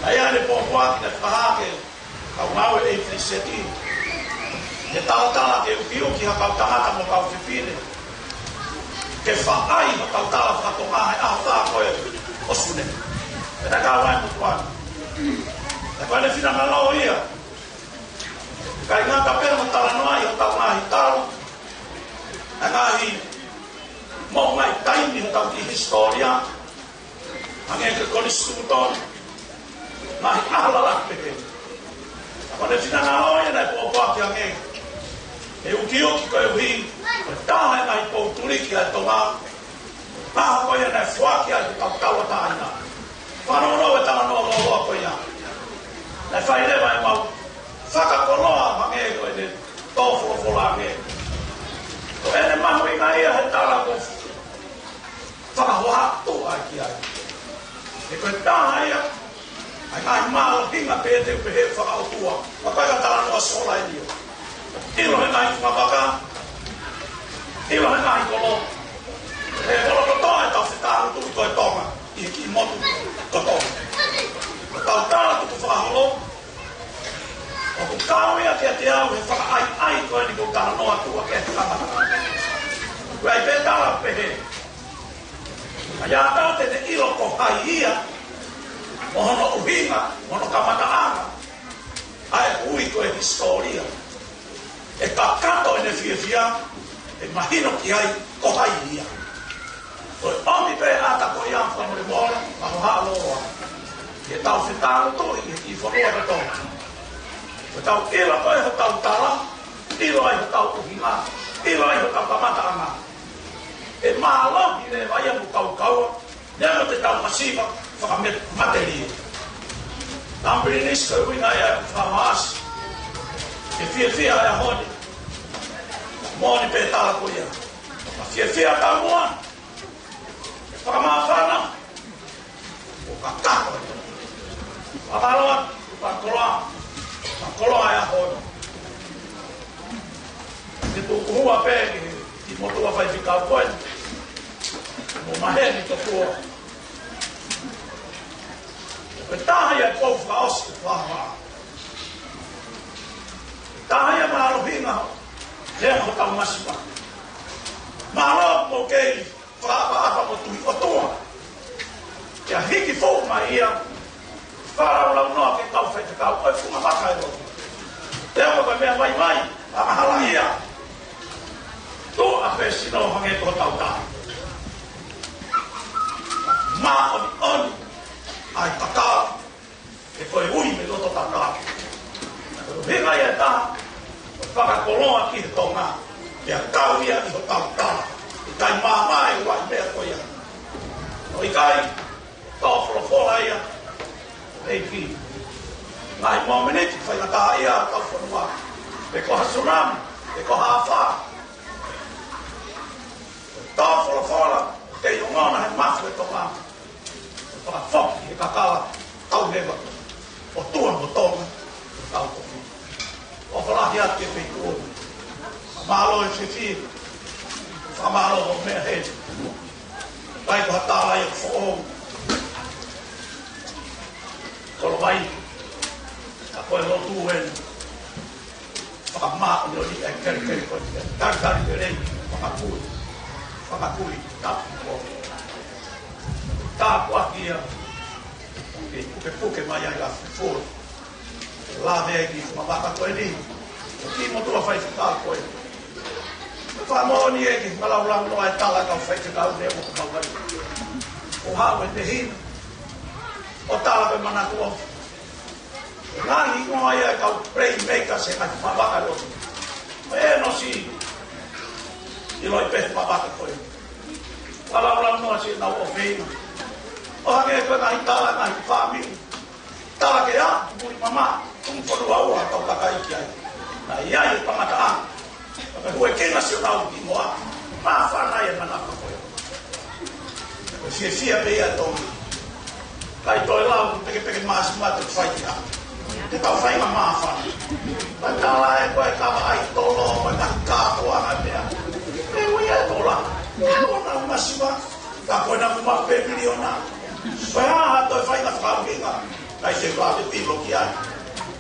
ʻA ia ne pōpoaki ne fakahake. Kau ngāue ʻe fai seti. Ke talatala ke ukiuki ha kau tangata mo kau fefine. Ke faʻai ha kau tala fakatonga he ʻaho tā ko ē ʻo Sune. Pea kau ai mo tuan. Pea ko ʻene finangalo ia. Kae ngata pē mo talanoa ʻi ha kau ngaahi tau. ʻA e ngaahi moʻunga ʻi taimi ha kau kiʻi hisitōlia. Hangē ko e konisitūtone. Ngaahi ʻaho lalahi pehē. Ka ko ʻene finangalo ia naʻe pōpoaki ange. ʻE ukiuki koeʻuhi ko e taha e ngaahi pou tuliki ʻa e Tonga. Taha ko ia naʻe foaki ai ko e kau tauʻatāina. Fanongo e talanoa lōloa ko ia. Naʻe fai leva ʻemau fakakoloa hangē ko ʻene tō folofola ange. Ko ʻene mahuʻinga ia he tala ko fakahoa atu ai ki ai. He ko e taha ia, ʻA e ngaahi mālohinga pē te u pehē fakaʻotua, ʻa ia ko e talanoa sola eni ia. ʻIlo he ngaahi funga vaka, ʻilo he ngaahi kolo, he kolo kotoa ʻetau fetautu ko e Tonga, ʻi he kiʻi motu ko Tonga. Ko ʻetau tala tukufakaholo, ʻoku kau ia kiate au he fakaʻaiʻai ko eni ʻoku ou talanoa atu ki ai he kamata. Ko e ʻai pē tala pehē. ʻA ia ʻa e te ne ʻilo ko hai ia, mo hono ʻuhinga, mo hono kamataʻanga, ʻa ia ʻoku ui ko e hisitōlia. ʻE kakato ʻene fiefia, ʻe mahino ki ai ko hai ia. Ko e ʻomi pē ʻa e ʻata ko ia fakamolemole, ma ho haʻa loloa. ʻI heʻetau fetautu ʻi he kiʻi fonua ko Tonga. Ko ʻetau ʻilo ko ē hotau tala, ʻilo ai hotau ʻuhinga, ʻilo ai hotau kamataʻanga. ʻE mālohi leva ia mo kaukaua, neongo ʻetau masiva fakamatelie. Tama Pilinisi, ko e ʻuhinga ia ʻeku fakamaʻasi. ʻE fiefia he ʻaho ni. Moʻoni pē tala ko ia. Fiefia taumuʻa. Fakamāfana. ʻO kakato. Fakamālō, fakakoloa. Fakakoloa e ʻaho ni. Te u tuku hua pē ki he motuʻa faifekau ko eni. Mo maheni tokua. Ko e taha ia e pou fakaʻosi ʻo e fāfā. Taha ia mālohinga. Lea hotau masiva. Mālō mo kei fakaʻapaʻapa mo tui ʻOtua. Ke hiki foʻou mai ia, fakalaulaunoa ki he kau faifekau, ko e funga vaka ʻe lotu. Te amo ka mea mai mai, a mahala ia. Tuʻa pē sino hangē ko hotau tā. Māʻoniʻoni, ʻa e kakala, ʻe ko e ui mei loto tata. Ko e ʻuhinga ia ʻe taha, fakakoloa ki he Tonga, pea kau ia ʻi hotau tala. ʻIkai māmā e ua ʻi meʻa ko ia. ʻO ʻikai, tō folofola ia, ʻEiki. Ngaahi momeniti faingataʻa ia ʻa e kau fonua. Pe ko ha tsunami, pe ko ha afā. Tō folofola, kei ongona he mafu e Tonga. Fakafoki he kakala, tau leva, ʻOtua mo Tonga, tau kofi. ʻOfa lahi atu ki he feituʻu. Mālō e fiefia, fakamālō hoʻo meʻa heni. Kai ko ha tala ia foʻou. Kolo mai, ka ko e lotu eni. Fakamāʻoniʻoni e kelekele ko eni, talitali lelei, fakakui, fakakui, tapu ko. Tāpuaki ia, ke pukepuke mai ai ʻa e fufulu. Lave ai ki he funga vaka ko eni, ʻo ki he motuʻa faifekau ko eni. Fakamoʻoni ʻEiki, fakalaulaunoa e tala kau faifekau ne mo kau mai. ʻO haʻu e tehina, ʻo tala ko e manatu ʻo Ngaahi hingoa ia e kau playmakers he ngaahi funga vaka ʻe lotu. Ko e ʻenosi, ʻiloʻi pē he funga vaka ko ē. Fakalaulaunoa siʻenau ʻofeina. ʻO hangē ko e ngaahi tala, ngaahi fāmili. Tala ke ʻa, muli mama, tumu fonua ua, tau kakai ki ai. Naʻe ʻi ai e kamataʻanga. Ka ko e huekina siʻonau hingoa. Māfana ia e manako ko ē. Ko e fiefia pē ia ʻa e Tonga. ʻIkai toe lau, pekepeke māsima te fai ia. Te tau fai ma māfana. Ka tala e ko e kava ai tolo, ko e ngaahi kātoanga pea. Pea ui e tola. Ko e ʻona māsima. Ka ko e namu ma pe miliona. Ko e hā ha toe fai ma fakaʻuhinga. Kai te vave pilo ki ai.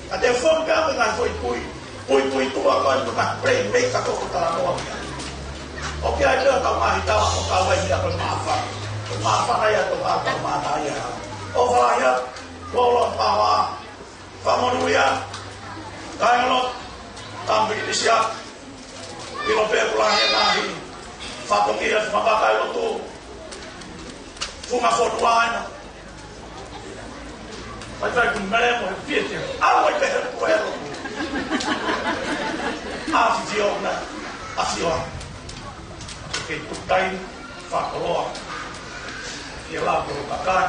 Ka te fon pea ko e ngaahi foʻi pui. Pui pui tua ko e ngaahi playmaker ko e talanoa ki ai. ʻOku ʻi ai pē hotau ngaahi tala ʻoku kau ai ia ko e māfana. Ko e māfana ia ko e ngaahi tala mātaʻi ia. ʻOfa lahi atu, lolo pāua. Fakamonūʻia. Kāinga lotu. Tama Pilinisi. ʻIlo pē ʻoku lahi e ngaahi fatongia he funga vaka ʻe lotu. Funga fonua ena. Vai vai kun mele mo he fiefia. ʻAlu ai pē he puelo. ʻAfio na. ʻAfio. Ke tuku taimi, fakakoloa. Ke lau ko e kakai.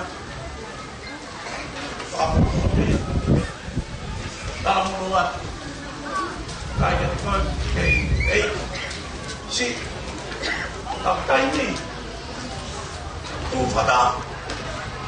Fakamoʻoni. Talamonū atu. Kai ke te koe, ke, ei. Si. Ka taimi. Tuʻu fakataha.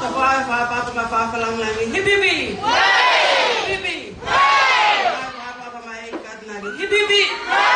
Tapu ʻa e fakaʻapaʻapa ki he Fakalangilangi. Hipi hipi! Hipi hipi! Fakaʻapaʻapa mai ki he Katonga. Hipi hipi!